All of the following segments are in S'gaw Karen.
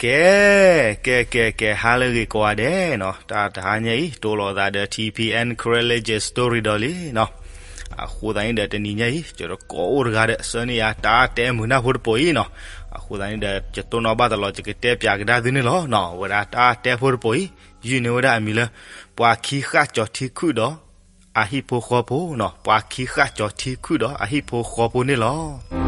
ကဲ, ကဲ ကဲ ကဲ ဟါလၢအဂ့ၤကိးဂၤဒဲးနီၤ, တၢ်တဟါညါအံၤ တိၢ်လိာ်သးဒီး ထံဖံအဲၣ် Karen Legend Story ဒီးလံနီၤ. အဃိသတးန့ၣ်ဒီး တနံၤညါအံၤ ယတကိးအိၣ်တဂၤဒီး ဆှၢန့ၢ်ယၤတၢ်တဲမုာ်နၢ်ဖိတပိၤအံၤနီၤ. အဃိသတးန့ၣ်ဒီး ယတိၢ်နီၣ်ဘၣ်တလီၤ ယကတဲပၠးကဒါသုန့ၣ်လီၤနီၤ. အဝဲဒၣ်တၢ်တဲဖိတပိၤအံၤ ယုၢ်န့ၢ်ဝဲဒၣ်အမံၤလၢ ပှၤခံဃၣ်ကၠီၤထံခုၣ်ဒီး အဟံၣ်ဖိဃီဖိနီၤ, ပှၤခံဃၣ်ကၠီၤထံခုၣ်ဒီးအဟံၣ်ဖိဃီဖိန့ၣ်လီၤ.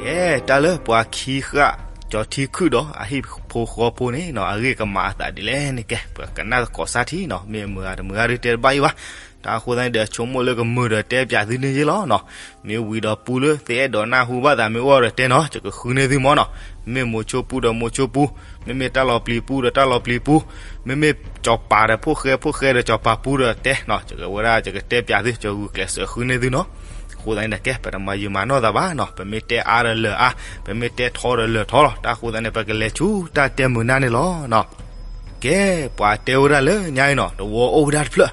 ကဲ, တၢ်လၢပှၤခံဃၣ်ကၠီၤထံခုၣ်ဒီးအဟံၣ်ဖိဃီဖိန့ၣ်နီၤ, အဂ့ၢ်ကမၤအသးဒ်လဲၣ်န့ၣ် ကဲ ပကနၣ်သကိးစၢ်ထံနီၤ. မ့ၢ်မုာ်ဂၤတမုာ်ဂၤဒုးတဲတဘၣ်အံၤဘၣ်. တၢ်အဃိသတးန့ၣ်ဒီး ဆိကမိၣ်လၢကမုာ်ဒီးတဲပၠးသုန့ၣ်ယ့လီၤနီၤ. မ့ၢ်ဝံၤဒီးပူလၢသုအဲၣ်ဒိးနၢ်ဟူဘၣ်သးမ့ၢ်အိၣ်ဒီးတဲနီၤ, ယကဃုန့ၢ်သုမ့ၢ်နီၤ. မ့ၢ်မိၤဆိပူဒီးမိၤဆိပူ, မ့မ့ၢ်တၢ်လီၤပျံၤပူဒီးတၢ်လီၤပျံၤပူ, မ့မ့ၢ်စီၤပၤဒီးဖိၣ်ဃဲ, ဖိၣ်ဃဲဒီးစီၤပၤပူဒီးတဲနီၤ, ယကဝဲဒၣ် ယကတဲပၠးသု, ယဂုာ်ကျဲးစၢးဃုန့ၢ်သုနီၤ. အဃိသတးန့ၣ်ဒီး ကဲ ပတမၤယုာ်မၤနီၢ်သးဘၣ်နီၤ, ပမ့ၢ်တဲအါဒီးလၢာ်အါ, ပမ့ၢ်တဲထီဒီးလၢာ်ထီလီၤ. တၢ်အဃိသတးန့ၣ် ပကလဲၤဆူတၢ်တဲမုာ်နၢ်န့ၣ်လီၤနီၤ. ကဲ, ပှၤတဲဝဲဒၣ်လၢညါအံၤနီၤ, တဝီအိၣ်ဝဲဒၣ်တဖျၢၣ်,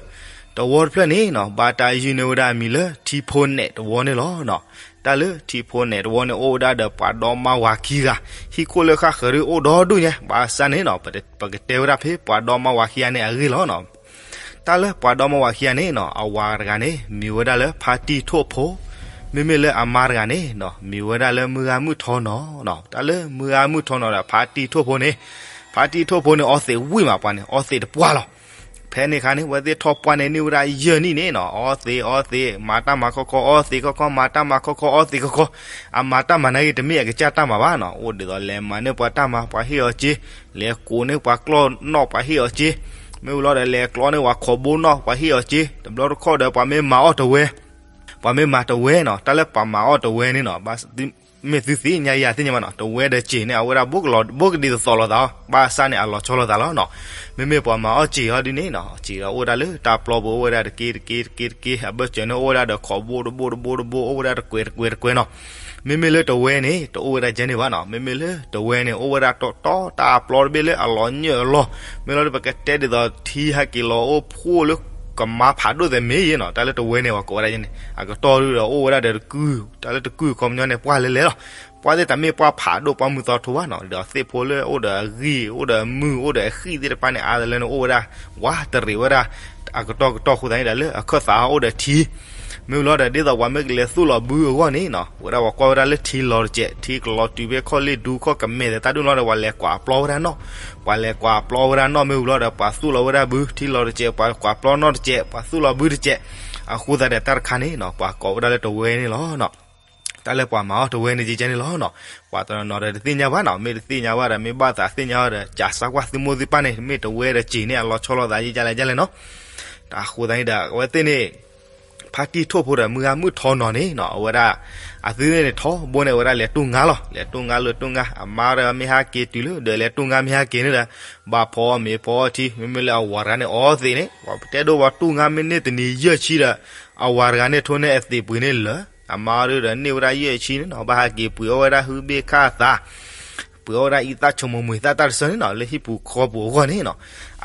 တဝီတဖျၢၣ်န့ၣ်နီၤ, ဘၣ်တၢ်ယုၢ်န့ၢ်ဝဲဒၣ်အမံၤလၢ ထံဖိနဲးတဝီန့ၣ်လီၤနီၤ. တၢ်လၢထံဖိနဲးတဝီန့ၣ် အိၣ်ဝဲဒၣ်ဒီးပှၤဒီမါဝၤခံဂၤ, ဟံၣ်ခိၣ်လၢဃၣ်ဃၢၤဒုးအိၣ်ဒီဒူၣ်ညါ, ဘၣ်ဆၣ်န့ၣ်နီၤ, ပကတဲဝဲဒၣ်ဖဲ ပှၤဒီမါဝၤခံဂၤန့ၣ်အဂ့ၢ်လီၤနီၤ. တၢ်လၢပှၤဒီမါဝၤခံဂၤန့ၣ်နီၤ, အဝၤတဂၤန့ၣ် မံၤဝဲဒၣ်လၢဖါတံၢ်ထိၣ်ဖိ, မ့မ့ၢ်လၢအမါတဂၤန့ၣ်နီၤ, မံၤဝဲဒၣ်လၢမုၢ်ဂၤမုၢ်ထီနီၤနီၤ. တၢ်လၢမုၢ်ဂၤမုၢ်ထီနီၤဒီး ဖါတံၢ်ထိၣ်ဖိန့ၣ်, ဖါတံၢ်ထိၣ်ဖိန့ၣ် အီသံးဝံၣ်မးပှၤန့ၣ်, အီသံးတပှၢ်လီၤ. ဖဲန့ၣ်အခါန့ၣ် အဝဲသ့ၣ်ထီၣ်ပှၢ်န့ၣ် န့ၢ်ဝဲဒၣ်ယဲၢ်နံၣ်န့ၣ်နီၤ, အီသံး အီသံး, မၤတၢ်မၤခီခီ အီသံးခီခီ, မၤတၢ်မၤခီခီ အီသံးခီခီ, အမၤတၢ်မၤနာ်က့ တမ့ၢ်အကစၢ်တၢ်မၤဘၣ်နီၤ, အိၣ်ဒ်သိးလဲၤမၤန့ၢ်ပှၤတၢ်မၤ ပှၤဟ့ၣ်အီၤစ့, လဲၤကိးန့ၢ်ပှၤကျီၢ်နီၣ် ပှၤဟ့ၣ်အီၤစ့, မ့ၢ်ဝံၤလီၤဒီး လဲၤကျီန့ၢ်ပှၤခိးဘိနီၣ် ပှၤဟ့ၣ်အီၤစ့, တဘျီတခီၣ်ဒီး ပှၤမ့ၢ်မၤအီၣ်တဝဲ, ပှၤမ့ၢ်မၤတဝဲနီၤ, တၢ်လၢပှၤမၤအီၣ်တဝဲန့ၣ်နီၤ, မ့ၢ်သုသ့ၣ်ညါယၤသ့ၣ်ညါဘၣ်နီၤ, တဝဲဒီးစ့ၢ်န့ၣ် အဝဲဒၣ် ဘိကဒံးသသိးလိာ်သးအီၤ, ဘၣ်ဆၣ်န့ၣ် အလီၤဆီလိာ်သးလီၤနီၤ. မ့မ့ၢ်ပှၤမၤအီၣ်စ့ၢ်အီၤဒ်န့ၣ်နီၤ, စ့ၢ်အီၤအိၣ်ဝဲဒၣ်လၢတၢ်ပျီပူၤ အိၣ်ဝဲဒၣ်တက့တက့တက့တက့, အဘၢၣ်စၢၤန့ၣ် အိၣ်ဝဲဒၣ်ဒီးခိးဘိတဘိတဘိတဘိ, အိၣ်ဝဲဒၣ်တကွဲးတကွဲးတကွဲးနီၤ. မ့မ့ၢ်လၢတဝဲန့ၣ် တအိၣ်ဝဲဒၣ်ကဲန့ၣ်ဘၣ်နီၤ, မ့မ့ၢ်လၢတဝဲန့ၣ် အိၣ်ဝဲဒၣ်တီတီတၢ်ပျီတဘ့ၣ်လၢအလီၤညၢၣ်အလီၢ်, မ့ၢ်လီၤဒီးပကတဲဒ်သိးထံဟဲက့ၤလီၤအိၣ်ဖှိၣ်လၢကမါဖးဒိၣ်သဲးမ့ၢ်ယဲနီၤ, တၢ်လၢတဝဲန့ၣ် ပှၤကိးဝဲဒၣ်န့ၣ် အကတီၢ်ဒုးဒီးအိၣ်ဝဲဒၣ်ဒီးတကုၢ်, တၢ်လၢတကုၢ်ခီပညီန့ၣ် ပှၢ်လဲၤလဲၤလီၤ. ပှၢ်သ့ၣ်တမ့ၢ်ပှၢ်ဖးဒိၣ်ပှၢ်မုၢ်သီထိဘၣ်နီၤ, ဒီးသ့ၣ်ဖိလၢအိၣ်ဒီးအဂံၢ် အိၣ်ဒီးအမုၢ် အိၣ်ဒီးအဃံၣ်သ့ၣ်တဖၣ်န့ၣ် အါတလၢန့ၣ် အိၣ်ဝဲဒၣ် ဝးတရံးဝဲဒၣ် အကတီၢ်ကတီၢ်အဃိသတးန့ၣ်ဒီး လၢအခၢၣ်သးအိၣ်ဒီးထံ, မ့ၢ်ဝံၤလီၤဒီး ဒ်သိးပှၤမ့ၢ်ကလဲၤသူၣ်လီၤဘုအဂီၢ်န့ၣ်နီၤ, ဝဲဒၣ်ပှၤကွၢ်ဝဲဒၣ်လၢထံလီၤတစဲး, ထံကလီၤတုၤဖဲခီၣ်လ့ၣ်ဒူခီၣ်ကမဲာ်သဲးတၢ်ဒုၣ်နီၤဒီး ပှၤလဲၤကွၢ်အပျီဝဲဒၣ်နီၣ်, ပှၤလဲၤကွၢ်အပျီဝဲဒၣ်နီၣ်, မ့ၢ်ဝံၤလီၤဒီး ပှၤသူၣ်လီၤဝဲဒၣ်ဘု ထံလီၤတစဲး, ပှၤကွၢ်အပျီနီၣ်တစဲး, ပှၤသူၣ်လီၤဘုတစဲး, အဃိသတးဒီး တၢ်တခါန့ၣ်နီၤ, ပှၤကိးဝဲဒၣ်လၢတဝဲန့ၣ်လီၤနီၤ. တၢ်လၢပှၤမၤအီၣ်တဝဲန့ၣ် ကဲကဲန့ၣ်လီၤနီၤ. ပှၤတနီၤနီၤဒီးတသ့ၣ်ညါဘၣ်နီၤ, မ့ၢ်တသ့ၣ်ညါဘၣ်ဒီး မ့ၢ်ဘၣ်သးသ့ၣ်ညါအီၤဒီး ကးစၢ်ကွၢ်သုမိၢ်သုပၢ်န့ၣ် မ့ၢ်တဝဲဒီးစ့ၢ်န့ၣ် အလီၤဆီလိာ်သးယဲၢ်လဲၣ်ယဲၢ်လဲၣ်နီၤ. တၢ်အဃိသတးန့ၣ်ဒီး အဝဲသ့ၣ်န့ၣ် ဖါတံၢ်ထိၣ်ဖိဒီးမုၢ်ဂၤမုၢ်ထီနီၤန့ၣ်နီၤ, အဝဲဒၣ် အသုန့ၣ်ထီဘိန့ၣ် အဝဲဒၣ်လဲၤတူၢ်ငါလီၤ. လဲၤတူၢ်ငါလၢတူၢ်ငါ အမါဒီးမ့ၢ်ဟဲက့ၤတုၤလၢ ဒီးလဲၤတူၢ်ငါမ့ၢ်ဟဲက့ၤန့ၣ်ဒီး ဘၣ်ဖီအီၣ်မ့ၤဖီအီၣ်ထံ, မ့မ့ၢ်လၢအဝၤတဂၤန့ၣ် အီသံးန့ၣ် ပှၤတဲဒိၣ်ပှၤတူၢ်ငါမ့ၢ်န့ၢ်တနံၤယဲၢ်ဆံဒီး အဝၤတဂၤန့ၣ် ထိးန့ၢ်အသံးပှ့ၤန့ၣ်လၢာ်, အမါဒုးဒီးန့ၢ်ဝဲဒၣ်ယဲၢ်ဆံန့ၣ်နီၤ, ဘၣ်ဟဲက့ၤပှ့ၤအီၣ်ဝဲဒၣ်ဟုဘ့ၣ်ခၣ်သး ပှ့ၤအီၣ်ဝဲဒၣ်အံသၣ်ဆိမိၣ်မှံၤသၣ်တၢ်တဆၢန့ၣ်နီၤ, လၢဟံၣ်ပူၤဃီပူၤအဂီၢ်န့ၣ်နီၤ.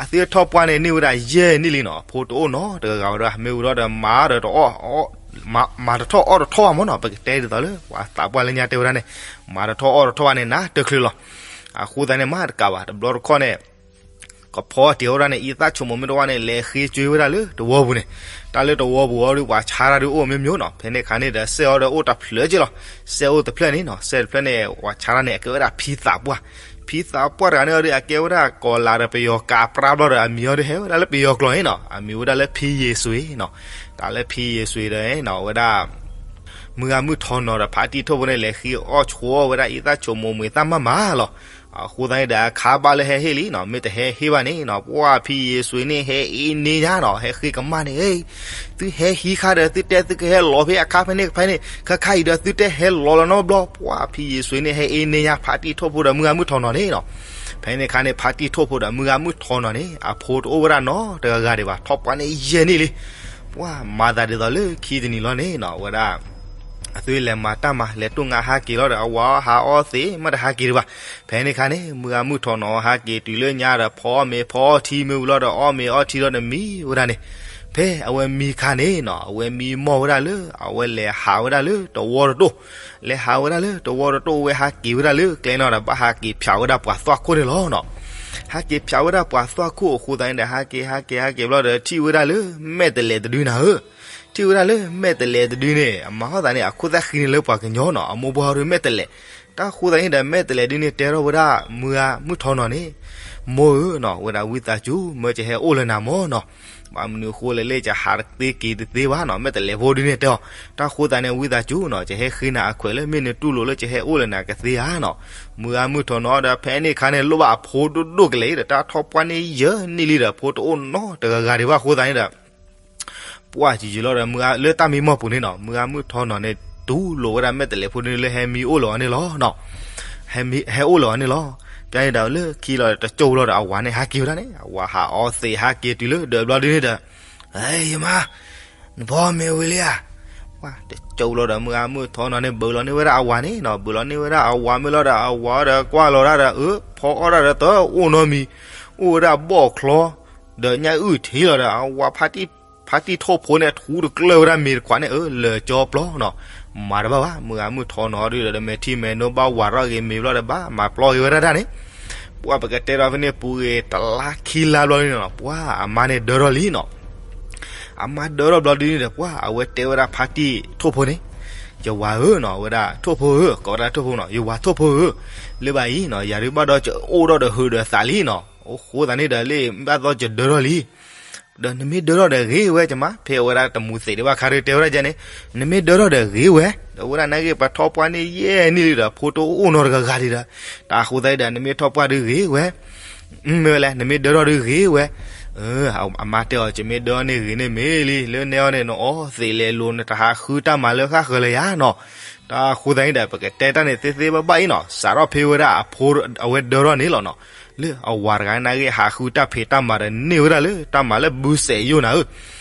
အသုထီၣ်ပှၢ်န့ၣ် န့ၢ်ဝဲဒၣ်ယဲၢ်နံၣ်လံနီၤ, အဖိတအိၣ်နီတဂၤဝဲဒၣ်, မ့ၢ်ဝံၤဒီး မၤဒီးတအီၣ်, မၤတထီၣ်အီၣ်တထီၣ်ဘၣ်မ့ၢ်နီၤ, ပကတဲဒ်သိးလၢ ပှၤသးပှၢ်လၢညါတဲဝဲဒၣ်န့ၣ်, မၤတထီၣ်အီၣ်တထီၣ်ဘၣ်န့ၣ် နးတချုးလီၤ. အဃိသတးန့ၣ် မၤတကးဘၣ် တဘျီတခီၣ်န့ၣ် ကဖီတ့ၢ်ဝဲဒၣ်န့ၣ် အံသၣ်ဆိမိၣ်မ့ၢ်တဝါန့ၣ် လဲၤဃ့ကၠွ့ဝဲဒၣ်လၢတဝီပူၤန့ၣ်, တၢ်လၢတဝီပူၤအီၤဒုး ပှၤဆါတၢ်ဒုးအိၣ်မ့ၢ်မ့ၢ်နီၤ, ဖဲန့ၣ်အခါန့ၣ်ဒီး စဲးအီၤဒီးအိၣ်တဖျၢၣ်က့လီၤ. စဲးအိၣ်တဖျၢၣ်န့ၣ်နီၤ, စဲးတဖျၢၣ်န့ၣ် ပှၤဆါတၢ်န့ၣ် အကဲဝဲဒၣ်ဖံသးပှၢ်, ဖံသးပှၢ်တဂၤန့ၣ်အီၤဒုး အကဲဝဲဒၣ်ကီၤလၤဒီးပယီၤကးပြါဘျီဒီး အမံၤအီၤဒုးဟဲဝဲဒၣ်လၢပယီၤကျိာ်န့ၣ်နီၤ, အမံၤဝဲဒၣ်လၢဖံယ့ၤစွ့ၤနီၤ. တၢ်လၢဖံယ့ၤစွ့ၤဒီးနီၤ ဝဲဒၣ် မုၢ်ဂၤမုၢ်ထီနီၤဒီး ဖါတံၢ်ထိၣ်ဖိန့ၣ် လဲၤဃ့အီၣ်ဆိးအီၣ်ဝဲဒၣ်အံသၣ်ဆိမိၣ်မှံၤသၣ်မးမးလီၤ. အဃိသတးန့ၣ်ဒီး အခါဘၣ်လၢဟဲဟ့ၣ်လံနီၤ, မ့ၢ်တဟဲဟ့ၣ်ဘၣ်န့ၣ်နီၤ, ပှၢ်ဖံယ့ၤစွ့ၤန့ၣ် ဟဲအ့န့ၢ်ညါနီၤ, ဟဲဃ့ကမၣ်န့ၣ်, သုဟဲဟံးခါဒီး သုတဲသုကဟဲလီၤဖဲအခါဖဲန့ၣ်ဖဲန့ၣ်, ခါခါအံၤဒီး သုတဲဟဲလီၤလီၤနီတဘျီ, ပှၢ်ဖံယ့ၤစွ့ၤန့ၣ် ဟဲအ့န့ၢ်ညါ ဖါတံၢ်ထိၣ်ဖိဒီးမုၢ်ဂၤမုၢ်ထီနီၤန့ၣ်နီၤ. ဖဲန့ၣ်အခါန့ၣ် ဖါတံၢ်ထိၣ်ဖိဒီးမုၢ်ဂၤမုၢ်ထီနီၤန့ၣ် အဖိတအိၣ်ဝဲဒၣ်နီတဂၤဂၤဒံးဘၣ်, ထီၣ်ပှၢ်န့ၣ်ယဲၢ်နံၣ်လံ. ပှၢ်မၤသးဒ်သိးလၢခံတနံၤလီၤန့ၣ်နီၤ, ဝဲဒၣ် အသုလဲၤမၤတၢ်မၤ လဲၤတိၢ်ငါဟးက့ၤလီၤဒီး အဝၤဟးအီသံး မ့ၢ်တဟးက့ၤဒံးဘၣ်. ဖဲန့ၣ်အခါန့ၣ် မုၢ်ဂၤမုၢ်ထီၣ်နီၣ်ဟးက့ၤတုၤလၢညါဒီး ဖီအီၣ်မ့ၤဖီအီထံမ့ၢ်ဝံၤလီၤဒီး အီၣ်မ့ၤအီထံလီၤဒီးမံဝဲဒၣ်န့ၣ်. ဖဲအဝဲမံခါန့ၣ်နီၣ် အဝဲမံမီၢ်ဝဲဒၣ်လၢ အဝဲလဲၤဟးဝဲဒၣ်လၢတဝီတတိၢ်, လဲၤဟးဝဲဒၣ်လၢတဝီတတိၢ် အဝဲဟးက့ၤဝဲဒၣ်လၢကျဲနီၣ်ဒီး ဘၣ်ဟးက့ၤဖျိးဝဲဒၣ်ပှၤသွၣ်ခိၣ်န့ၣ်လီၤနီၣ်. ဟးက့ၤဖျိးဝဲဒၣ်ပှၤသွၣ်ခိၣ်အဃိသတးန့ၣ်ဒီး ဟးက့ၤဟးက့ၤဟးက့ၤဘျီဒီး ထံၣ်ဝဲဒၣ်လၢမဲာ်တလဲးတဒုနၤဧၢ. ထံၣ်ဝဲဒၣ်လၢမဲာ်တလဲးတဒုန့ၣ် အမၤဟီၣ်သးန့ၣ် အခိၣ်သၣ်ဃံန့ၣ်လၢပှၤကညီနီၣ် အမိၢ်ပှၢ်ဟီၣ်ဒုးမဲာ်တလဲး. တၢ်ဃိသတးန့ၣ်ဒီး မဲာ်တလဲးဒုန့ၣ်တဲထီၣ်ဝဲဒၣ် မုၢ်ဂၤမုၢ်ထီၣ်နီၣ်န့ၣ်, မိၢ်ဧၢနီၣ် ဝဲဒၣ်ဝံသးစူၤ မၢယဟဲအိၣ်လၢနၤမၢ်နီၣ်. ဘၣ်မနုၤအဃိလဲၣ် လၢယဟးတသ့က့ၤတသ့ဘၣ်နီၣ် မဲာ်တလဲးဖိဒုန့ၣ်တဲအီၤ. တၢ်ဃိသတးန့ၣ် ဝံသးစူၤနီၣ် ယဟဲဃ့နၤအခွဲးလၢ မ့ၢ်နတူၢ်လိာ်လၢယဟဲအိၣ်လၢနၤကသ့ဧါနီၣ်. မုၢ်ဂၤမုၢ်ထီၣ်နီၣ်ဒီး ဖဲန့ၣ်အခါန့ၣ် လိၣ်ဘၣ်အဖိဒိၣ်ဒိၣ်ကလဲာ်အံၤဒီး တၢ်ထီၣ်ပှၢ်န့ၣ်ယဲၢ်နံၣ်လံဒီး ဖိတအိၣ်နီတဂၤဂၤဒံးဘၣ်အဃိသတးန့ၣ်ဒီး ပှၢ်ယံာ်ယံာ်လီၤဒီး မုၢ်ဂၤလၢတၢ်မံမီၢ်ပူၤန့ၣ်နီၣ် မုၢ်ဂၤမုၢ်ထီၣ်နီၣ်န့ၣ် တူၢ်လိာ်ဝဲဒၣ်မဲာ်တလဲးဖိဒုန့ၣ်လၢဟဲမံအိၣ်လၢအီၤန့ၣ်လီၤ. ဟဲမံ ဟဲအိၣ်လၢအီၤန့ၣ်လီၤ. ပျၢ်န့ၣ်ဒီးလၢခံလီၤဒီး တကၠိလီၤဒီး အဝၤန့ၣ်ဟးက့ၤဝဲဒၣ်န့ၣ် အဝၤဟးအီသံးဟးက့ၤတုၤလၢဒၢးဘျီဒုန့ၣ်ဒီး ယမါ နဖီမ့ၤဝံၤလံဧါ. တကၠိလီၤဒီး မုၢ်ဂၤမုၢ်ထီၣ်နီၣ်န့ၣ် ဘုးလီၤန့ၢ်ဝဲဒၣ်အဝၤန့ၣ်နီၣ် ဘုးလီၤန့ၢ်ဝဲဒၣ်အဝၤမ့ၢ်လီၤဒီး အဝၤဒီးကွၢ်လီၤဒၣ်ဒီး အၢ ဖီအီၣ်ဒၣ်ဒီးတအိၣ်နီတမံၤ, အိၣ်ဝဲဒၣ်ဘီၣ်ချီ ဒီးညၣ်အုၣ်ထံလီၤဒီး အဝၤ ဖါတံၢ်ထိၣ်ဖိန့ၣ် ထူတကျၢၢ်ဝဲဒၣ်မ့ၤတခွးန့ၣ် အၢ လၢာ်ကၠီပျီနီၣ်. မၤတဘၣ်ဘၣ် မုၢ်ဂၤမုၢ်ထီၣ်နီၣ်ဒုဒီး မဲာ်ထံမဲာ်နိဘၣ်ဝၤထီၣ်ဂ့ၤမ့ၤဘျီဒီး ဘၣ်မၤပျီဂ့ၤဝဲဒၣ်တၢ်န့ၣ်. ပှၢ်ပကတဲဒီးဖဲန့ၣ် ပူၤဂ့ၤတလါခံလါဘျီန့ၣ်နီၣ် ပှၢ်အမါန့ၣ်ဒၢထီၣ်လံနီၣ်. အမါဒၢထီၣ်ဘျီဒုန့ၣ်ဒီး ပှၢ်အဝဲတဲဝဲဒၣ်ဖါတံၢ်ထိၣ်ဖိန့ၣ်, ယဝၤဧၢနီၣ် ဝဲဒၣ်ထိၣ်ဖိဧၢ ကိးဝဲဒၣ်ထိၣ်ဖိနီၣ် ယဝၤထိၣ်ဖိဧၢ, လၢဘၣ်အံၤနီၣ် ယၤဒုးဘၣ်ဒီးယအိၣ်ဒီးဒီးဟုးဒီးသးလံနီၣ်. အဃိသတးန့ၣ်ဒီး လၢဘၣ်သီယဒၢထီၣ်လံ ဒီးနမ့ၢ်ဒၢထီၣ်ဒီးဂ့ၤဝဲ ယမါ ဖဲအဝဲဒၣ်တမူသ့းဒံးဘၣ်ခါဒီး တဲဝဲဒၣ်ယဲန့ၣ်, နမ့ၢ်ဒၢထီၣ်ဒီးဂ့ၤဝဲ, ဒီးဝဲဒၣ်နာ်က့ ပှၤထီၣ်ပှၢ်န့ၣ်ယဲၢ်နံၣ်လံဒီး ဖိတအိၣ်နီတဂၤဂၤဒံးဒီး, တၢ်အဃိသတးဒီး နမ့ၢ်ထီၣ်ပှၢ်ဒုးဂ့ၤဝဲ, မ့ၢ်ဝဲလဲၣ် နမ့ၢ်ဒၢထီၣ်ဒုးဂ့ၤဝဲ, အမါတဲအီၤ ယမ့ၢ်ဒၢထီၣ်န့ၣ်ဂ့ၤန့ၢ်မ့ၢ်လံ လၢနဲအီၤန့ၣ် နအီသံးလဲၤလိၤ နတဟးဃုတၢ်မၤလၢဃၣ်ဃၢၤလၢၤယၤနီၤ, တၢ်အဃိသတးန့ၣ်ဒီး ပကတဲတၢ်န့ၣ်သ့သ့ဘၣ်ဘၣ်အံၤနီၤ, စးထီၣ်ဖဲဝဲဒၣ်အဖိ အဝဲဒၢထီၣ်န့ၣ်လီၤနီၤ, လၢအဝၤတဂၤန့ၣ်ဂ့ၤ ဟးဃုတၢ်ဖံးတၢ်မၤဒီးန့ၢ်ဝဲဒၣ်လၢတၢ်မၤလၢဘုစဲးယိာ်နၤဧၢ,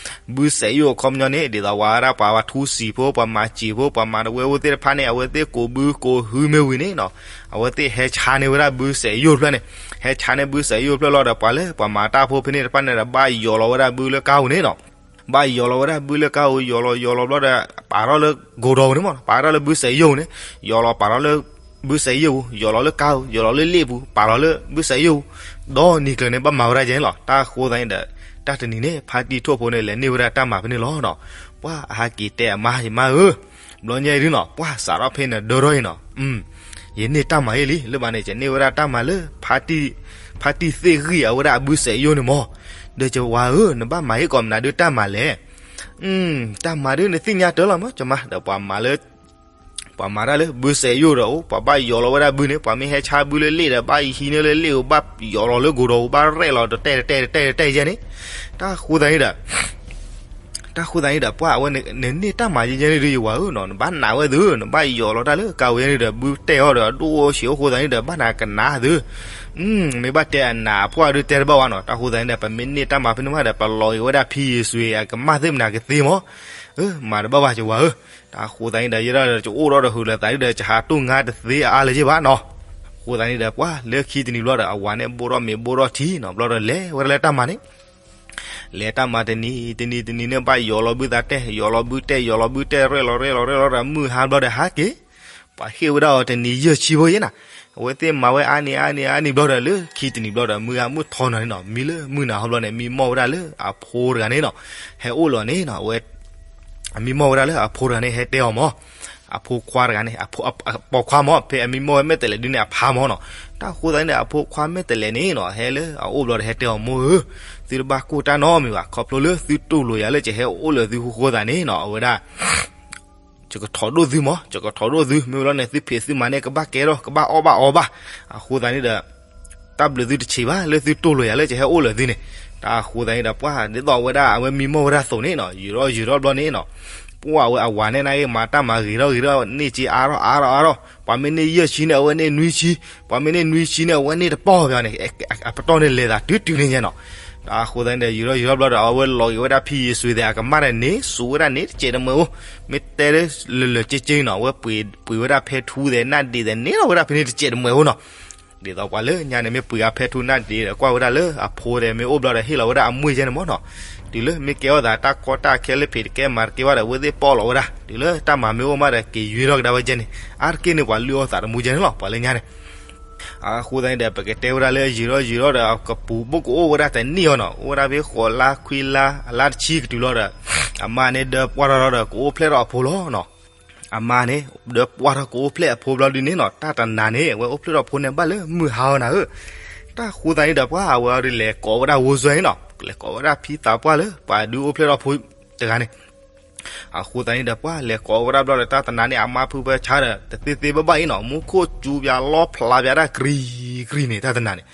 ဘုစဲးယိာ်အခီပညီန့ၣ် ဒ်သိးဝဲဒၣ်ပှၤဝဲထူစံာ်ဖိ ပှၤမၤစံာ်ဖိ ပှၤမၤတဝဲဖိသ့ၣ်တဖၣ်န့ၣ် အဝဲသ့ၣ်ကိးဘုကိးဟုမ့ၢ်ဝံၤန့ၣ်နီၤ, အဝဲသ့ၣ်ဟဲဆါန့ၢ်ဝဲဒၣ်ဘုစဲးယိာ်တဖျၢၣ်န့ၣ်, ဟဲဆါန့ၢ်ဘုစဲးယိာ်တဖျၢၣ်လီၤဒီး ပှၤလၢပှၤမၤတၢ်ဖိဖဲန့ၣ်တဖၣ်န့ၣ်ဒီး ဘၣ်ယီၤလီၤဝဲဒၣ်ဘုလၢကါပူၤန့ၣ်နီၤ, ဘၣ်ယီၤလီၤဝဲဒၣ်ဘုလၢကါပူၤ ယီၤလီၤယီၤလီၤဘျီဒီး ပာ်ထီၣ်လၢကိးဒီးပူၤန့ၣ်မး ပာ်ထီၣ်လၢဘုစဲးယိာ်ပူၤန့ၣ်, ယီၤလီၤပာ်ထီၣ်လၢ ဘုစဲးယိာ်ပူၤ ယီၤလီၤလၢကါပူၤ ယီၤလီၤလၢလ့ၣ်ပူၤ ပာ်လီၤလၢဘုစဲးယိာ်ပူၤ, ဒီးနံၤကျၢၤန့ၣ် ဘၣ်မၤဝဲဒၣ်ယဲန့ၣ်လီၤ. တၢ်အဃိသတးန့ၣ်ဒီး တၢ်တနံၤန့ၣ် ဖါတံၢ်ထိၣ်ဖိန့ၣ် လဲၤန့ၢ်ဝဲဒၣ်တၢ်မၤဖဲန့ၣ်လီၤနီၤ, ပှၤအဟးက့ၤတဲအမါ ယမါဧၢ, ဘျီညါအံၤဒုနီၤ ပှၤစးထီၣ်ဖဲနဒၢထီၣ်အံၤနီၤ, ယန့ၢ်တၢ်မၤအံၤလံ လၢဘၣ်န့ၣ် ယန့ၢ်ဝဲဒၣ်တၢ်မၤလၢ ဖါတံၢ်သ့ၣ်ဂံၢ်အဝဲဒၣ်အဘုစဲးယိာ်န့ၣ်မး, ဒီးယဝၤဧၢ နဘၣ်မၤဟ့ၣ်ကိးမနုၤဒုတၢ်မၤလဲၣ်, တၢ်မၤဒုနသ့ၣ်ညါတၢ်လီၤမး ယမါ ဒီးပှၤမၤလၢ ပှၤမၤတၢ်လၢဘုစဲးယိာ်ဒီးအိၣ် ပှၤဘၣ်ယီၤလီၤဝဲဒၣ်ဘုန့ၣ် ပှၤမ့ၢ်ဟဲဆါဘုလၢလ့ၣ်ဒီး ဘၣ်ဟံးန့ၢ်လၢလ့ၣ်ဧိၤ ဘၣ်ယီၤလီၤလၢကိးဒီးဧိၤ ဘၣ်ရဲၣ်လီၤတတဲတတဲတတဲတတဲယဲန့ၣ်, တၢ်ဃိသတးန့ၣ်ဒီး တၢ်ဃိသတးန့ၣ်ဒီး ပှၤအဝဲန့ၣ် နန့ၢ်တၢ်မၤယဲယဲန့ၣ်ဒု ယဝၤဧၢနီၤ နဘၣ်နာ်ဝဲသု နဘၣ်ယီၤလီၤတၢ်လၢကါဝဲန့ၣ်ဒီး ဘုတဲအီၤဒီး အဒိၣ်အိၣ်ဆံးအိၣ်ဃိသတးန့ၣ်ဒီး ဘၣ်နၤကနၣ်သု မ့ၢ်ဘၣ်တဲအနၤအဖှီၣ်ဒုတဲတဘၣ်ဝဲနီၤ, တၢ်ဃိသတးန့ၣ်ဒီး ပမ့ၢ်န့ၢ်တၢ်မၤဖဲန့ၣ်မးဒီး ပလီၤက့ၤဝဲဒၣ်ဖံယံၤစွ့ၤ အကမၣ်သ့ၣ်မနၤကသ့မး, မၤတဘၣ်ဘၣ်ယဝၤဧၢ, တၢ်ဃိသတးန့ၣ်ဒီး ယဲဒၣ်ဒီး ယအိၣ်ဒီးဒီးဟုးလၢသးဒုဒီး ယဟးတိၢ်ငါတသ့အါလၢၤဘၣ်နီၤ, ဃိသတးန့ၣ်ဒီး ပှၤလၢခံတနံၤဘျီဒီး အဝၤန့ၣ်ဘိၣ်ထီၣ်မ့ၤဘိၣ်ထီၣ်ထံနီၤ ဘျီဒီးလဲၤဝဲဒၣ်လၢတၢ်မၤန့ၣ် လဲၤတၢ်မၤတနံၤ တနံၤ တနံၤန့ၣ် ဘၣ်ယီၤလီၤဘုသးတဲ ယီၤလီၤဘုတဲ ယီၤလီၤဘုတဲ ရဲၣ်လီၤရဲၣ်လီၤရဲၣ်လီၤရဲၣ်လီၤဒီး မုၢ်ဟါဘျီဒီးဟးက့ၤ, ပှၤဟ့ၣ်ဝဲဒၣ်အီၤတနံၤယဲၢ်ဆံဖိယဲနၤ, အဝဲသ့ၣ်မၤဝဲအါနံၤအါနံၤအါနံၤဘျီဒီး လၢခံတနံၤဘျီဒီး မုၢ်ဂၤမုၢ်ထီနီၤန့ၣ်နီၤ မံလၢမုၢ်နၤဟီဘျီန့ၣ် မံမီၢ်ဝဲဒၣ်လၢ အဖိတဂၤန့ၣ်နီၤ, ဟဲအိၣ်လီၤန့ၣ်နီၤ အဝဲ အမံမီၢ်ဝဲဒၣ်လၢအဖိတဂၤန့ၣ် ဟဲတဲအီၤမး, အဖိခွါတဂၤန့ၣ် အဖိ အပိာ်ခွါမး ဖဲအမံမီၢ်ဝဲမဲာ်တဲးလဲးဒုန့ၣ် အဖါမးနီၤ, တၢ်ဃိသတးန့ၣ်ဒီး အဖိခွါမဲာ်တဲးလဲးန့ၣ်နီၤ ဟဲလၢအအိၣ်ဘျီဒီး ဟဲတဲအီၤ မိၢ်ဧၢ, သုတဘၣ်ကိၢ်တၢ်နီတမံၤဘၣ်, ခီဖျိလၢသုတူၢ်လိာ်ယၤလၢ ယဟဲအိၣ်လၢသုဃိဃိသးန့ၣ်နီၤ အဝဲဒၣ် ယကထီၣ်ဒိၣ်သုမး, ယကထီၣ်ဒိၣ်သု မ့ၢ်ဝဲလီၤန့ၣ် သုဖံးသုမၤန့ၣ် ကဘၣ်ကဲထီၣ် ကဘၣ်အီၣ်ဘၣ်အီဘၣ်, အဃိသတးန့ၣ်ဒီး တၢ်ဘျုးသုတဆံးဘၣ် လၢသုတူၢ်လိာ်ယၤလၢ ယဟဲအိၣ်လၢသုန့ၣ်, တၢ်ဃိသတးန့ၣ်ဒီး ပှၤ ဒ်သိးဝဲဒၣ် အဝဲမံမီၢ်ဝဲဒၣ်သိးန့ၣ်နီၤ ယုၤထီၣ်ယုၤထီၣ်ဘျီန့ၣ်နီၤ, ပှၤအဝဲအဝၤန့ၣ် နာ်က့မၤတၢ်မၤဂ့ၤထီၣ်ဂ့ၤထီၣ် န့ၢ်စ့အါထီၣ်အါထီၣ်အါထီၣ်, ပှၤမ့ၢ်န့ၢ်ယဲၢ်ဆံန့ၣ် အဝဲန့ၢ်နွံဆံ, ပှၤမ့ၢ်န့ၢ်နွံဆံန့ၣ် အဝဲန့ၢ်တပီၢ်ဘၣ်န့ၣ်, အပတီၢ်န့ၣ်လဲၤသးတုၤတုၤန့ၣ်ညါနီၤ, တၢ်ဃိသတးန့ၣ်ဒီး ယံာ်ထီၣ်ယံာ်ထီၣ်ဘျီဒီး အဝဲလီၤက့ၤဝဲဒၣ်ဖံယ့ၣ်ၡူးသဲး အကမၢ်ဒီးန့ၣ် စူးဝဲဒၣ်န့ၣ်တစဲးတမှဲၤဧိၤ, မ့ၢ်တဲလၢလၢာ်လၢာ်က့က့နီၤ အဝဲပှ့ၤဝဲဒၣ်ဖဲထူသဲး နၢ်ဒ့းသဲး န့ၣ်လီၤဝဲဒၣ်ဖဲန့ၣ်တစဲးတမှဲၤဧိၤနီၤ. ဒ်သိးပှၤလၢညါန့ၣ် မ့ၢ်ပှ့ၤအါဖဲထူနၢ်ဒ့းဒီး ကွၢ်ဝဲဒၣ်လၢအဖိသဲးမ့ၢ်အိၣ်ဘျီဒီး ဟ့ၣ်လီၤဝဲဒၣ်အမွေၢ်ယဲန့ၣ်မ့ၢ်နီၤ. တုၤလၢမ့ၢ်ကဲထီၣ်သးတၢ်ကီတၢ်ခဲလၢဖံးတကဲမၤတကဲဘၣ်ဒီး အဝဲသ့ၣ်ပီၣ်လီၤဝဲဒၣ် တုၤလၢတၢ်မၤမ့ၢ်အိၣ်မးဒီး က့ၤယွ့ထီၣ်ကဒါဝဲယဲန့ၣ် အါတက့ၢ်န့ၣ် ပှၤလုၢ်အီၣ်သးတမူယဲန့ၣ်လီၤ ပှၤလၢညါန့ၣ်. အဃိသတးန့ၣ်ဒီး ပကတဲဝဲဒၣ်လၢယံာ်ထီၣ်ယံာ်ထီၣ်ဒီး အကပူၤဘၣ်ကအိၣ်ဝဲဒၣ်တနံၣ်အီၤနီၤ, အိၣ်ဝဲဒၣ်ဖဲဃိးလါခွံလါ အလါတဆံကတုၤလီၤဒီး အမါန့ၣ်ဒၢပှၢ်ထီၣ်ထီၣ်ဒီး ကအိၣ်ဖျဲၣ်ထီၣ်အဖိလီၤနီၤ. အမါန့ၣ် ဒၢပှၢ်ထီၣ်ကအိၣ်ဖျဲၣ်အဖိဘျီဒုန့ၣ်နီၤ, တၢ်တနၤန့ၣ် အဝဲအိၣ်ဖျဲၣ်ထီၣ်ဖိန့ၣ် ဘၣ်လၢမုၢ်ဟါအီၤနၤဧၢ. တၢ်ဃိသတးန့ၣ်ဒီး ပှၤအဝဲအီၤဒုးလဲၤကိးဝဲဒၣ်ဝိစွဲန့ၣ်နီၤ, လဲၤကိးဝဲဒၣ်ဖံသးပှၢ်လၢ ပှၤဒုးအိၣ်ဖျဲၣ်ထီၣ်ဖိတဂၤန့ၣ် အဃိသတးန့ၣ်ဒီး ပှၤလဲၤကိးဝဲဒၣ်ဘျီဒီး တၢ်တနၤန့ၣ် အမါဖုဖၢဆါဒီး တသ့သ့ဘၣ်ဘၣ်အံၤနီၤ, မူခိၣ်စူၤပၠးလီဖျးပၠးတၢ်ကြံၤကြံၤန့ၣ် တၢ်တနၤန့ၣ်.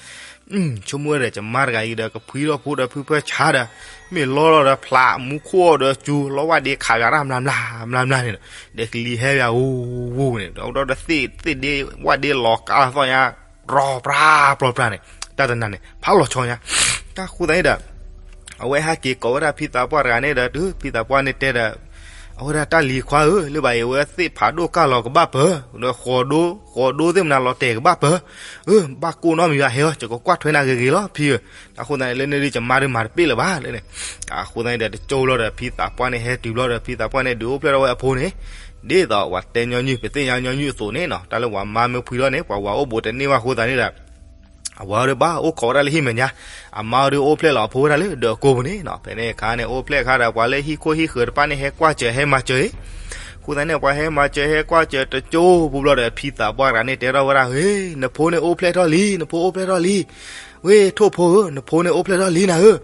ဆိကမိၣ်ဝဲဒီး ယမါတဂၤအံၤဒီး ကဖှံထီၣ်ဖိဒီးဖုဖၢဆါဒီး မ့ၢ်လီလီၤဒီးဖျး မူခိၣ်အီၤဒီးစူၤ လီဝၣ်ဒ့ခးပၠးတၢ်မျးမျးမျးမျးန့ၣ်, ဒီးကလံၤဟဲပၠးဝူဝူန့ၣ် ဒီး ဒီးသ့ၣ်ဒ့ဝၣ်ဒ့လီၤကါလီၤသီၣ်ညါ ရီပြးပြီပြးန့ၣ် တၢ်တနၤန့ၣ် ဖးလီၤဆီညါ. တၢ်ဃိသတးန့ၣ်ဒီး အဝဲဟဲက့ၤကိးဝဲဒၣ်ဖံသးပှၢ်တဂၤန့ၣ်ဒီး တုၤဖံသးပှၢ်န့ၣ်တဲဒီး အဝဲဒၣ်တၢ်လံၤခွါဧၢ, လၢဘၣ်အံၤ အဝဲသ့ၣ်ဖးဒိၣ်ကၢ်လီၤကဘၣ်ပၢၤ, ဒီးဃိးဒိ ဃိးဒိသ့ၣ်မနုၤလီၤတဲာ်ကဘၣ်ပၢၤ, အၢ ဘၣ်ကိၢ်နီတမံၤဘၣ် ဟဲအီၤ ယကကွၢ်ထွဲနၤဂ့ၤဂ့ၤလီၤ ဖံဧၢ. တၢ်ဃိသတးန့ၣ် လၢန့ၣ်ဒုး ယမါဒုးမၤတပ့ၢ်လၢၤဘၣ်လၢန့ၣ်. အဃိသတးန့ၣ်ဒီး တကၠိဘျီဒီး ဖံသးပှၢ်န့ၣ် ဟဲတုၤဘျီဒီး ဖံသးပှၢ်န့ၣ် ဒုးအိၣ်ဖျဲၣ်ထီၣ်ဝဲအဖိန့ၣ် ဒ်သိးပှၤတဲညီနုၢ် ပသ့ၣ်ညါညီနုၢ်အသိးန့ၣ်နီၤ, တၢ်လၢပှၤမါမ့ၢ်ဖှံထီၣ်န့ၣ် ပှၤဝၤအိၣ်ဘူးတန့ၢ်ဘၣ်အဃိသတးန့ၣ်ဒီး အဝဲဒၣ်ဘၣ်အိၣ်ခိးဝဲဒၣ်လၢဟံၣ်မဲာ်ညါ, အမါဒုးအိၣ်ဖျဲၣ်လီၤအဖိဝဲဒၣ်လၢဒၢးကိးပူၤန့ၣ်နီၤ. ဖဲန့ၣ်အခါန့ၣ် အိၣ်ဖျဲၣ်အခါဒီး ပှၤလၢဟံၣ်ခိၣ်ဟံၣ်ဃၢၤတဖၣ်န့ၣ် ဟဲကွၢ်စၢၤ ဟဲမၤစၢၤအံၤ. အဃိသတးန့ၣ် ပှၤဟဲမၤစၢၤ ဟဲကွၢ်စၢၤတကၠိပူၤဘျီဒီး ဖံသးပှၢ်တဂၤန့ၣ် တဲထီၣ်ဝဲဒၣ်, ဟ့ နဖိန့ၣ်အိၣ်ဖျဲၣ်ထီၣ်လံ, နဖိအိၣ်ဖျဲၣ်ထီၣ်လံ. ဝ့ၢ်ထိၣ်ဖိဧၢ, နဖိန့ၣ်အိၣ်ဖျဲၣ်ထီၣ်လံနၤဧၢ.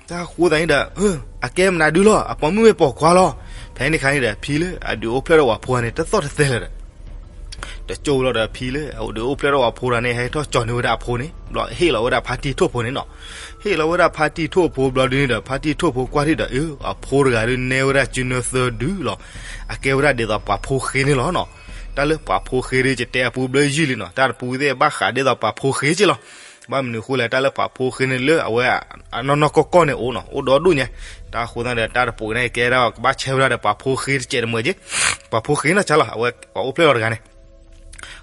တၢ်ဃိသတးန့ၣ်ဒီး အကဲမနုၤဒုလီၤ, အပိာ်မုၣ်မ့ၢ်ပိာ်ခွါလီၤ. ဖဲန့ၣ်အခါန့ၣ်ဒီး ဖံလၢအဒုးအိၣ်ဖျဲၣ်ထီၣ်ဝဲဖိန့ၣ် တသီၣ်တသဲလၢၤဒီး တကၠိလီၤဒီး ဖံလၢအဒုးအိၣ်ဖျဲၣ်ထီၣ်ဝဲအဖိတဂၤန့ၣ် ဟဲထီၣ်ကၠီၤန့ၢ်ဝဲဒၣ်အဖိန့ၣ် ဘျီဟ့ၣ်လီၤဝဲဒၣ်ဖါတံၢ်ထိၣ်ဖိန့ၣ်နီၤ. ဟ့ၣ်လီၤဝဲဒၣ်ဖါတံၢ်ထိၣ်ဖိဘျီဒုန့ၣ်ဒီး ဖါတံၢ်ထိၣ်ဖိကွၢ်ထံၣ်ဒီး အၢ အဖိတဂၤဒုးနဲဝဲဒၣ်စုနၢသၢဒုလီၤ. အကဲဝဲဒၣ်ဒ်သိးပှၤဖိဃ့န့ၣ်လီၤနီၤ. တၢ်လၢပှၤဖိဃ့ဒုး ယတဲအပူၤဘျၢယုၢ်လံနီၤ, တၢ်တပူၤသ့ၣ်ဘၣ်ဃးဒ်သိးပှၤဖိဃ့က့လီၤ. ဘၣ်မနုၤအဃိလဲၣ်, တၢ်လၢပှၤဖိဃ့န့ၣ်လၢအဝဲ အနီၢ်နီၢ်ကီၢ်ကီၢ်န့ၣ်အိၣ်နီၤ, အိၣ်ဒီဒူၣ်ညါ. တၢ်အဃိသတးဒီး တၢ်တပူၤန့ၣ်ကဲဒၣ် ကဘၣ်ဆဲဝဲဒၣ်ဒီးပှၤဖိဃ့တစဲးတမှဲၤက့, ပှၤဖိဃ့နီၢ်ဆါလီၤ, အဝဲပှၤအိၣ်ဖျဲၣ်လီၤတဂၤန့ၣ်.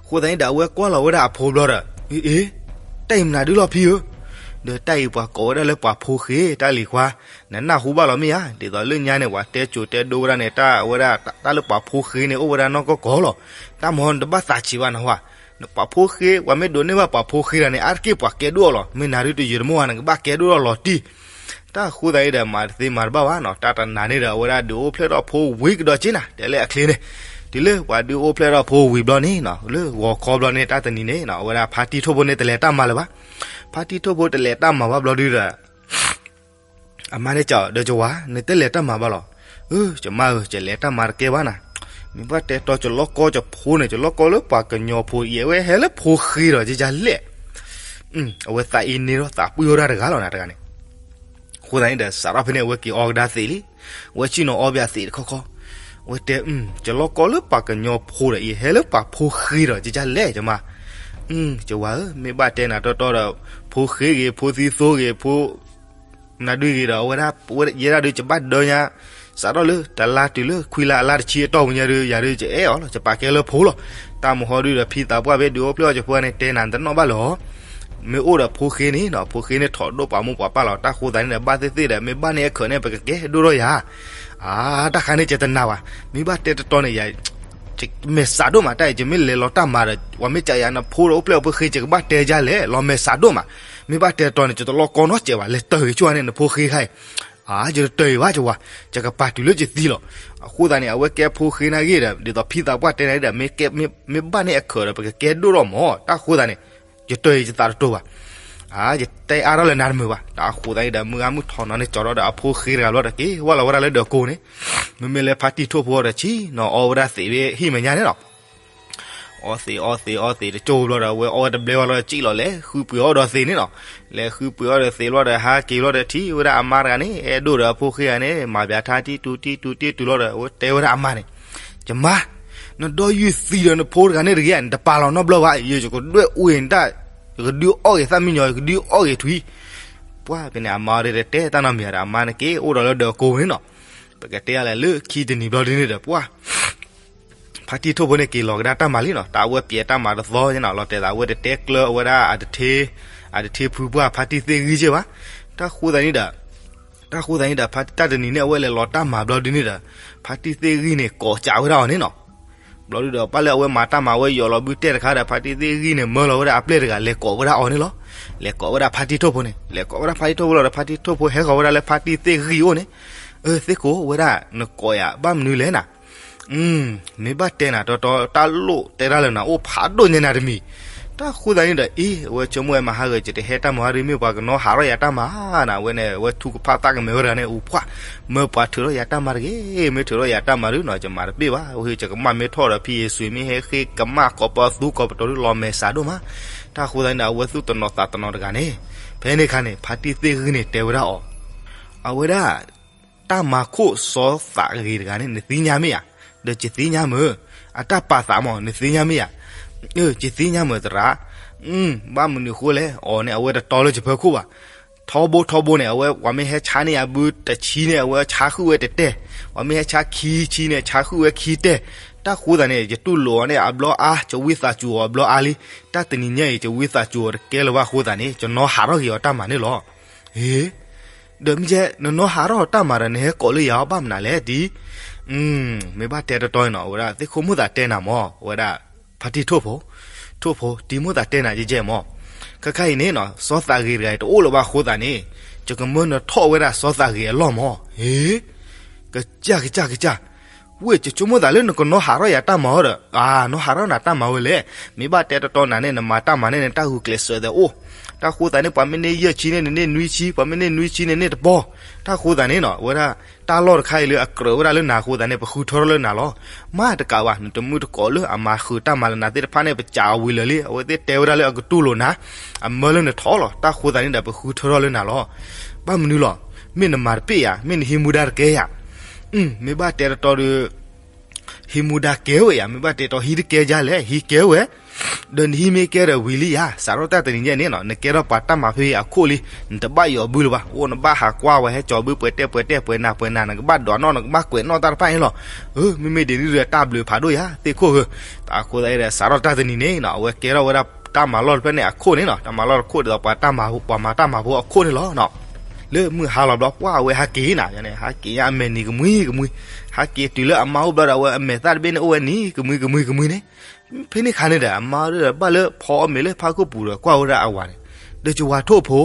အဃိသတးန့ၣ်ဒီး အဝဲကွၢ်လီၤဝဲဒၣ်အဖိဘျီဒီး အ့ အ့ တၢ်အံၤမနုၤဒုလီၤဖံဧၢ. ဒီးတၢ်အံၤပှၤကိးဝဲဒၣ်လၢပှၤဖိဃ့ တၢ်လံၤခွါ, နနၢ်ဟူဘၣ်လီၤမ့ၢ်ဧါ. ဒ်သိးလၢညါန့ၣ် ပှၤတဲစိၤတဲဒိဝဲဒၣ်န့ၣ် တၢ်ဝဲဒၣ်တၢ်လၢပှၤဖိဃ့န့ၣ် အိၣ်ဝဲဒၣ်နီၢ်ကီၢ်ကီၢ်လီၤ. တၢ်မဟီနတဘၣ်သးဆံးဘၣ်နဟါ, ပှၤဖိဃ့ ပှၤမ့ၢ်ဒိးန့ၢ်ဘၣ်ပှၤဖိဃ့တဂၤန့ၣ် အါတက့ၢ်ပှၤကဲဒိၣ်အီၤလီၤ. မ့ၢ်နၤဒုးတယုာ်တမီၢ်ဧါ နကဘၣ်ကဲဒိၣ်ထီၣ်လီၤတံၢ်. တၢ်အဃိသတးန့ၣ်ဒီး မၤတသ့မၤတဘၣ်ဘၣ်နီၤ, တၢ်တနၤန့ၣ်ဒီး အဝဲဒၣ်ဒုးအိၣ်ဖျဲၣ်ထီၣ်ဖိဝံၤကဒီးက့နၤ တဲလၢအချ့န့ၣ်. တုၤလၢပှၤဒုးအိၣ်ဖျဲၣ်ထီၣ်ဖိဝံၤဘျီန့ၣ်နီၤ, လၢဂီၤခီဘျီန့ၣ် တၢ်တနံၤန့ၣ်နီၤ, အဝဲဒၣ်ဖါတံၢ်ထိၣ်ဖိန့ၣ် တလဲၤတၢ်မၤလၢၤဘၣ်. ဖါတံၢ်ထိၣ်ဖိတလဲၤတၢ်မၤဘၣ်ဘျီဒုးဒီး အမါန့ၣ်စံးဒီး ယဝၤ နတလဲၤတၢ်မၤဘၣ်လီၤ. အၢ ယမါဧၢ, ယလဲၤတၢ်မၤတကဲဘၣ်နၤ. မ့ၢ်ဘၣ်တဲတီယလီၢ်ကီယဖိန့ၣ်, ယလီၢ်ကီလၢပှၤကညီဖိအံၤ အဝဲဟဲလၢဖိဃ့ဒီး ယလဲၤ အဝဲသးအံၤန့ၣ်ဒီးသးပှံၢ်ဝဲဒၣ်တဂၤလီၤနၤတဂၤန့ၣ်. အဃိသတးန့ၣ်ဒီး စးထီၣ်ဖဲန့ၣ် အဝဲက့ၤအီကဒါသံးလံ. အဝဲဆ့ၣ်နီၤအီဘၣ်သံးတခီခီ, အဝဲတဲ ယလီၢ်ကီလၢပှၤကညီဖိဒီးအံၤ ဟဲလၢပှၤဖိဃ့ဒီး ယလဲၤ ယမါ. ယဝၤဧၢ, မ့ၢ်ဘၣ်တဲနၤတီတီဒီး ဖိဃ့ဂ့ၤ ဖိသံသိဂ့ၤ ဖိ မနုၤဒုဂ့ၤဒီး အဝဲဒၣ် ယဲဒၣ်ဒုး ယဘၣ်ဒၢညါ စးထီၣ်လၢတလါတုၤလၢခွံလါအလါတဆံအတီၢ်ပူၤညါဒုး ယၤဒုး ယအဲၣ်အီၤလီၤ, ယပာ်ကဲလၢဖိလီၤ. တၢ်မဟီဒုးဒီး ဖံသးပှၢ်ဖဲဒုးအိၣ်ဖျဲၣ်အီၣ်ကဖိန့ၣ် တဲနၤတနီၣ်ဘၣ်လၢၤ. မ့ၢ်အိၣ်ဒီးဖိဃ့န့ၣ်နီၤ, ဖိဃ့န့ၣ်ထီၣ်ဒိၣ်ပာ်မူပှၤပၢ်လီၤ. တၢ်ဃိသတးန့ၣ်ဒီး ဘၣ်သ့ၣ်သ့ၣ်ဒီး မ့ၢ်ဘၣ်န့ၢ်အခၢးန့ၣ် ပကကဲဒိၣ်ထီၣ်ယၤ. အါ တၢ်ခါန့ၣ် ယတနာ်ဘၣ်. မ့ၢ်ဘၣ်တဲတတီန့ၣ် ယမဲာ်ဆှးဒိၣ်မး, တၢ်အံၤ ယမ့ၢ်လဲၤလီၤတၢ်မၤဒီး ပှၤမ့ၢ်စံးယၤ နဖိဒီးအိၣ်ဖျဲၣ်အီၣ်ဖိဃ့ ယကဘၣ်တဲယၤလဲၣ်, လီၤမဲာ်ဆှးဒိၣ်မး. မ့ၢ်ဘၣ်တဲတတီန့ၣ် ယတလီၢ်ကီနီတစဲးဘၣ်, လဲၤတၢၢ်ဂ့ၤဆိန့ၣ် နဖိဃ့ခါအံၤ. အါ ယတတၢၢ်အံၤဘၣ် ယဝၤ, ယကပာ်တုၤလၢယသံလီၤ. အဃိသတးန့ၣ် အဝဲကဲဖိဃ့နာ်ဂ့ၤဒီး ဒ်သိးဖံသးပှၢ်တဲနၤဒီး မ့ၢ်ဘၣ်န့ၢ်အခၢးဒီး ပကကဲဒိၣ်ထီၣ်မး. တၢ်ဃိသတးန့ၣ် ယတၢၢ်အံၤယသးတတိၤဘၣ်. အါ ယတဲအါထီၣ်လၢနၤတမုာ်ဘၣ်. တၢ်ဃိသတးန့ၣ်ဒီး မုၢ်ဂၤမုၢ်ထီၣ်နီၤန့ၣ် ကၠီထီၣ်ဒီးအဖိဃ့တဂၤဘျီဒီး က့ၤဝဲလီၤဝဲဒၣ်လၢဒၢးကိးန့ၣ်, မ့မ့ၢ်လၢဖါတံၢ်ထိၣ်ဖိဒီး ဆ့ၣ်နီၤအီဝဲဒၣ်သံးဖဲဟံၣ်မဲာ်ညါန့ၣ်လီၤ. အီသံးအီသံးအီသံးတကၠိဘျီဒီး အဝဲအီတဘျဲဝဲလီၤဒီး စံၣ်လီၤလဲၤဃုပှ့ၤအီၣ်ဒီးသံးန့ၣ်နီၤ. လဲၤဃုပှ့ၤအီၣ်ဒီးသံးဘျီဒီး ဟးက့ၤဘျီဒီး ထံၣ်ဝဲဒၣ်အမါတဂၤန့ၣ် အဲၣ်ဒိၣ်ဒီးအဖိဃ့ဂၤန့ၣ် မၤပၠးထါတံၢ်တူၤတံၢ်တူၤတံၢ်တူၤလီၤဒီး အဝဲတဲဝဲဒၣ်အမါန့ၣ်, ယမါ, နဒီယုၢ်သံးဒီးနဖိတဂၤန့ၣ်တဂ့ၤဧါ, နတပာ်လီၤနီတဘျီဘၣ်. ယကဒွဲၣ်အူအံၤနတၢ်, ယကဒုးအီၣ်ဂ့ၤသၣ်မံညီၤ, ယကဒုးအီၣ်ဂ့ၤထွံၣ် ပှၢ်ဖဲန့ၣ် အမါအီၤဒီးတတဲတၢ်နီတမံၤဒီး အမါန့ၣ်က့ၤအိၣ်ဒီးလၢဒၢးကိးန့ၣ်နီၤ. ပကတဲယလဲၣ် လၢခံတနံၤဘျီဒ်န့ၣ်ဒီး ပှၢ် ဖါတံၢ်ထိၣ်ဖိန့ၣ်က့ၤလီၤကဒါတၢ်မၤလံနီၤ. တၢ်အဝဲပျဲတၢ်မၤတသီနီၤ, လီၤတဲာ်သးအဝဲတတဲကျၢၤအဝဲဒၣ်အတထ့, အတထ့ဖုပှၢ်ဖါတံၢ်သ့ၣ်ဂံၢ်က့ဘၣ်. တၢ်ဃိသတးန့ၣ်ဒီး, တၢ်ဃိသတးန့ၣ်ဒီး ဖါတံၢ်တနံၤန့ၣ် အဝဲလဲၤလီၤတၢ်မၤဘျီဒ်န့ၣ်ဒီး ဖါတံၢ်သ့ၣ်ဂံၢ်န့ၣ် ကိးကးဝဲဒၣ်အီၤန့ၣ်နီၤ. ဘျီဒ်ဒီး ပၢ်လၢအဝဲမၤတၢ်မၤဝဲယိာ်လီၤဘုတဲတခါဒီး ဖါတံၢ်သ့ၣ်ဂံၢ်န့ၣ် မၢလီၤဝဲဒၣ်အပျဲၢ်တဂၤ လဲၤကိးဝဲဒၣ်အီၤန့ၣ်လီၤ. လဲၤကိးဝဲဒၣ်ဖါတံၢ်ထိၣ်ဖိန့ၣ်, လဲၤကိးဝဲဒၣ်ဖါတံၢ်ထိၣ်ဖိလီၤဒီး ဖါတံၢ်ထိၣ်ဖိဟဲဃီၤဝဲဒၣ်လၢဖါတံၢ်သ့ၣ်ဂံၢ်အိၣ်န့ၣ်, အၢ သ့ၣ်ကိးဝဲဒၣ် နကိးယၤဘၣ်မနုၤလဲၣ်နၤ. မ့ၢ်ဘၣ်တဲနၤတီတီ တၢ်လိၣ်တဲတၢ်လၢနၤအိၣ်ဖးဒိၣ်ညါနၤတမံၤ. တၢ်ဃိသတးန့ၣ်ဒီး အ့ အဝဲဆိကမိၣ်ဝဲမဟါဂၤ ယတဟဲတၢ်မၤအါဒ် မ့ၢ်ပှၤကနီၣ်ဟးထီၣ်ယၤတၢ်မၤနၤ, အဝဲန့ၣ် အဝဲထူကဖၣ်သၣ်ကမဲာ်ဝဲတဂၤန့ၣ် အူပှၢ်, မၢပှၤထုးထီၣ်ယၤတၢ်မၤတဂ့ၤ, မ့ၢ်ထုးထီၣ်ယၤတၢ်မၤဒုးနီၤ ယမၤတပ့ၢ်ဘၣ်, အဝဲယကမၣ်မ့ၢ်ထီၣ်ဒီး ဖံယ့ၣ်စွံမ့ၢ်ဟဲဃ့ကမၣ်ကိးပသူကိးပတီၤဒုး လီၤမဲာ်ဆှးဒိၣ်မး. တၢ်ဃိသတးန့ၣ်ဒီး အဝဲသူၣ်တနီၤသးတနီၤတဂၤန့ၣ်, ဖဲန့ၣ်အခါန့ၣ် ဖါတံၢ်သ့ၣ်ဂံၢ်န့ၣ်တဲဝဲဒၣ်အီၤ, အဝဲဒၣ် တၢ်မၤခိၣ်စီၤသးဂ့ၤတဂၤန့ၣ် နသ့ၣ်ညါမ့ၢ်ဧါ, ဒီးယသ့ၣ်ညါမ့ၢ်, အတၢ်ပာ်သးမး နသ့ၣ်ညါမ့ၢ်ဧါ, ယသ့ၣ်ညါမ့ၢ်သရၣ်, ဘၣ်မနုၤဃိလဲၣ် အီၤန့ၣ် အဝဲတတီလၢယဖၢခိၣ်ဘၣ်. ထီဘိထီဘိန့ၣ် အဝဲ ပှၤမ့ၢ်ဟဲဆါန့ၢ်ယၤဘုတဆံန့ၣ် အဝဲဆါဃုာ်ဝဲတတဲာ်, ပှၤမ့ၢ်ဟဲဆါခံဆံန့ၣ် ဆါဃုာ်ဝဲခံတဲာ်. တၢ်ဃိသတးန့ၣ် ယတူၢ်လိာ်အီၤန့ၣ် အဘျီအါ, ယဝံသးစူၤအီၤအဘျီအါလံ. တၢ်တနံၤညါအံၤ ယဝံသးစူၤအီၤတကဲလၢၤဘၣ်အဃိသတးန့ၣ် ယနီၢ်ဟးထီၣ်က့ၤအီၤတၢ်မၤန့ၣ်လီၤ. ဟ့, ဒီးမ့ၢ်ကဲ နနီၢ်ဟးထီၣ်တၢ်မၤဒီး နဟဲကိးလၢယၤအီၤဘၣ်မနုၤလဲၣ်ဒ်, မ့ၢ်ဘၣ်တဲတတီန့ၣ်နီၤ အဝဲဒၣ်သ့ၣ်ခိၣ်မိၣ်သးတဲနၤမး အဝဲဒၣ် ဖါတံၢ်ထိၣ်ဖိ, ထိၣ်ဖိ တံၤမိၣ်သးတဲနၤယဲၢ်မး, ခဲခါအံၤန့ၣ်နီၤ စီၤသးဂ့ၤတဂၤအံၤ တအိၣ်လၢၤဘၣ်အဃိသတးန့ၣ် ယကမၢနထီၣ်ဝဲဒၣ်စီၤသးဂ့ၤအလီၢ်မး. ဟ့, ကစၢ်ကစၢ်ကစၢ်, ဝ့ၢ် ယဆိကမိၣ်သးလၢနကနီၢ်ဟးထီၣ်ယၤတၢ်မၤအီၤဒီး အါ နီၢ်ဟးထီၣ်နၤတၢ်မၤဝဲလဲၣ်. မ့ၢ်ဘၣ်တဲတတီနၤန့ၣ် နမၤတၢ်မၤန့ၣ် နတၢ်ဂုာ်ကျဲးစၢးသဲးအိၣ်. တၢ်ဃိသတးန့ၣ် ပှၤမ့ၢ်န့ၢ်ယဲၢ်ဆံန့ၣ် နန့ၢ်နွံဆံ, ပှၤမ့ၢ်န့ၢ်နွံဆံန့ၣ် န့ၢ်တပီၢ်. တၢ်ဃိသတးန့ၣ်နီၤ အဝဲဒၣ် တၢ်လီၢ်တခါအံၤလၢအကြၢးဝဲဒၣ်လၢနၤအဃိသတးန့ၣ် ပဃုထၢထီၣ်လၢနၤလီၤ. မ့ၢ်တကးဘၣ် နတမုၢ်တကိးလၢအမၤဃုာ်တၢ်မၤလၢနၤသ့ၣ်တဖၣ်န့ၣ် ပစံးအဝံၤလၢာ်လံ အဝဲသ့ၣ်တဲဝဲဒၣ်လၢအကတူၢ်လိာ်နၤ, အမၢလၢနထီၣ်လီၤ. တၢ်ဃိသတးန့ၣ်ဒီး ပဃုထၢထီၣ်လၢနၤလီၤ. ဘၣ်မနုၤလီၤ. မ့ၢ်နမၤတပ့ၢ်ယၤ, မ့ၢ်နဟံးမူဒါတကဲယၤ. မ့ၢ်ဘၣ်တဲတတီဒီး ဟံးမူဒါကဲဝဲယၤ, မ့ၢ်ဘၣ်တဲတီဟံးတကဲယၤလဲၣ်, ဟံးကဲဝဲ, ဒီးနဟံးမ့ၢ်ကဲဒီးဝံၤလံယၤ, စးထီၣ်တၢ်တနံၤညါန့ၣ်နီၤ နကဲထီၣ်ပှၤတၢ်မၤဖဲအံၤအခိၣ်လံ, နတဘၣ်ယိးဘုလၢၤဘၣ်, အိၣ်နဘၣ်ဟးကွၢ်ဝဲဟဲကၠီၤဘုပှဲၤတဲာ်ပှဲၤတဲာ် ပှဲၤနၤပှဲၤနၤ နကဘၣ်ဒွးနီၣ် နကဘၣ်ကွဲးနီၣ်တၢ်တဖၣ်န့ၣ်လီၤ. မ့မ့ၢ်ဒ်န့ၣ်ဒီးတၢ်ဘျုးဖးဒိၣ်ယၤ သ့ၣ်ခိၣ်ဧၢ, အဃိသတးဒီးစးထီၣ်တၢ်တနံၤန့ၣ်နီၤ အဝဲကဲထီၣ်ဝဲဒၣ်တၢ်မၤလီၢ်တဖျၢၣ်န့ၣ်အခိၣ်န့ၣ်နီၤ, တၢ်မၤလီၢ်တခိၣ်ဒ်သိးပှၤတၢ်မၤ ပှၤမၤတၢ်မၤဖိအခိၣ်န့ၣ်လီၤ. လၢမုၢ်ဟါလီၤဘျီ ပှၢ်အဝဲဟးက့ၤနၤန့ၣ် ဟးက့ၤညါအမဲာ်နံၤကမှံကမှံ, ဟးက့ၤတုၤလၢအမါအိၣ်ဘျီဒီး အဝဲအမဲာ်သၣ်တဘ့ၣ်န့ၣ်အိၣ်ဝဲနံၤကမှံကမှံကမှံန့ၣ်, ဖဲန့ၣ်အခါန့ၣ်ဒီး အမါဒီးဘၣ်လၢဖီအီၣ်မ့ၤလၢဖးခိၣ်ပူၤဒီးကွၢ်ဝဲဒၣ်အဝၤန့ၣ်, ဒီးယဝၤထိၣ်ဖိ,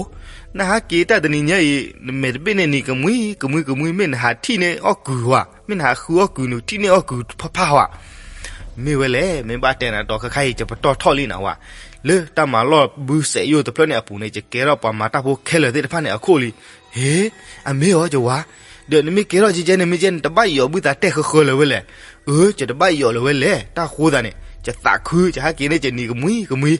နဟးက့ၤတၢ်တနံၤညါအံၤ နမဲာ်တဘ့ၣ်န့ၣ်နံၤကမှံကမှံကမှံ မ့ၢ်နဟးထံၣ်န့ၢ်အီၣ်ကုၤဧါ, မ့ၢ်နဟးဃုအီၣ်ကုၤ နထံၣ်န့ၢ်အီၣ်ကုၤဖးဖးဧါ. မ့ၢ်ဝဲလဲၣ်, မ့ၢ်ဘၣ်တဲနၤတီခါခါအံၤ ယပတီၢ်ထီၣ်လံနဝၤ, လၢတၢ်မၤလီၢ်ဘုစဲးယိၣ်တဖျၢၣ်န့ၣ်အပူၤန့ၣ် ယကဲထီၣ်ပှၤမၤတၢ်ဖိခဲလၢာ်သ့ၣ်တဖၣ်န့ၣ်အခိၣ်လံ. ဟ့, အမ့ၢ်အီၤယဝၤ, ဒီးနမ့ၢ်ကဲထီၣ်ကဲကဲန့ၣ် မ့ၢ်ကဲ နတဘၣ်ယိးဘုသးတဲဃၢဃၢလၢၤဝဲလဲၣ်. အၢ ယတဘၣ်ယိးလၢၤဝဲလဲၣ်, တၢ်ဃိသးန့ၣ် ယသးခု ယဟးက့ၤန့ၢ်ယနံၤကမှံကမှံ.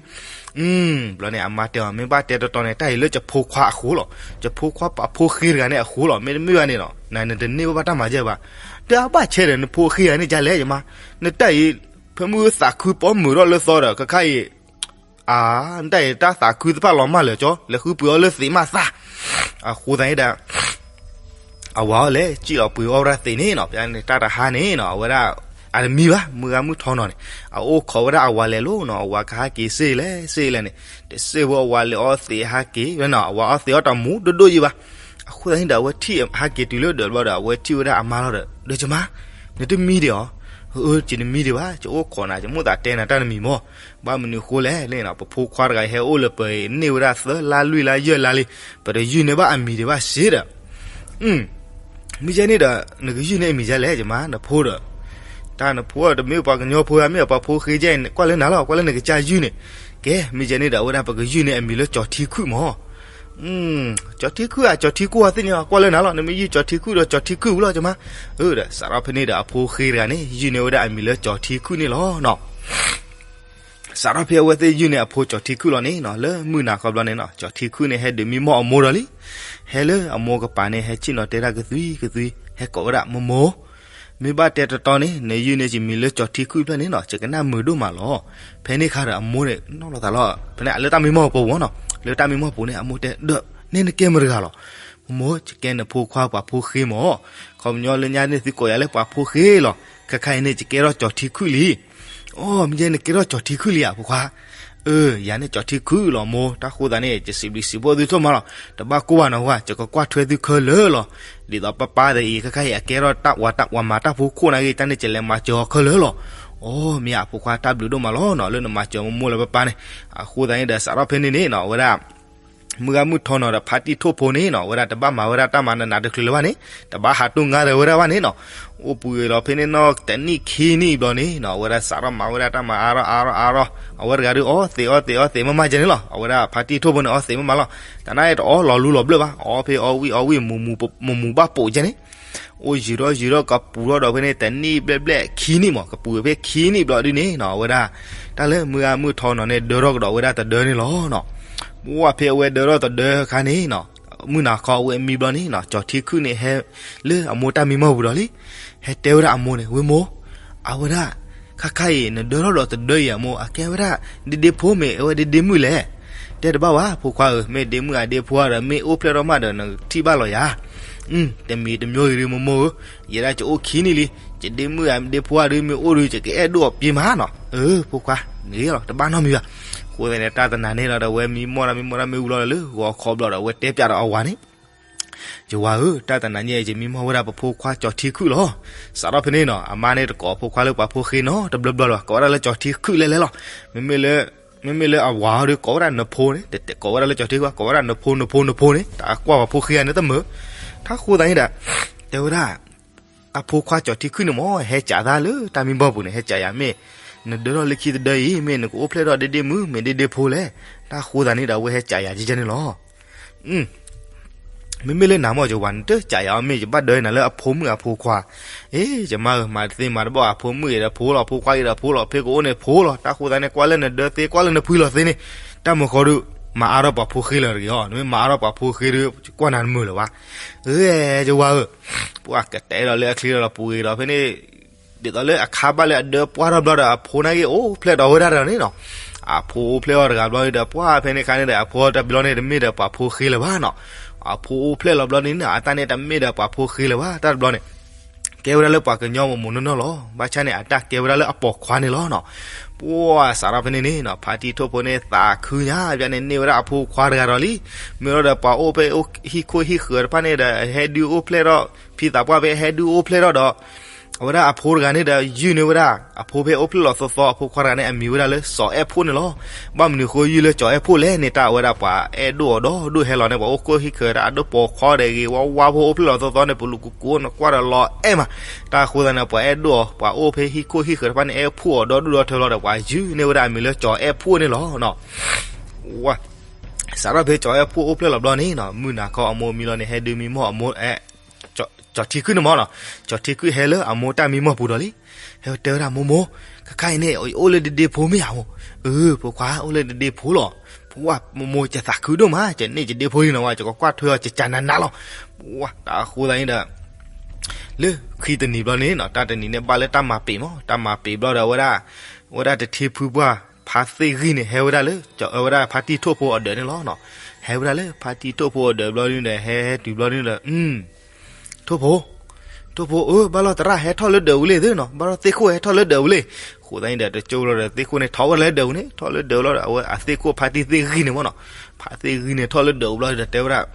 ဘျီန့ၣ် အမါတဲအီၤ မ့ၢ်ဘၣ်တဲတတီန့ၣ် တၢ်အံၤလၢယဖိခွါအဃိလီၤ, ယဖိခွါပှၤဖိဃ့တဂၤန့ၣ်အဃိလီၤ, မ့တမ့ၢ်ဘၣ်န့ၣ်နီၤ နတန့ၢ်ဘၣ်ဘၣ်တၢ်မၤယဲၢ်ဘၣ်. ဒီးအဘၣ်ဆဲဒီး နဖိဃ့ဂၤန့ၣ်ဒ်လဲၣ်ယမါ, နတၢ်အံၤ ဖဲမုၢ်သးခုပီမုာ်ထီၣ်လၢသီဒီး ခဲခါအံၤ အၢ နတၢ်အံၤတၢ်သးခုသ့ၣ်တဖၣ်လီၤမၢ်လၢာ်ကၠီ, လဲၤဃုပှ့ၤအီၣ်လၢသံးမးသး. အဃိသတးန့ၣ်ဒီး အဝၤအီၤလဲၤ စံၣ်လီၤပှ့ၤအီၣ်ဝဲဒၣ်သံးန့ၣ်နီၤ, ဖဲန့ၣ်တၢ်တဟါန့ၣ်နီၤ အဝဲဒၣ် အတမံဘၣ် မုၢ်ဂၤမုၢ်ထီနီၤန့ၣ် အအိၣ်ခိးဝဲဒၣ်အဝၤလဲၤလိၤနီၤ, အဝၤကဟဲက့ၤစ့လဲၣ်စ့လဲၣ်န့ၣ်, တစ့ဖိအဝၤလဲၤအီၣ်သံးဟဲက့ၤဝဲနီၤ, အဝၤအီၣ်သံးအီၣ်တမူဒိၣ်ဒိၣ်ယံၤဘၣ်. အဃိသတးန့ၣ်ဒီး အဝဲထံၣ်ဟဲက့ၤတုၤလၢဒၢးဘျီဒီး အဝဲထံၣ်ဝဲဒၣ်အမါလီၤဒီး ဒီးယမါ နတမံဒံးဧါ. အၢ ယတမံဒံးဘၣ်, ယအိၣ်ခိးနၤ ယမိၣ်သးတဲနၤတၢ်တမံၤမး, ဘၣ်မနုၤအဃိလဲၣ်န့ၣ်နီၤ, ပဖိခွါတဂၤအံၤဟဲအိၣ်လၢပှဲၤအံၤန့ၢ်ဝဲဒၣ်သၢလါလွံၢ်လါယဲၢ်လါလံ, ပတယုၢ်န့ၢ်ဘၣ်အမံၤဒံးဘၣ်စ့ဒီး မ့ၢ်ယဲန့ၣ်ဒီး နကယုၢ်န့ၢ်အမံၤဒ်လဲၣ် ယမါ နဖိဒီး, တၢ်နဖိတမ့ၢ်ပှၤကညီဖိဧါ, မ့ၢ်ပှၤဖိဃ့ယဲၢ်အံၤ ကွၢ်လၢနၤလီၤ, ကွၢ်လၢနကစၢ်ယုၢ်န့ၣ်. ကဲ မ့ၢ်ယဲန့ၣ်ဒီး အဝဲဒၣ်ပကယုၢ်န့ၢ်အမံၤလၢကၠီၤထံခုၣ်မး. ကၠီၤထံခုၣ်ဧါ, ကၠီၤထံခိၣ်ဧါသ့ၣ်န့ၣ်, ကွၢ်လၢနၤလီၤ, နမ့ၢ်ယုၢ်ကၠီၤထံခုၣ်ဒီး ကၠီၤထံခုၣ်ဝံၤလီၤ ယမါ. အၢ ဒီးစးထီၣ်ဖဲန့ၣ်ဒီး အဖိဃ့တဂၤန့ၣ် ယုၢ်န့ၢ်ဝဲဒၣ်အမံၤလၢကၠီၤထံခုၣ်န့ၣ်လီၤနီၤ. စးထီၣ်ဖဲအဝဲသ့ၣ်ယုၢ်န့ၢ်အဖိကၠီၤထံခုၣ်လီၤန့ၣ်နီၤ, လၢမုၢ်နၤခီဘျီန့ၣ်နီၤ, ကၠီၤထံခုၣ်န့ၣ် ဟဲဒုးမံမီၢ်အမိၢ်ဒီးလံ. ဟဲလၢအမိၢ်ကပၤန့ၣ် ဟဲဆ့ၣ်နီၤတဲဒၣ်ကသွံကသွံ, ဟဲကိးဝဲဒၣ်မိၢ်မိၢ်, မ့ၢ်ဘၣ်တဲတတီန့ၣ် နယုၢ်န့ၢ်ယမံၤလၢကၠီၤထံခုၣ်ဖျၢၣ်န့ၣ်နီၤ, ယကနၣ်မုာ်ဒိၣ်မးလီၤ. ဖဲန့ၣ်အခါဒီးအမိၢ်န့ၣ် နီၣ်လီၤသးလီၤ, ဖဲန့ၣ်လၢတၢ်မံမီၢ်ပူၤနီၤ, လၢတၢ်မံမီၢ်ပူၤန့ၣ် အမိၢ်တဲဒီး နဲနကဲမတၤတဂၤလီၤ. မိၢ်မိၢ် ယကဲနဖိခွါပှၤဖိဃ့မၢ်. ခီပညီလၢညါန့ၣ်သုကိးယၤလၢပှၤဖိဃ့လီၤ. ခဲခါအံၤန့ၣ် ယကဲထီၣ်ကၠီၤထံခုၣ်လံ. အိ မ့ၢ်ယဲနကဲထီၣ်ကၠီၤထံခုၣ်လံဧါ ဖိခွါ. အၢ ယၤန့ၣ်ကၠီၤထံခုၣ်လီၤမိၢ်. တၢ်ဃိသတးန့ၣ် ယစံးဘျုးစံးဖှိၣ်သုဒိၣ်မးလီၤ. တဘၣ်ကိၢ်ဘၣ်နီၤဝဲ, ယကကွၢ်ထွဲသုခဲလၢာ်လီၤ. ဒ်သိးပၢ်ပၢ်ဒီးအံၤ ခဲခါအံၤအကဲထီၣ်တၢ်ဝၤတၢ်ပှၤမၤတၢ်ဖိခိၣ်နာ်က့ တၢ်န့ၣ် ယလဲၤမၤစၢၤအီၤခဲလၢာ်လီၤ. အိ မ့ၢ်ယၤအဖိခွါ တၢ်ဘျုးဒိၣ်မးလီၤနီၤ လၢနမၤစၢၤမိၢ်မိၢ်လၢပၢ်ပၢ်န့ၣ်. အဃိသတးန့ၣ်ဒီး စးထီၣ်ဖဲန့ၣ်န့ၣ်နီၤ အဝဲဒၣ် မုၢ်ဂၤမုၢ်ထီနီၤဒီး ဖါတံၢ်ထိၣ်ဖိန့ၣ်နီၤ အဝဲဒၣ်တဘၣ်မၤဝဲဒၣ်တၢ်မၤနးနးတချုးလၢၤဘၣ်န့ၣ်, တဘၣ်ဟးတူၢ်ငါဒီးဝဲဒၣ်ဘၣ်န့ၣ်နီၤ. အိၣ်ပူၤဂ့ၤလီၤဖဲန့ၣ်နီၤ တနံၣ်ခံနံၣ်ဘျီန့ၣ်နီၤ အဝဲဒၣ်စးထီၣ်မၤဝဲဒၣ်တၢ်မၤအါထီၣ်အါထီၣ်အါထီၣ်, အဝဲတဂၤဒုးအီသံးအီသံးအီသံးမးမးကဲန့ၣ်လီၤ. အဝဲဒၣ်ဖါတံၢ်ထိၣ်ဖိန့ၣ် အီသံးမးမးလီၤ. တၢ်န့ၣ်တအီလီၤလူလီၤဘျၢၣ်ဘၣ်, အီဖဲအီဝံၣ်အီဝံၣ် မူးမူးဘၣ်ပိာ်ကဲန့ၣ် အိၣ်ယံာ်ထီၣ်ယံာ်ထီၣ်ကပူၤထီၣ်ဒီးဖဲန့ၣ် တနံၣ်ဘျဲၣ်ဘျဲၣ်ခံနံၣ်မး ကပူၤဖဲခံနံၣ်ဘျီဒုန့ၣ်နီၤ အဝဲဒၣ် တၢ်လၢမုၢ်ဂၤမုၢ်ထီနီၤန့ၣ် ဒၢထီၣ်ကဒီးဝဲဒၣ်တဒၢန့ၣ်လီၤနီၤ. ပှၢ်ဖဲအဝဲဒၢထီၣ်တဒၢခါန့ၣ်နီၤ မုၢ်နၤခီအဝဲအမံဘျီန့ၣ်နီၤ ကၠီၤထံခုၣ်န့ၣ်ဟဲလၢအမိၢ်တၢ်မံမီၢ်ပူၤဒီးလံ. ဟဲတဲဝဲဒၣ်အမိၢ်န့ၣ် ဝ့ၢ်မိၢ်, အဝဲဒၣ် ခါခါအံၤ နဒၢထီၣ်ဒီးတဒၢအံၤအမိၢ် အကဲဝဲဒၣ် ဒ့ဒ့ဖိမ့ၢ် အဝဲဒ့ဒ့မုၣ်လဲၣ်. တဲတဘၣ်ဘၣ် ဖိခွါဧၢ, မ့ၢ်ဒ့မုၣ်ဧါဒ့ဖိဧါဒီး မ့ၢ်အိၣ်ဖျဲၣ်ထီၣ်မးဒီး နထံၣ်ဘၣ်လီၤယၤ. တမံၤတမံၤဂ့ၤဒုး မိၢ်မိၢ်ဧၢ, ယဲဒၣ်ယအိၣ်ခံနံၣ်လံ, ယဒ့မုၣ်ဧါဒ့ဖိဧါဒုး မ့ၢ်အိၣ်ဒုး ယကအဲၣ်ဒိၣ်အီၤပှ့ၤမးနီၤ. အၢ ဖိခွါ ဂ့ၤလီၤ တဘၣ်နီတမံၤဘၣ်. အဃိသတးန့ၣ် တၢ်တနၤန့ၣ်ဒီး အဝဲမံမီၢ်တၢ်မံမီၢ်တၢ်မ့ၢ်ဝံၤလီၤဒီးလၢဂီၤခီဘျီဒီး အဝဲတဲပၠးဒီးအဝၤန့ၣ် ယဝၤဧၢ, တၢ်တနၤညါအံၤ ယမံမီၢ်ဝဲဒၣ်ပဖိခွါကၠီၤထံခုၣ်လီၤ. စးထီၣ်ဖဲန့ၣ်နီၤ အမါန့ၣ်တကိးဖိခွါလၢပှၤဖိဃ့နီတဘျီဘျီလၢၤဘၣ်, ကိးဝဲဒၣ်လၢကၠီၤထံခုၣ်လဲၤလဲၤလီၤ. မ့မ့ၢ်လၢ မ့မ့ၢ်လၢအဝၤဟီဒုး ကိးဝဲဒၣ်နဖိန့ၣ်, တကိးဝဲဒၣ်လၢကၠီၤထံခုၣ်ဘၣ်, ကိးဝဲဒၣ်နဖိနဖိနဖိန့ၣ်, တၢ်ကွၢ်ပှၤဖိဃ့ဧါန့ၣ်တမုာ်. တၢ်ဃိသတးန့ၣ်ဒီး တဲဝဲဒၣ် အဖိခွါကၠီၤထံခုၣ်န့ၣ်မ့ၢ် ဟဲကးသးလၢတၢ်မံမီၢ်ပူၤန့ၣ် ဟဲကးယၤမ့ၢ် နဒၢထီၣ်လၢခံတဒၢအံၤ မ့ၢ်နကအိၣ်ဖျဲၣ်ထီၣ်ဒ့ဒ့မုၣ် မ့ၢ်ဒ့ဒ့ဖိလဲၣ်. တၢ်ဃိသတးန့ၣ်ဒီး အဝဲဟဲကးယၤကဲန့ၣ်လီၤ. မ့မ့ၢ်လၢနၤမ့ၢ်ယဝၤ နတကးယၤအီၤ မ့ၢ်ယဘၣ်ဒၢနၤလၢအဖိမုၣ်အဖိခွါ. အ့ ယမါဧၢ, မၤတသ့မၤတဘၣ် အဖိမုၣ်အံၤဒီးဖိလီၤ, ဖိခွါအံၤဒီးဖိလီၤ, ဖဲကအိၣ်န့ၣ်ဖိလီၤ. တၢ်ဃိသတးန့ၣ် ကွၢ်လၢနဒၢသ့ ကွၢ်လၢနဖှံလီၤသ့န့ၣ်, တၢ်မုာ်ဃီဒုး မၤအါထီၣ်ပှၤဖိဃ့လၢၤတဂ့ၤအီၤ, နမ့ၢ်မၤအါထီၣ်ပှၤဖိဃ့ဒုး ကွၢ်နၤတမုာ်လၢၤဘၣ်. အ့ ယဝၤဧၢ, ပှၤကတဲဒီးလၢအချံဒီးပူၤဂ့ၤဒီးဖဲန့ၣ် ဒ်သိးလၢအခါဘၣ်လၢအဒၢပှၢ်ထီၣ်ဘျီဒီး အဖိနာ်က့ အိၣ်ဖျဲၣ်ဒီးဝဲဒၣ်ဒီးန့ၣ်နီၤ. အဖိအိၣ်ဖျဲၣ်အီၤတဂၤဘျီဒီး ပှၢ်ဖဲန့ၣ်ခါန့ၣ်ဒီး အဖိတဘျီန့ၣ် တမ့ၢ်ဒီးပှၤဖိဃ့လၢၤဘၣ်နီၤ. အဖိအိၣ်ဖျဲၣ်လီၤဘျီန့ၣ်နီၤ အတၢ်န့ၣ်တမ့ၢ်ဒီးပှၤဖိဃ့လၢၤဘၣ် တၢ်တဘျီန့ၣ် ကဲဝဲဒၣ်လၢပှၤကညီမိၢ်မိၢ်နီၢ်နီၢ်လီၤ. ဘၣ်ဆၣ်န့ၣ် အတၢ်ကဲဝဲဒၣ်လၢအပိာ်ခွါန့ၣ်လီၤနီၤ. ပှၢ်စးထီၣ်ဖဲန့ၣ်န့ၣ်နီၤ ဖါတံၢ်ထိၣ်ဖိန့ၣ် သးခုညါ ဘၣ်န့ၣ်န့ၢ်ဝဲဒၣ်အဖိခွါတဂၤဒီးလံ. မ့ၢ်လီၤဒီးပှၤအိၣ်ဖဲဟံၣ်ခိၣ်ဟံၣ်ဃၢၤတဖၣ်န့ၣ်ဒီး ဟဲဒုးအိၣ်ဖျဲၣ်ထီၣ် ဖံသးပှၢ်ဖဲဟဲဒုးအိၣ်ဖျဲၣ်ထီၣ်ဒီး အဝဲဒၣ်အဖိတဂၤန့ၣ်ဒီး ယုၢ်န့ၢ်ဝဲဒၣ် အဖိဖဲအိၣ်ဖျဲၣ်လီၤသီသီ အဖိခွါတဂၤန့ၣ် အမံၤဝဲဒၣ်လၢစီၤအဲၣ်ဖှိၣ်န့ၣ်လီၤ. ဘၣ်မနုၤဃိယုၢ်လၢစီၤအဲၣ်ဖှိၣ်လဲၣ်န့ၣ် တၢ်အဝဲဒၣ်ပှၤအဲၣ်ဒိၣ်အီၤဒီး ဒိၣ်ဟဲလီၤန့ၣ် ပှၤအိၣ်ခိၣ်ဟံၣ်ဃၢၤတၢ်အဒိၣ်ပိာ်ခွါဒီးဂ့ၤ ဝါဝါဖိအိၣ်ဖျဲၣ်လီၤသီသီန့ၣ် ပလူၤကူကူန့ၣ် ကွၢ်ဒီးလီၤအဲၣ်မး. တၢ်ဃိသတးန့ၣ် ပှၤအဲၣ်ဒိၣ်အီၤ ပှၤအိၣ်ဖဲဟံၣ်ခိၣ်ဟံၣ်ဃၢၤတဖၣ်န့ၣ် အဲၣ်ဖှိၣ်အီၤဒီဒူၣ်ဒီထၢလီၤဒီး ပှၤယုၢ်န့ၢ်ဝဲဒၣ်အမံၤလၢစီၤအဲၣ်ဖှိၣ်န့ၣ်လီၤ. စးထီၣ်ဖဲစီၤအဲၣ်ဖှိၣ်အိၣ်ဖျဲၣ်လီၤဘျီန့ၣ်နီၤ မုၢ်နၤခီအမိၢ်မံလီၤန့ၣ် ဟဲဒုးမံမီၢ်အမိၢ် ကၠီၤထံခုၣ်န့ၣ်မ့ၢ်နီၤ, ကၠီၤထံခုၣ်ဟဲလၢအမိၢ်တၢ်မံမီၢ်ပူၤဒီးလံ. ဟဲတဲဝဲဒၣ် မိၢ်မိၢ်, ခဲခါအံၤန့ၣ် ယအိၣ်လၢဒ့ဒ့ဖိမ့ၢ်ဧါမိၢ်. အၢ ဖိခွါ အိၣ်လၢဒ့ဒ့ဖိလီၤ. ပှၢ်မိၢ်မိၢ် ယသးခုဒိၣ်မး ယန့ၢ်ယဒ့ဖိလံနီၤဝဲ ယကကွၢ်ထွဲအီၤ ယကနၤနၤလီၤ. ပှၢ်တၢ်ဃိသတးန့ၣ်ဒီး လၢခံတနံၤဘျီန့ၣ်နီၤ တၢ်တနံၤန့ၣ်ဘၣ်လၢတၢ်မၤပ့ၤမး တၢ်မၤပ့ၤဘျီဒီး အဝဲဒၣ် အဝဲဒၣ်တထံဖုပှၢ်ဖါသ့ၣ်ဂံၢ်န့ၣ် ဟဲဝဲဒၣ်လၢ အဝဲဒၣ်ဖါတံၢ်ထိၣ်ဖိအဒၢးန့ၣ်လီၤ. ဟဲဝဲဒၣ်လၢဖါတံၢ်ထိၣ်ဖိအဒၢးဘျီန့ၣ်ဒီး ဟဲဟဲတုၤဘျီန့ၣ်ဒီး ထိၣ်ဖိ, ထိၣ်ဖိဧၢ, ဘၣ်လီၤသရၣ်ဟဲထီၣ်လၢဒၢးပူၤလံသ့နီၤ, ဘၣ်လီၤသ့ၣ်ခိၣ်ဟဲထီၣ်လၢဒၢးပူၤလံ. ဃိသတးန့ၣ်ဒီး တကၠိဘျီဒီး သ့ၣ်ခိၣ်န့ၣ်ထီၣ်ဝဲဒၣ်လၢဒၢးပူၤန့ၣ် ထီၣ်လၢဒၢးပူၤလီၤဒီး အဝဲအသ့ၣ်ခိၣ်ဖါတံၢ်သ့ၣ်ဂံၢ်န့ၣ်မ့ၢ်နီၤ, ဖါသ့ၣ်ဂံၢ်န့ၣ်ထီၣ်လၢဒၢးပူၤဘျီဒီး တဲဝဲဒၣ်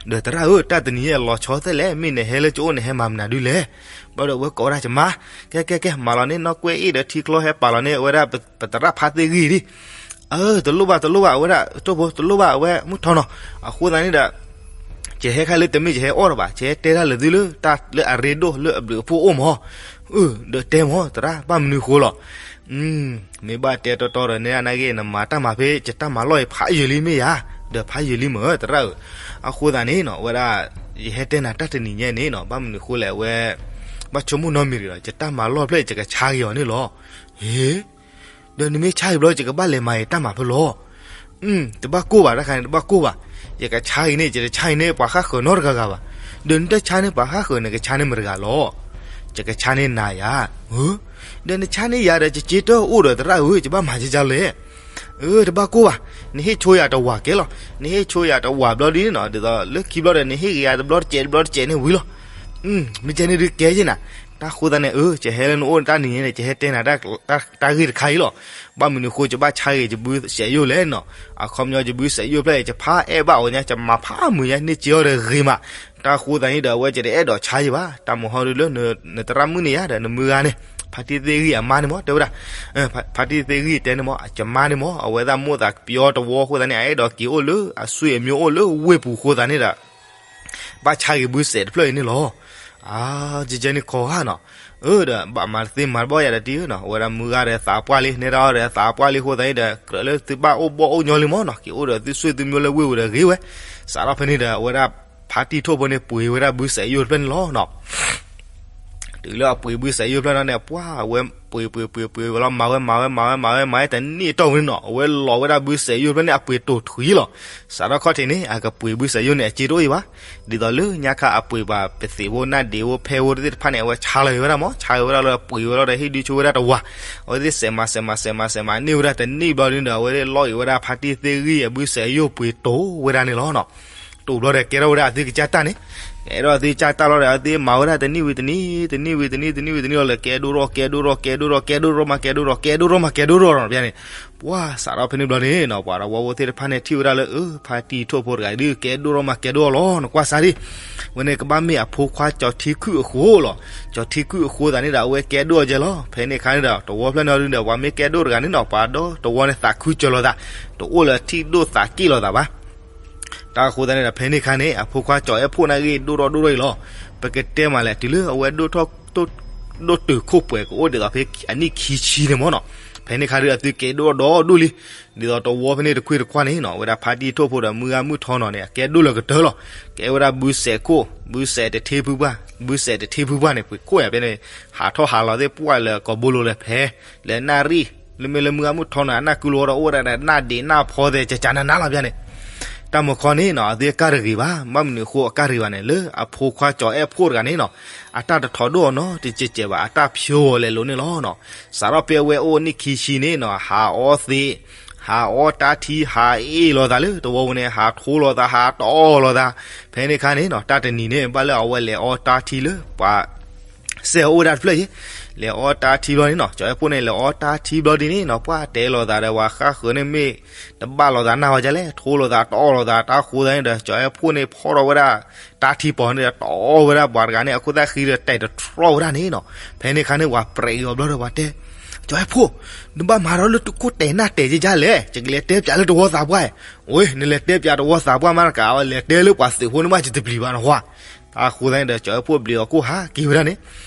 ဒီးသရၣ်ဧၢ, တၢ်တနံၤညါလီၤဆီသ့လဲၣ်, မ့ၢ်နဟဲလၢကၠိအိၣ်န့ၣ် ဟဲမၤမနုၤဒုလဲၣ်. ဘျီဒီးအဝဲကိးဝဲဒၣ် ယမါ, ကဲကဲကဲ မၤလီၤန့ၢ်နီၣ်ကွဲၢ်အ့ၣ်ဒီးထံကျိဟဲပာ်လီၤန့ၢ် အဝဲဒၣ် ပသရၣ်ဖါသ့ၣ်ဂံၢ်ဒံး. အၢ တလိၣ်ဘၣ်တလိၣ်ဘၣ် အဝဲဒၣ်တိၢ်ဖိ တလိၣ်ဘၣ် အဝဲမုၢ်ထီနီၤ. အဃိသတးန့ၣ်ဒီး ယဟဲခါလၢတမ့ၢ်ယဟဲအီၣ်ဒီးဘၣ်, ယဟဲတဲတၢ်လၢသုလၢတၢ်လၢအရ့ဒိၣ်လၢအဘျုးအဖှိၣ်အိၣ်မး. အၢ ဒီးတဲမး သရၣ် ဘၣ်မနုၤဃိလီၤ. မ့ၢ်ဘၣ်တဲတီတီဒီးန့ၣ် နာ်က့ နမၤတၢ်မၤဖဲ ယတၢ်မၤလီၢ်အံၤဖးယံာ်လံမ့ၢ်ဧါ, ဒီးဖးယံာ်လံမ့ၢ်ဧါ သရၣ်ဧၢ. အဃိသတးန့ၣ်နီၤ အဝဲဒၣ် ယဟဲတဲနၤတၢ်တနံၤညါန့ၣ်နီၤ ဘၣ်မနုၤဃိလဲၣ် အဝဲ ဘၣ်ဆိကမိၣ်နီတမံၤတဂ့ၤဒီး ယတၢ်မၤလီၢ်ဖျဲၣ် ယကဆါက့ၤအီၤန့ၣ်လီၤ. ဟ့ ဒီးနမ့ၢ်ဆါအံၤဘျီ ယကဘၣ်လဲၤမၤယတၢ်မၤဖဲလဲၣ်. တဘၣ်ကိၢ်ဘၣ် တၢ်ခါန့ၣ် တဘၣ်ကိၢ်ဘၣ်. ယကဆါအံၤန့ၣ် ယတဆါအံၤန့ၣ် ပှၤဃၣ်ဃၢၤနီတဂၤဂၤဘၣ်. ဒီးနတဆါန့ၣ် ပှၤဃၣ်ဃၢၤ နကဆါန့ၣ်မတၤတဂၤလီၤ. ယကဆါန့ၣ်နၤယၤ. ဒီးနဆါန့ၣ်ယၤဒီး ယစ့တအိၣ်ဒီးသရၣ်ဧၢ, ယဘၣ်မၤကကလဲၣ်. အၢ တဘၣ်ကိၢ်ဘၣ်, နဟ့ၣ်ဆိယၤတဝာ်ကဲလီၤ. နဟ့ၣ်ဆိယၤတဝာ်ဘျီဒ်န့ၣ်နီၤ, ဒ်သိးလၢခံဘျီဒီး နဟ့ၣ်ဂ့ၤယၤတဘျီတစဲးတဘျီတစဲးန့ၣ်ဝံၤလီၤ. မ့ၢ်ကဲန့ၣ်ဒုးကဲယဲနၤ, တၢ်ဃိသတးန့ၣ် အၢ ယဟဲလၢနအိၣ်နတၢ်နံၤန့ၣ် ယဟဲတဲနၤ တၢ်ဂ့ၢ်တခါအံၤလီၤ. ဘၣ်မနုၤအဃိ ယဘၣ်ဆါဂ့ၤယဘုစဲးယိၣ်လဲၣ်နီၤ. အခီပညီယဘုစဲးယိၣ်ဖျၢၣ်အံၤ ယဖးအဲၣ်ဘၣ်အီၤညါ ယမၤဖးမုာ်ညါ န့ၢ်စ့အီၤဒီးဂ့ၤမး. တၢ်ဃိသတးန့ၣ်ဒီး အဝဲယတအဲၣ်ဒိးဆါယၤဘၣ်. တၢ်မုၢ်ဟီဒုလၢ နသရၣ်မုၣ်န့ၣ်ယါဒီး နမုၢ်ဂၤန့ၣ် ဖါတံၢ်သ့ၣ်ဂံၢ်အမါန့ၣ်မ့ၢ် တဲဝဲဒၣ် ဖါတံၢ်သ့ၣ်ဂံၢ်တဲန့ၣ်မ့ၢ် ယမါန့ၣ်မ့ၢ် အဝဲဒၣ်မိၣ်သးပယီတဝီအဃိသတးန့ၣ် အအဲၣ်ဒိးက့ၤအိၣ်လၢအဆွေအမျိုးအိၣ်လၢဝ့ၢ်ပူၤအဃိသတးန့ၣ်ဒီး ဘၣ်ဆါဂ့ၤဘုစဲးတဖျၢၣ်အံၤန့ၣ်လီၤ. အါ ကကဲန့ၣ်ကီးဧါနီၤ. အၢ ဒီးဘၣ်မၤတသ့မၤတဘၣ်ယၤဒီးတံၢ်ဧၢနီၤ. အဝဲဒၣ်မုၢ်ဂၤဒီးသးပှၢ်လံ နဲဒၣ်အီၤဒီးသးပှၢ်လံအဃိသတးန့ၣ်ဒီး ကြၢးလၢသုဘၣ်အိၣ်ဘီၣ်အိၣ်ညီလံမ့ၢ်နီၤ. က့ၤအိၣ်ဒီးသုဆွေသုမျိုးလၢဝ့ၢ်ပူၤဒီးဂ့ၤဝဲ. စးထီၣ်ဖဲန့ၣ်ဒီး အဝဲဒၣ်ဖါတံၢ်ထိၣ်ဖိန့ၣ် ပှ့ၤဝဲဒၣ်ဘုစဲးယိၣ်တဖျၢၣ်န့ၣ်လီၤနီၤ. တုၤလၢအပှ့ၤဘုစဲးယိၣ်တဖျၢၣ်န့ၣ် ပှၤအဝဲပှ့ၤပှ့ၤပှ့ၤပှ့ၤဝဲလီၤ မၤဝဲမၤဝဲမၤဝဲမၤဝဲမၤဝဲ တနံၣ်အတီၢ်ဝဲန့ၣ်နီၤ အဝဲလီၤဝဲဒၣ်ဘုစဲးယိၣ်တဖျၢၣ်န့ၣ် အပှ့ၤတိာ်ထွံလီၤ. စးထီၣ်ခီၣ်ထံးန့ၣ် အကပှ့ၤဘုစဲးယိၣ်န့ၣ် အစ့တအိၣ်အံၤဘၣ်. ဒ်သိးလၢညါခါအပှ့ၤဘၣ် ပသ့ၣ်ဖိနၢ်ဒ့ၣ်ဖိဖဲဖိသ့ၣ်တဖၣ်န့ၣ် အဝဲဆါလီၤဝဲဒၣ်မ့ၢ် ဆါဝဲဒၣ်လၢပှ့ၤဝဲလီၤဒီး ဟ့ၣ်ဒုးဆိဝဲဒၣ်တဝၤ. အဝဲသ့ၣ်စဲးမၤစဲးမၤစဲးမၤစဲးမၤန့ၢ်ဝဲဒၣ်တနံၣ်ဘျီဒ်န့ၣ်ဒီး အဝဲသ့ၣ်လီၤအံၤဝဲဒၣ်ဖါတံၢ်သ့ၣ်ဂံၢ်အဘုစဲးယိၣ်ပှ့ၤတိာ်ဝဲဒၣ်န့ၣ်လီၤနီၤ. တိာ်ဘျီဒီးကဲထီၣ်ဝဲဒၣ်အသုကစၢ်တၢ်န့ၣ်, ကဲထီၣ်အသုကစၢ်တၢ်လီၤဒီး အဝဲသ့ၣ်မၤဝဲဒၣ်တနံၣ်ဝံၤတနံၣ် တနံၣ်ဝံၤတနံၣ် တနံၣ်ဝံၤတနံၣ်လီၤ လဲၤကဲဒိၣ်ထီၣ်ကဲဒိၣ်ထီၣ်ကဲဒိၣ်ထီၣ်မၤကဲဒိၣ်ထီၣ် ကဲဒိၣ်ထီၣ်မၤကဲဒိၣ်ထီၣ်နီၤ ဘၣ်န့ၣ်. ပှၤစးထီၣ်ဖဲန့ၣ်ဘျီန့ၣ်နီၤ ပှၤတဝီဖိသ့ၣ်တဖၣ်န့ၣ် ထံၣ်ဝဲဒၣ်လၢ အၢ ဖါတံၢ်ထိၣ်ဖိတဂၤဒုး ကဲဒိၣ်ထီၣ်မၤကဲဒိၣ်ထီၣ်လီၤ နကွၢ်စၢ်ဒံး. ဝဲန့ၣ်ကဘၣ်မ့ၢ်အဖိခွါကၠီၤထံခုၣ်အဃိလီၤ. ကၠီၤထံခုၣ်အဃိသတးန့ၣ်ဒီး အဝဲကဲဒိၣ်အီၤကဲလီၤ. ဖဲန့ၣ်အခါန့ၣ်ဒီး တဝီဖျၢၣ်န့ၣ်ဒုးဒီး ပှၤမ့ၢ်ကဲဒိၣ်တဂၤန့ၣ်နီၤ ပှၤဒီတဝီန့ၣ်သးခုစၢၤလိာ်သး, တအိၣ်လၢထံၣ်ဒိၣ်သးက့ၣ်လိာ်သးဘၣ်. တၢ်အဃိသတးန့ၣ်ဒီး ဖဲန့ၣ်အခါန့ၣ် အဖိခွါကၠီၤအဲၣ်ဖိန့ၣ်ဂ့ၢ်ဒိၣ်ထီၣ်ဒိၣ်ထီၣ်အံၤလီၤ. ပကတဲမးလဲၣ် တုၤလၢအဝဲဒိၣ်ထီၣ် ဒိၣ်တုာ်ခိၣ်ပှဲၤကအိၣ်ဒ်သိးဖဲအနံၣ်ခံဆံန့ၣ်မ့ၢ်နီၤ. ဖဲန့ၣ်အခါဒုး အသုကဲဒိၣ်ထီၣ်ဒိၣ်ဒိၣ်လံ. ဒ်သိးတဝီဖဲန့ၣ်တခွ့တခွါန့ၣ်နီၤ အဝဲဒၣ်ဖါတံၢ်ထိၣ်ဖိဒီးမုၢ်ဂၤမုၢ်ထီနီၤန့ၣ် အကဲဒိၣ်လၢကတၢၢ်လီၤ. ကဲဝဲဒၣ်ဘုစဲးခိၣ် ဘုစဲးတထ့ဖုပှၢ် ဘုစဲးတထ့ဖုပှၢ်န့ၣ် ပှ့ၤခိၣ်ယၤဖဲန့ၣ် ဟးထီၣ်ဟးလီၤသ့ၣ်ပှၢ်လၢကိာ်ဘိလိၤလၢဖဲ လၢနၣ်ရံၣ် လၢမ့ၢ်လၢမုၢ်ဂၤမုၢ်ထီနီၤ အနၢ်ကုလိၤဒီးအိၣ်ဝဲဒၣ်ဒီးနၣ်ဒ့းနၢ်ဖီသဲး ကကနၤနၤလီၤဖဲန့ၣ်. တၢ်မုၢ်ခီန့ၣ်နီၤ အသုကၢ်တဂ့ၤဘၣ်. ဘၣ်မနုၤအဃိအကၢ်တဂ့ၤဘၣ်န့ၣ် လၢအဖိခွါကၠီၤအဲၣ်ဖိတဂၤန့ၣ်နီၤ အတၢ်တထီၣ်ဒိၣ်အီၤနီတစဲးစဲးဘၣ် အတၢ်ဖျိအီၤလဲၤလိၤန့ၣ်လီၤနီၤ. စးထီၣ်ဖဲအဝဲအိၣ်နံၣ်ခံဆံန့ၣ်နီၤ ဟးအီသံး ဟးအီတၢ်ထံ ဟးအ့ၣ်လိာ်သးလၢတဝီပူၤန့ၣ် ဟးထိလိာ်သး ဟးတအီၣ်လိာ်သး. ဖဲန့ၣ်အခါန့ၣ်နီၤ တၢ်တနံၤန့ၣ် ဘၣ်လၢအဝဲလဲၤအီတၢ်ထံလၢပှၤ စဲးအိၣ်ဝဲဒၣ်တဖျၢၣ်အံၤ လဲၤအီတၢ်ထံဘျီန့ၣ်နီၤ ကၠီၤအဲၣ်ဖိန့ၣ် လဲၤအီတၢ်ထံဘျီဒ်န့ၣ်နီၤ ပှၤတဲလိာ်သးဒီးပှၤဃၣ်ဃၢၤန့ၣ်မ့ၢ် တဘၣ်လိာ်သးနၢ်ဝဲဒ်လဲၣ် ထိလိာ်သးတအီၣ်လိာ်သး တၢ်ဃိသတးန့ၣ်ဒီး ကၠီၤအဲၣ်ဖိန့ၣ် ဖီၣ်ထီၣ်ဝဲဒၣ် တၢ်ထံပီၤန့ၣ်ဒီး တအီၣ်ဝဲဒၣ်ပှၤတဂၤန့ၣ် အခိၣ်သၣ်ဃံဒီး တဲာ်တတြီၣ်ဝဲဒၣ်န့ၣ်နီၤ. ဖဲန့ၣ်အခါန့ၣ် ပှၤပြဲးအီၤဘျီဒီးပှၤတဲ ကၠီၤအဲၣ်ဖိ နဘၣ်မၤဒီးလၢတခိၣ်တဲာ်နၢ်တဲာ်ယဲယဲလဲၣ် ယကလဲၤတဲပၠးလၢတဝီသးပှၢ်. အိ နလဲၤတဲပၠးတဝီသးပှၢ်မးတကး လဲၤတဲလၢပှၤသုးဖိန့ၣ်မး ယတပျံၤဘၣ်နဟါ. တၢ်ဃိသတးန့ၣ်ဒီး ကၠီၤအဲၣ်ဖိဘျံးအီၤခိၣ်ဟးက့ၤဝဲဒၣ်န့ၣ်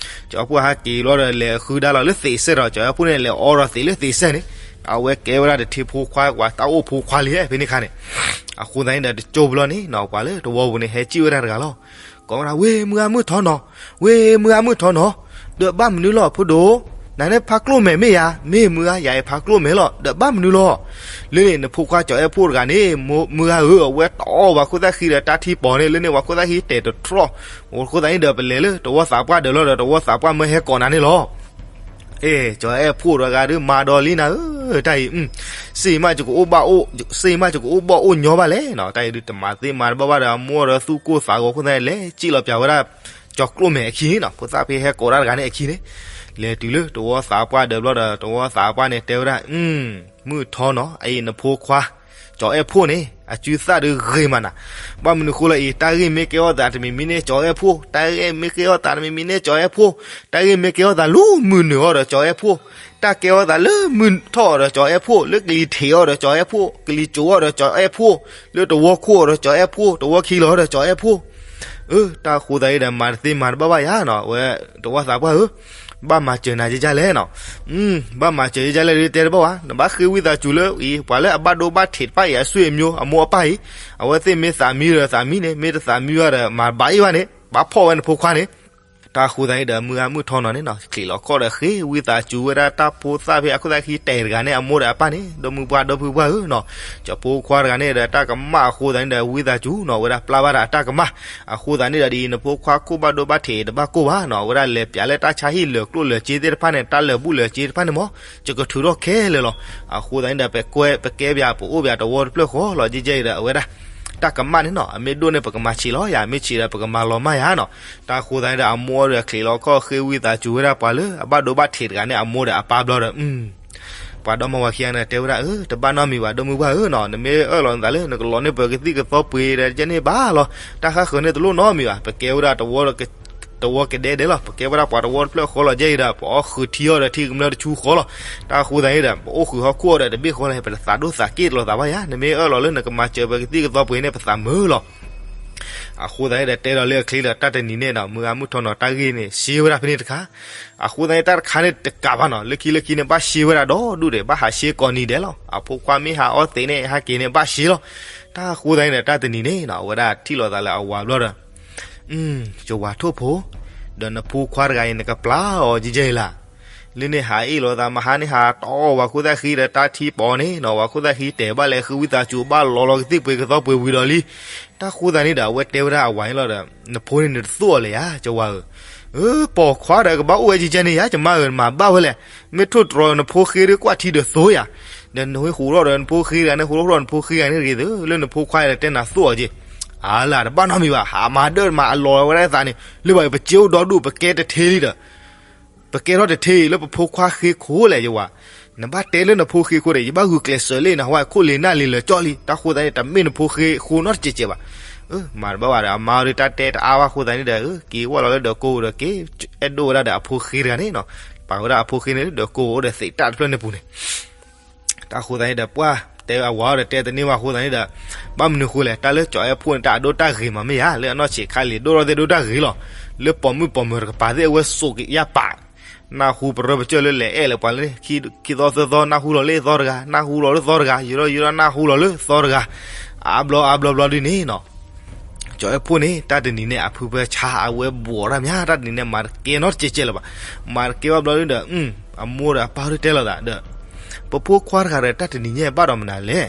ကၠီၤအဲၣ်ဖိဟးက့ၤလီၤဒီး လဲၤဃုဒါလီၤလၢသံးစဲၣ်ဒီး ကၠီၤအဲၣ်ဖိန့ၣ် လဲၤအီဒီးသံးလၢသံးစဲၣ်န့ၣ် အဝဲကဲဝဲဒၣ်တထ့ဖိခွါ ပှၤတၢ်အိၣ်ဖိခွါလံ ဖဲန့ၣ်အခါန့ၣ်. အဃိသတးန့ၣ်ဒီး တကၠိဘျီန့ၣ်နီၤ ပှၤလၢတဝီပူၤန့ၣ် ဟဲစံၣ်ဝဲဒၣ်တဂၤလီၤ. ကိးဝဲဒၣ် ဝ့ၢ်မုၢ်ဂၤမုၢ်ထီနီၤ ဝ့ၢ်မုၢ်ဂၤမုၢ်ထီနီၤ ဒီးဘၣ်မနုၤလီၤ ဖိဒိၣ် နၤန့ၣ်ဖါကျိၣ်မဲာ်မ့ၢ်ယၤ မ့ၢ်မုၢ်ဂၤ ယၤအံၤဖါကျိၣ်မဲာ်လီၤ ဒီးဘၣ်မနုၤလီၤ. လၢန့ၣ် နဖိခွါကၠီၤအဲၣ်ဖိတဂၤန့ၣ် မုၢ်ဂၤဧၢ အဝဲတအီၣ်ပှၤခိၣ်သၣ်ဃံဒီးတၢ်ထံပီၤန့ၣ် လၢန့ၣ်ပှၤခိၣ်သၣ်ဃံတဲာ်တတြီၣ်. အဃိသတးန့ၣ်ဒီး ပလဲၤလၢတဝီသးပှၢ်ဒီးလီၤဒီး တဝီသးပှၢ်မၢဟဲကိးနၤန့ၣ်လီၤ. အဲ ကၠီၤအဲၣ်ဖိတဂၤဒုး မၤဒီးလံနၤဧၢ တၢ်အံၤ စ့မးယကအိၣ်ဘၣ်အိၣ် စ့မးယကအိၣ်ဘီၣ်အိၣ်ညီဘၣ်လဲၣ်နီၤ တၢ်အံၤဒုးတမၤသ့မၤတဘၣ်ဘၣ်ဒီး အမိၢ်ဒီးသူၣ်ကိၢ်သးဂီၤခိၣ်သတးန့ၣ် လဲၤစံၣ်လီၤပၠးဝဲဒၣ် ကၠီၤကျိၣ်မဲာ်အခံန့ၣ်နီၤ ဖိသၣ်ဖဲဟဲကိးတၢ်တဂၤန့ၣ်အခံန့ၣ် လဲၤတုၤလၢတဝီသးပှၢ်ဒီးဘျီဒီး တဝီသးပှၢ်န့ၣ်တဲဝဲဒၣ် မုၢ်ထီနီၤ အအံၤနဖိခွါ ကၠီၤအဲၣ်ဖိန့ၣ် အစုသၣ်ဒုးဂ့ၤမးနၤ ဘၣ်မနုၤဃိလၢအံၤ တၢ်ဂ့ၢ်မ့ၢ်ကဲထီၣ်သးတမံၤမံၤန့ၣ် ကၠီၤအဲၣ်ဖိ တၢ်ဂ့ၢ်မ့ၢ်ကဲထီၣ်သးတမံၤမံၤန့ၣ် ကၠီၤအဲၣ်ဖိ တၢ်ဂ့ၢ်မ့ၢ်ကဲထီၣ်သးလၢမုၢ်နုာ်အီၤဒီး ကၠီၤအဲၣ်ဖိ တၢ်ကဲထီၣ်သးလၢမုၢ်ထီၣ်အီၤဒီး ကၠီၤအဲၣ်ဖိ လၢကလံၤထံးအီၤဒီး ကၠီၤအဲၣ်ဖိ ကလံၤစိးအီၤဒီး ကၠီၤအဲၣ်ဖိ လၢတဝီခိၣ်အီၤဒီး ကၠီၤအဲၣ်ဖိ တဝီခံလီၤအီၤဒီး ကၠီၤအဲၣ်ဖိ အၢ တၢ်ဃိသတးအံၤဒီး မၤတသ့မၤတဘၣ်ဘၣ်ယၤနီၤ ဝဲ တဝီသးပှၢ်ဧၢ ဘၣ်မၤစၢၤနၤယဲယဲလဲၣ်နီၤ ဘၣ်မၤစၢၤယဲယဲလဲၣ်ဒုးတဲတဘၣ်ဘၣ် နဘၣ်ဃ့ဝံသးစူၤလၢအံၤ ပှၤလၢအဘၣ်ဒိဘၣ်ထံးတဖၣ်အံၤ အဆွေအမျိုး အမိၢ်အပၢ်အံၤ အဝဲသ့ၣ်မ့ၢ်သးမံဒီးသးမံန့ၣ် မ့ၢ်တသးမံဘၣ်ဒီး မၤဘၣ်အ့ၣ်ဘၣ်န့ၣ် ဘၣ်ဖီၣ်ဝဲနဖိခွါန့ၣ် တၢ်ဃိသတးန့ၣ်ဒီး မုၢ်ဂၤမုၢ်ထီနီၤန့ၣ်နီၤ ချံးလီၤခီၣ်ဒီးဃ့ဝံသးစူၤဝဲဒၣ်တၢ်ဖိသၣ်ဖဲအခိၣ်သၣ်ခံတဲာ်တဂၤန့ၣ် အမိၢ်ဒီးအပၢ်န့ၣ် ဒီမုၢ်ပှၢ်ဒီပုၢ်ဝဲၢ်ဧၢနီၤ, ကၠီဖိခွါတဂၤန့ၣ်ဒီးတၢ်ကမၣ်အဃိသတးန့ၣ်ဒီး ဝံသးစူၤနီၤ ဝဲဒၣ်ပျၢ်ဘၣ်ဒီးအတၢ်ကမၣ်, အဃိသတးန့ၣ်ဒီးဒ်အံၤ နဖိခွါခိၣ်ဘၣ်ဒိဘၣ်ထံးတဘၣ်ကိၢ်ဘၣ်နီၤ, အဝဲဒၣ်လဲၤပျးလၢတၢ်ဆါဟံၣ်လၢာ်ကျိၣ်လၢာ်စ့သ့ၣ်တဖၣ်န့ၣ် တၢ်လၢာ်ဘူၣ်လၢာ်စ့တဖၣ်န့ၣ်မး ယကထုးထီၣ်ခဲလၢာ်လီၤ. အဃိသတးန့ၣ်ဒီး ပကဲပၠးပအိၣ်ပၠးတဝီတဖျၢၣ်ဃီလီၤ ကဲကဲအံၤဒီး အဝဲဒၣ် တၢ်ကမၣ်န့ၣ်နီၤ အမ့ၢ်ဒိၣ်န့ၣ် ပကမၤဆံးလီၤယၤ, မ့ၢ်ဆံးဒီးပကမၤလီၤမၢ်ယၤနီၤ. တၢ်ဃိသတးန့ၣ်ဒီး အမိၢ်ဒီးချံးလီၤခီၣ်ဃ့ဝံသးစူၤဝဲဒၣ်ပှၤလၢအဘၣ်ဒိဘၣ်ထံးတဂၤန့ၣ် အမိၢ်ဒီးအပၢ်ဘျီဒီး ပှၤဒီမါဝၤခံဂၤန့ၣ်တဲဝဲဒၣ် အၢ တဘၣ်နီတမံၤဘၣ် ဒီမုၢ်ပှၢ်ဧၢနီၤ, နမ့ၢ်အၢၣ်လီၤနသးလၢ နကလီၤန့ၢ်ပကသံၣ်ကသီပှ့ၤဒီး ကဲန့ၣ်ဘၣ်လီၤ, တၢ်ဃၣ်ဃၢၤန့ၣ်တလိၣ်နီတမံၤဘၣ်, ပကဲဝဲဒၣ်တဝီကဒဲဒဲးလီၤ, ပကဲဝဲဒၣ်ပှၤတဝီတဖျၢၣ်ဃီလီၤ ကဲအံၤဒီး ပအီၣ်ဃုာ်ထံအီၣ်ဒီးထံကမျၢၢ်တဆူဃီလီၤ. တၢ်ဃိသတးန့ၣ်ဒီး ပအိၣ်ဃုာ်ဟီၣ်ခိၣ်အီၣ်ဒီးတဘ့ၣ်ဃီလီၤ ပတသးဒိၣ်သးက့ၣ်တလိာ်သးဘၣ်ယၤ, နမ့ၢ်အၢၣ်လီၤလၢနကမၤစၢၤပကသံၣ်ကသီပှ့ၤန့ၣ် ပသးမုာ်လီၤ. အဃိသတးန့ၣ်ဒီး တဲဒီးလၢအချံဒီး တၢ်တနံၤန့ၣ်နီၤ မုၢ်ဂၤမုၢ်ထီနီၤ တၢ်ဂ့ၢ်န့ၣ် ရှဲဝဲဒၣ်ဖဲန့ၣ်တခါ, အဃိသတးန့ၣ် တၢ်တခါန့ၣ်တကးဘၣ်နီၤ လၢခံလၢခံန့ၣ် ဘၣ်ရှဲဝဲဒၣ်ဒီဒူၣ်ဒီး ဘၣ်ဟးရှဲကိးနံၤဒဲးလီၤ. အဖိခွါမ့ၢ်ဟးအီသံးန့ၣ် ဟဲက့ၤန့ၣ် ဘၣ်ရှဲလီၤ. တၢ်ဃိသတးန့ၣ်ဒီး တၢ်တနံၤန့ၣ်နီၤ အဝဲဒၣ်ထံၣ်လိာ်သးလၢအဝၤဘျီဒီး ယဝၤထိၣ်ဖိ, ဒီးနဖိခွါတဂၤအံၤ နကပျၢ်အီၤကဲကဲအံၤလၢ်, လၢန့ၣ်ဟးအ့ၣ်လိာ်သး မဟါန့ၣ်ဟးတီၢ်ဝၤခိၣ်သၣ်ဃံဒီးတၢ်ထံပီန့ၣ်နီၤ ဝၤခိၣ်သၣ်ဃံတဲာ်ဘၣ်လဲၤဃုဝံသးစူၤ ဘၣ်လီၤလီၤကသံၣ်ပှ့ၤကသီပှ့ၤဝံၤဒီးလံ. တၢ်ဃိသတးန့ၣ်ဒီး အဝဲတဲဝဲဒၣ်အဝၤန့ၣ်လီၤဒီး နဖိန့ၣ်နတသိၣ်အီၤလဲၣ်ယၤ ကဝၤဧၢ, ပိာ်ခွါဒီးကဘၣ်အိၣ်ဝဲကဲကဲန့ၣ်ယၤ ကမၢ်ဧၢ နမၤဘၣ်ဝဲလဲၣ်, မ့ၢ်ထိၣ်တြီၤနဖိဃ့ဒီးကွၢ်ထံဒီးသိယၤ, ဒီးနဟ့ၣ်ဟူးထီၣ်ဒီးနဖိဃ့တဂၤန့ၣ် ဟူးထီၣ်ထီၣ်နဖိဃ့တဂၤန့ၣ်တဂ့ၤသၢ လၢနဖိခွါဒီးတဲနၤသိၣ်အီၤက့ၤ, အါလၢ်တဘၣ်နီတမံၤဘၣ် ဟးမၤဒၢၣ်မၤအလီၤဝဲဒၣ်သးန့ၣ် လၢဘၣ်ပစ့အိၣ်ဒီဒူၣ် ပကဲတထ့လံဒီး ပကဲထီၣ်တထ့လၢပဖိခွါဃ့ခိၣ်လဲၣ်ယဝၤ, နဘၣ်တဲလၢနဖိဃ့ခိၣ်ဒီး ယဘၣ်ဂုာ်ကျဲးစၢးလၢနဟဝဲခိၣ်လ့ၤနၢ်လ့ၤလၢာ်ကၠီလံ, တၢ်ဃိသတးန့ၣ် တမ့ၢ်နဖိဃ့ခိၣ်နီတစဲးစဲးဘၣ်. မၤတဘၣ်ဘၣ်ဒီး အမါဒီးတၢ်တဲတအါဘၣ်ဃိသတးန့ၣ်ဒီး က့ၤဝဲလီၤလၢဒီးကိးဒီးက့ၤ အဲၣ်ဒိးဝဲဒၣ်ဒီးအဖိဃ့တဂၤန့ၣ်နီၤ, ပာ်ဝဲဒၣ်အဖိဃ့န့ၣ်လၢဒီးကိးအိၣ်ဒီးသံးတၢ်တဖျၢၣ်န့ၣ်ပူၤန့ၣ် တၢ်ဃိသတးန့ၣ်ဒီး ပှၢ်တဲအဝၤဒီးတဲတန့ၢ်ဘၣ်ဃိသတးန့ၣ်ဒီး ဘၣ်မနုၤဃိလဲၣ် တၢ်လၢကၠီၤအဲၣ်ဖှိၣ်န့ၣ် တၢ်အဒိတၢ်ဂ့ၤမးမ့ၢ်ဧါ, လၢအနီၢ်ဆံးခါလံၤ ဒိၣ်ထီၣ်သ့ၣ်ဒိၣ်တၢ်ဂ့ၤလီၤ, လၢပိာ်မုၣ်ပိာ်မၢၤတကပၤသ့ၣ် အဝဲစိာ်က့ၤယၢ်ပာ်, နၢ်ဟူပရၢပကၢၢ်လၢလဲၤအဲၣ်လၢပှၤလၢ ခံသီသၢသီ နၢ်ဟူလီၤလၢသီတဂၤ နၢ်ဟူလီၤလၢသီတဂၤ ယံာ်ထီၣ်ယံာ်ထီၣ်နၢ်ဟူလီၤလၢသီတဂၤ, အါဘျီအါဘျီဘျီဒ်န့ၣ်နီၤ ကၠီၤအဲၣ်ဖှိၣ်န့ၣ် တၢ်တနံၤန့ၣ် အဖုဖၢဆါ အဝဲဘှီးတၢ်မး တၢ်တနံၤန့ၣ် မၤတကဲနီတစဲးစဲးလၢၤဘၣ်. မၤတကဲဘၣ်ဘျီဒ်ဒီး အမိၢ်ဒီးအပၢ်ဒ်တဲလိာ်သးဒီး ပဖိခွါတဂၤဒီး တၢ်တနံၤညါဘၣ်ဒီးမနုၤလဲၣ်.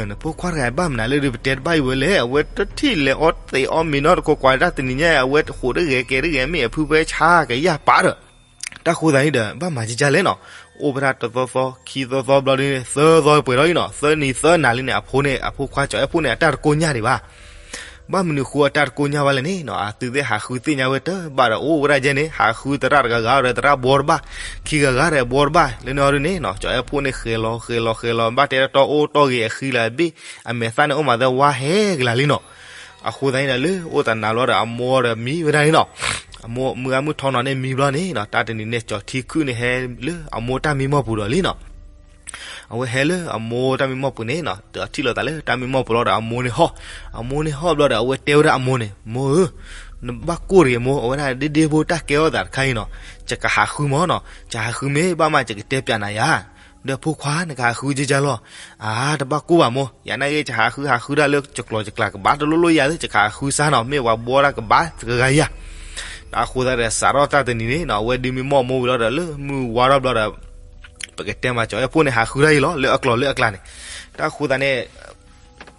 နဖိခွါတဂၤဘၣ်မနုၤလဲၣ်ဒီး ပတဲတဘၣ်အံၤဝဲလဲၣ်. အဝဲတထံၣ်လဲၤအီသံးအီမ့ၤနီတခိးကွၢ် တၢ်တနံၤညါ အဝဲဟူးတဂဲၤကဲၤတဂဲၤ မ့ၢ်အဖုဖၢဆါကယၢ်ပာ်ဒီး တၢ်ဃိသတးန့ၣ်ဒီး ဘၣ်မၤကကၢ်လဲၣ်နီၤ. အိၣ်ဖဲဒၣ်တသီသီ ခံသီသီဘျီဒ်န့ၣ် သၢသီပှဲၤထီၣ်လံနီၤ. သၢနံၤသၢနၤလံန့ၣ် အဖိန့ၣ် အဖိခွါကၠီၤအဲၣ်ဖှိၣ်န့ၣ် အတၢ်တကိညၢ်ဒံးဘၣ်. ဘၣ်မနုၤဃိအတၢ်တကိညၢ်ဘၣ်လဲၣ်န့ၣ်နီၤ အသုသ့ၣ်ဟးဃုသ့ၣ်ညါဝဲတဘၣ်ဒီး အိၣ်ဝဲဒၣ်ယဲန့ၣ် ဟးဃုသရၣ်တဂၤဂၤဒီးသရၣ်ဘှီတဘၣ်, ခံဂၤဂၤဒီးဘှီတဘၣ် လၢန့ၣ်အီၤဒ်န့ၣ်နီၤ ကၠီၤအဲၣ်ဖှိၣ်န့ၣ်ဃဲၤလီၤဃဲၤလီၤဃဲၤလီၤ ဘၣ်တဲတၢ်တီအိၣ်တီၢ်ဂ့ၤအဃံလၤဘ့ၣ် အမဲာ်သၣ်န့ၣ်အိၣ်မးသဲဝါဟဲကလၤလံနီၤ. အဃိသတးန့ၣ်ဒီး လၢအိၣ်သးနၤဘျီဒီး အမိၢ်ဒီးမံဝဲဒၣ်န့ၣ်နီၤ. အမိၢ်မုၢ်ဂၤမုၢ်ထီနီၤန့ၣ်မံဘျီန့ၣ်နီၤ တၢ်တနံၤန့ၣ် ကၠီၤထံခုၣ်န့ၣ်ဟဲလၢအမိၢ်တၢ်မံမီၢ်ပူၤဒီးလံနီၤ. အဝဲဟဲလၢအမိၢ်တၢ်မံမီၢ်ပူၤန့ၣ်နီၤ ဒီးထံၣ်လိာ်သးလၢတၢ်မံမီၢ်ပူၤလီၤဒီး အမိၢ်န့ၣ်ဟီၣ်, အမိၢ်န့ၣ်ဟီၣ်ဘျီဒီး အဝဲတဲဝဲဒၣ်အမိၢ်န့ၣ် မိၢ်ဧၢ, နဘၣ်ကိၢ်တဂ့ၤမိၢ်, အဝဲဒၣ်ဒ့ဒ့ဖိတၢ်ကဲထီၣ်သးတခါအံၤနီၤ ယကဟးဃုမၢ်နီၤ, ယဟးဃုမ့ၢ်ဘၣ်မး ယကတဲပျးနၤယၤ ဒီးဖိခွါ နကဟးဃုကကၢ်လီၤ. အါ တဘၣ်ကိၢ်ဘၣ်မိၢ်, ယၤနာ်က့ ယဟးဃုဟးဃုဒၣ်လၢယကျိၤယကျဲကဘၣ်တလိၣ်လိၣ်ယၤသ့ ယကဟးဃုစါနီၤ, မ့ၢ်ပှၤဘှီတၢ်ကဘၣ်တဂၤဂၤယၤ. တၢ်ဃိသတးဒီး စးထီၣ်တၢ်တနံၤန့ၣ်နီၤ အဝဲဒုးမံမီၢ်မိၢ်ဝံၤလီၤဒီး လၢမုၢ်ဝါထီၣ်ဘျီဒီး ပကတဲမး ကၠီၤအဲၣ်ဖှိၣ်န့ၣ် ဟးဃုတၢ်အံၤလီၤ လၢအကျိၤလၢအကျဲန့ၣ်. တၢ်ဃိသတးန့ၣ်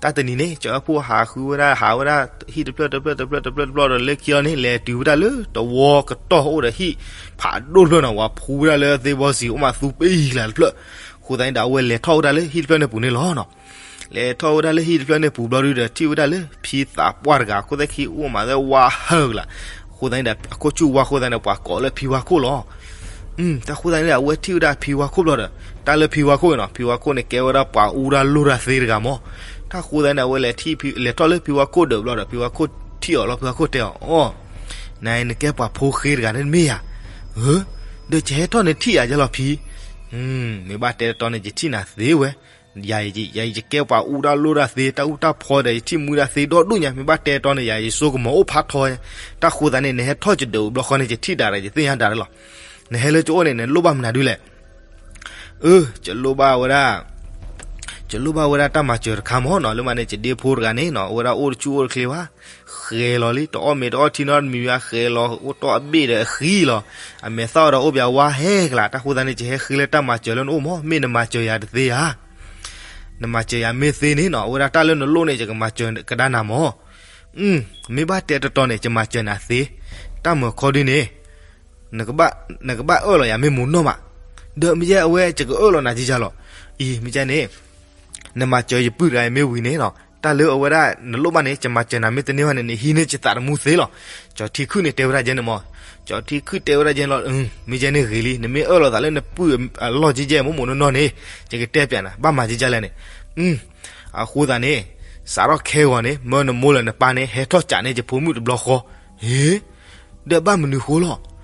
တၢ်တနံၤန့ၣ် ကၠီၤအဲၣ်ဖှိၣ်ဟးဃုဝဲဒၣ် ဟးဝဲဒၣ် ဟံၣ်တဖျၢၣ်တဖျၢၣ်တဖျၢၣ်တဖျၢၣ်တဖျၢၣ်တဖျၢၣ်ဒီး လၢခံလီၤန့ၣ် လဲၤတုၤဝဲဒၣ်လၢတဝီကတီၢ်အိၣ်ဒီးဟံၣ်ဖးဒိၣ်တဖျၢၣ်နီၤ, ပှၤဖူဝဲဒၣ်လၢသ့ၣ်ဘီစံၤ အိၣ်မးသူပံလၤတဖျၢၣ်. အဃိသတးန့ၣ်ဒီး အဝဲလဲၤထီၣ်ဝဲဒၣ်လၢဟံၣ်တဖျၢၣ်န့ၣ်ပူၤန့ၣ်လီၤနီၤ. လဲၤထီၣ်ဝဲဒၣ်လၢဟံၣ်တဖျၢၣ်န့ၣ်ပူၤဘျီဒုဒီး ထံၣ်ဝဲဒၣ်လၢဖံသးပှၢ်တဂၤ အခိၣ်သၣ်ခံအိၣ်မးသဲဝါဟၢကလၤ. အဃိသတးန့ၣ်ဒီး အခိၣ်ဆူၣ်ဝါအဃိသတးန့ၣ် ပှၤကိးလၢဖံဝါခိၣ်လီၤ. တၢ်ဃိသတးန့ၣ်ဒီး အဝဲထံၣ်ဝဲဒၣ်ဖံဝါခိၣ်ဘျီဒီး တၢ်လၢဖံဝါခိၣ်အံၤနီၤ ဖံဝါခိၣ်န့ၣ် ကဲဝဲဒၣ်ပှၤအူတၢ်လိၣ်တၢ်သ့တဂၤမး. တၢ်ဃိသတးန့ၣ် အဝဲလဲၤထီၣ်လၢဖံဝါခိၣ်ဒၢးဘျီဒီး ဖံဝါခိၣ်ထံၣ်အီၤလီၤ ဖံဝါခိၣ်တဲအီၤ အီ နၤအံၤနကဲပှၤဖိဃ့တဂၤန့ၣ်တမ့ၢ်ဧါ. ဧၢ, ဒီးယဟဲထီၣ်န့ၣ်ထံၣ်ယၤယဲလီၤဖံ. မ့ၢ်ဘၣ်တဲတတီန့ၣ် ယထံၣ်နၤသ့ဝဲ. ယၤအံၤယကဲပှၤအူတၢ်လိၣ်တၢ်သ့ တၢ်အူတၢ်ဖီဒီး ယထံၣ်မူဒါသ့ဒီဒူၣ်ညါ မ့ၢ်ဘၣ်တဲတတီန့ၣ် ယၤယစိကမီၤအိၣ်ဖးထီ. တၢ်ဃိသတးန့ၣ် နဟဲထီၣ်ယဒၢးဘျီဃီန့ၣ် ယထံၣ်ဒၣ်ဒီး ယသ့ၣ်ညါဒၣ်လီၤ. နဟဲလၢကအိၣ်န့ၣ် နလိၣ်ဘၣ်မနုၤဒုလဲၣ်. အၢ ယလိၣ်ဘၣ်ဝဲဒၣ် ယလိၣ်ဘၣ်ဝဲဒၣ်တၢ်မၤစၢၤတခါမးနီၤ, လၢမးန့ၣ် ယဒ့ဖိတဂၤန့ၣ်နီၤ အဝဲဒၣ်အိၣ်တဆူၣ်အိၣ်တချ့ဘၣ်, ဃဲၤလီၤလံ တအီၣ်မ့ၤတအီၣ်ထံနီတမံၤဘၣ် ဃဲၤလီၤ အိၣ်တီၢ်အဘ့ၣ်ဒီးအဃံလီၤ, အမဲာ်သၣ်ဝဲဒီးအိၣ်ပၠးဝါဟဲကလး, တၢ်ဃိသတးန့ၣ် ယဟဲဃ့လၢတၢ်မၤစၢၤလၢနအိၣ်မး, မ့ၢ်နမၤစၢၤယၤတသ့ဧါ, နမၤစၢၤယၤမ့ၢ်သ့န့ၣ်နီၤ အဝဲဒၣ်တၢ်လၢနလိၣ်န့ၣ် ယကမၤစၢၤကဒါနၤမး, မ့ၢ်ဘၣ်တဲတီတီန့ၣ် ယမၤစၢၤနၤသ့, တၢ်မၤခီဒုန့ၣ် နကဘၣ်အၢၣ်လီၤယၤမ့ၢ်မ့ၢ်နီၢ်မး, ဒီးမ့ၢ်ယဲအဝဲယကအၢၣ်လီၤနၤကယၤလီၤ, အံၤ မ့ၢ်ယဲန့ၣ် နမၤစၢၤယပုၢ်တဂၤအံၤမ့ၢ်ဝံၤန့ၣ်နီၤ တၢ်လၢအဝဲဒၣ်နလိၣ်ဘၣ်န့ၣ် ယမၤစၢၤနၤမ့ၢ်တန့ၢ်ဘၣ်န့ၣ် နဟံးန့ၢ်ယသးတမူသ့လီၤ. ကၠီၤထံခုၣ်န့ၣ်တဲဝဲဒၣ်ယဲန့ၣ်မး, ကၠီၤထံခုၣ်တဲဝဲဒၣ်ယဲန့ၣ်လီၤ, မ့ၢ်ယဲန့ၣ်ဂ့ၤလံ နမ့ၢ်အၢၣ်လီၤသးလၢနပုၢ်အလီၢ်ကဲကဲမ့ၢ်မ့ၢ်နီၢ်နီၢ်န့ၣ်, ယကတဲပျးနၤ ဘၣ်မၤကဲကဲလဲၣ်န့ၣ်, အဃိသတးန့ၣ် စးထီၣ်ခဲဂီၤန့ၣ် မၢနမိၢ်လၢနပၢ်န့ၣ် ဟဲထီၣ်ကးန့ၢ်ယဖိမုၣ်တဘျီဃီ, ဟ့ ဒီးဘၣ်မနုၤဃိလီၤ.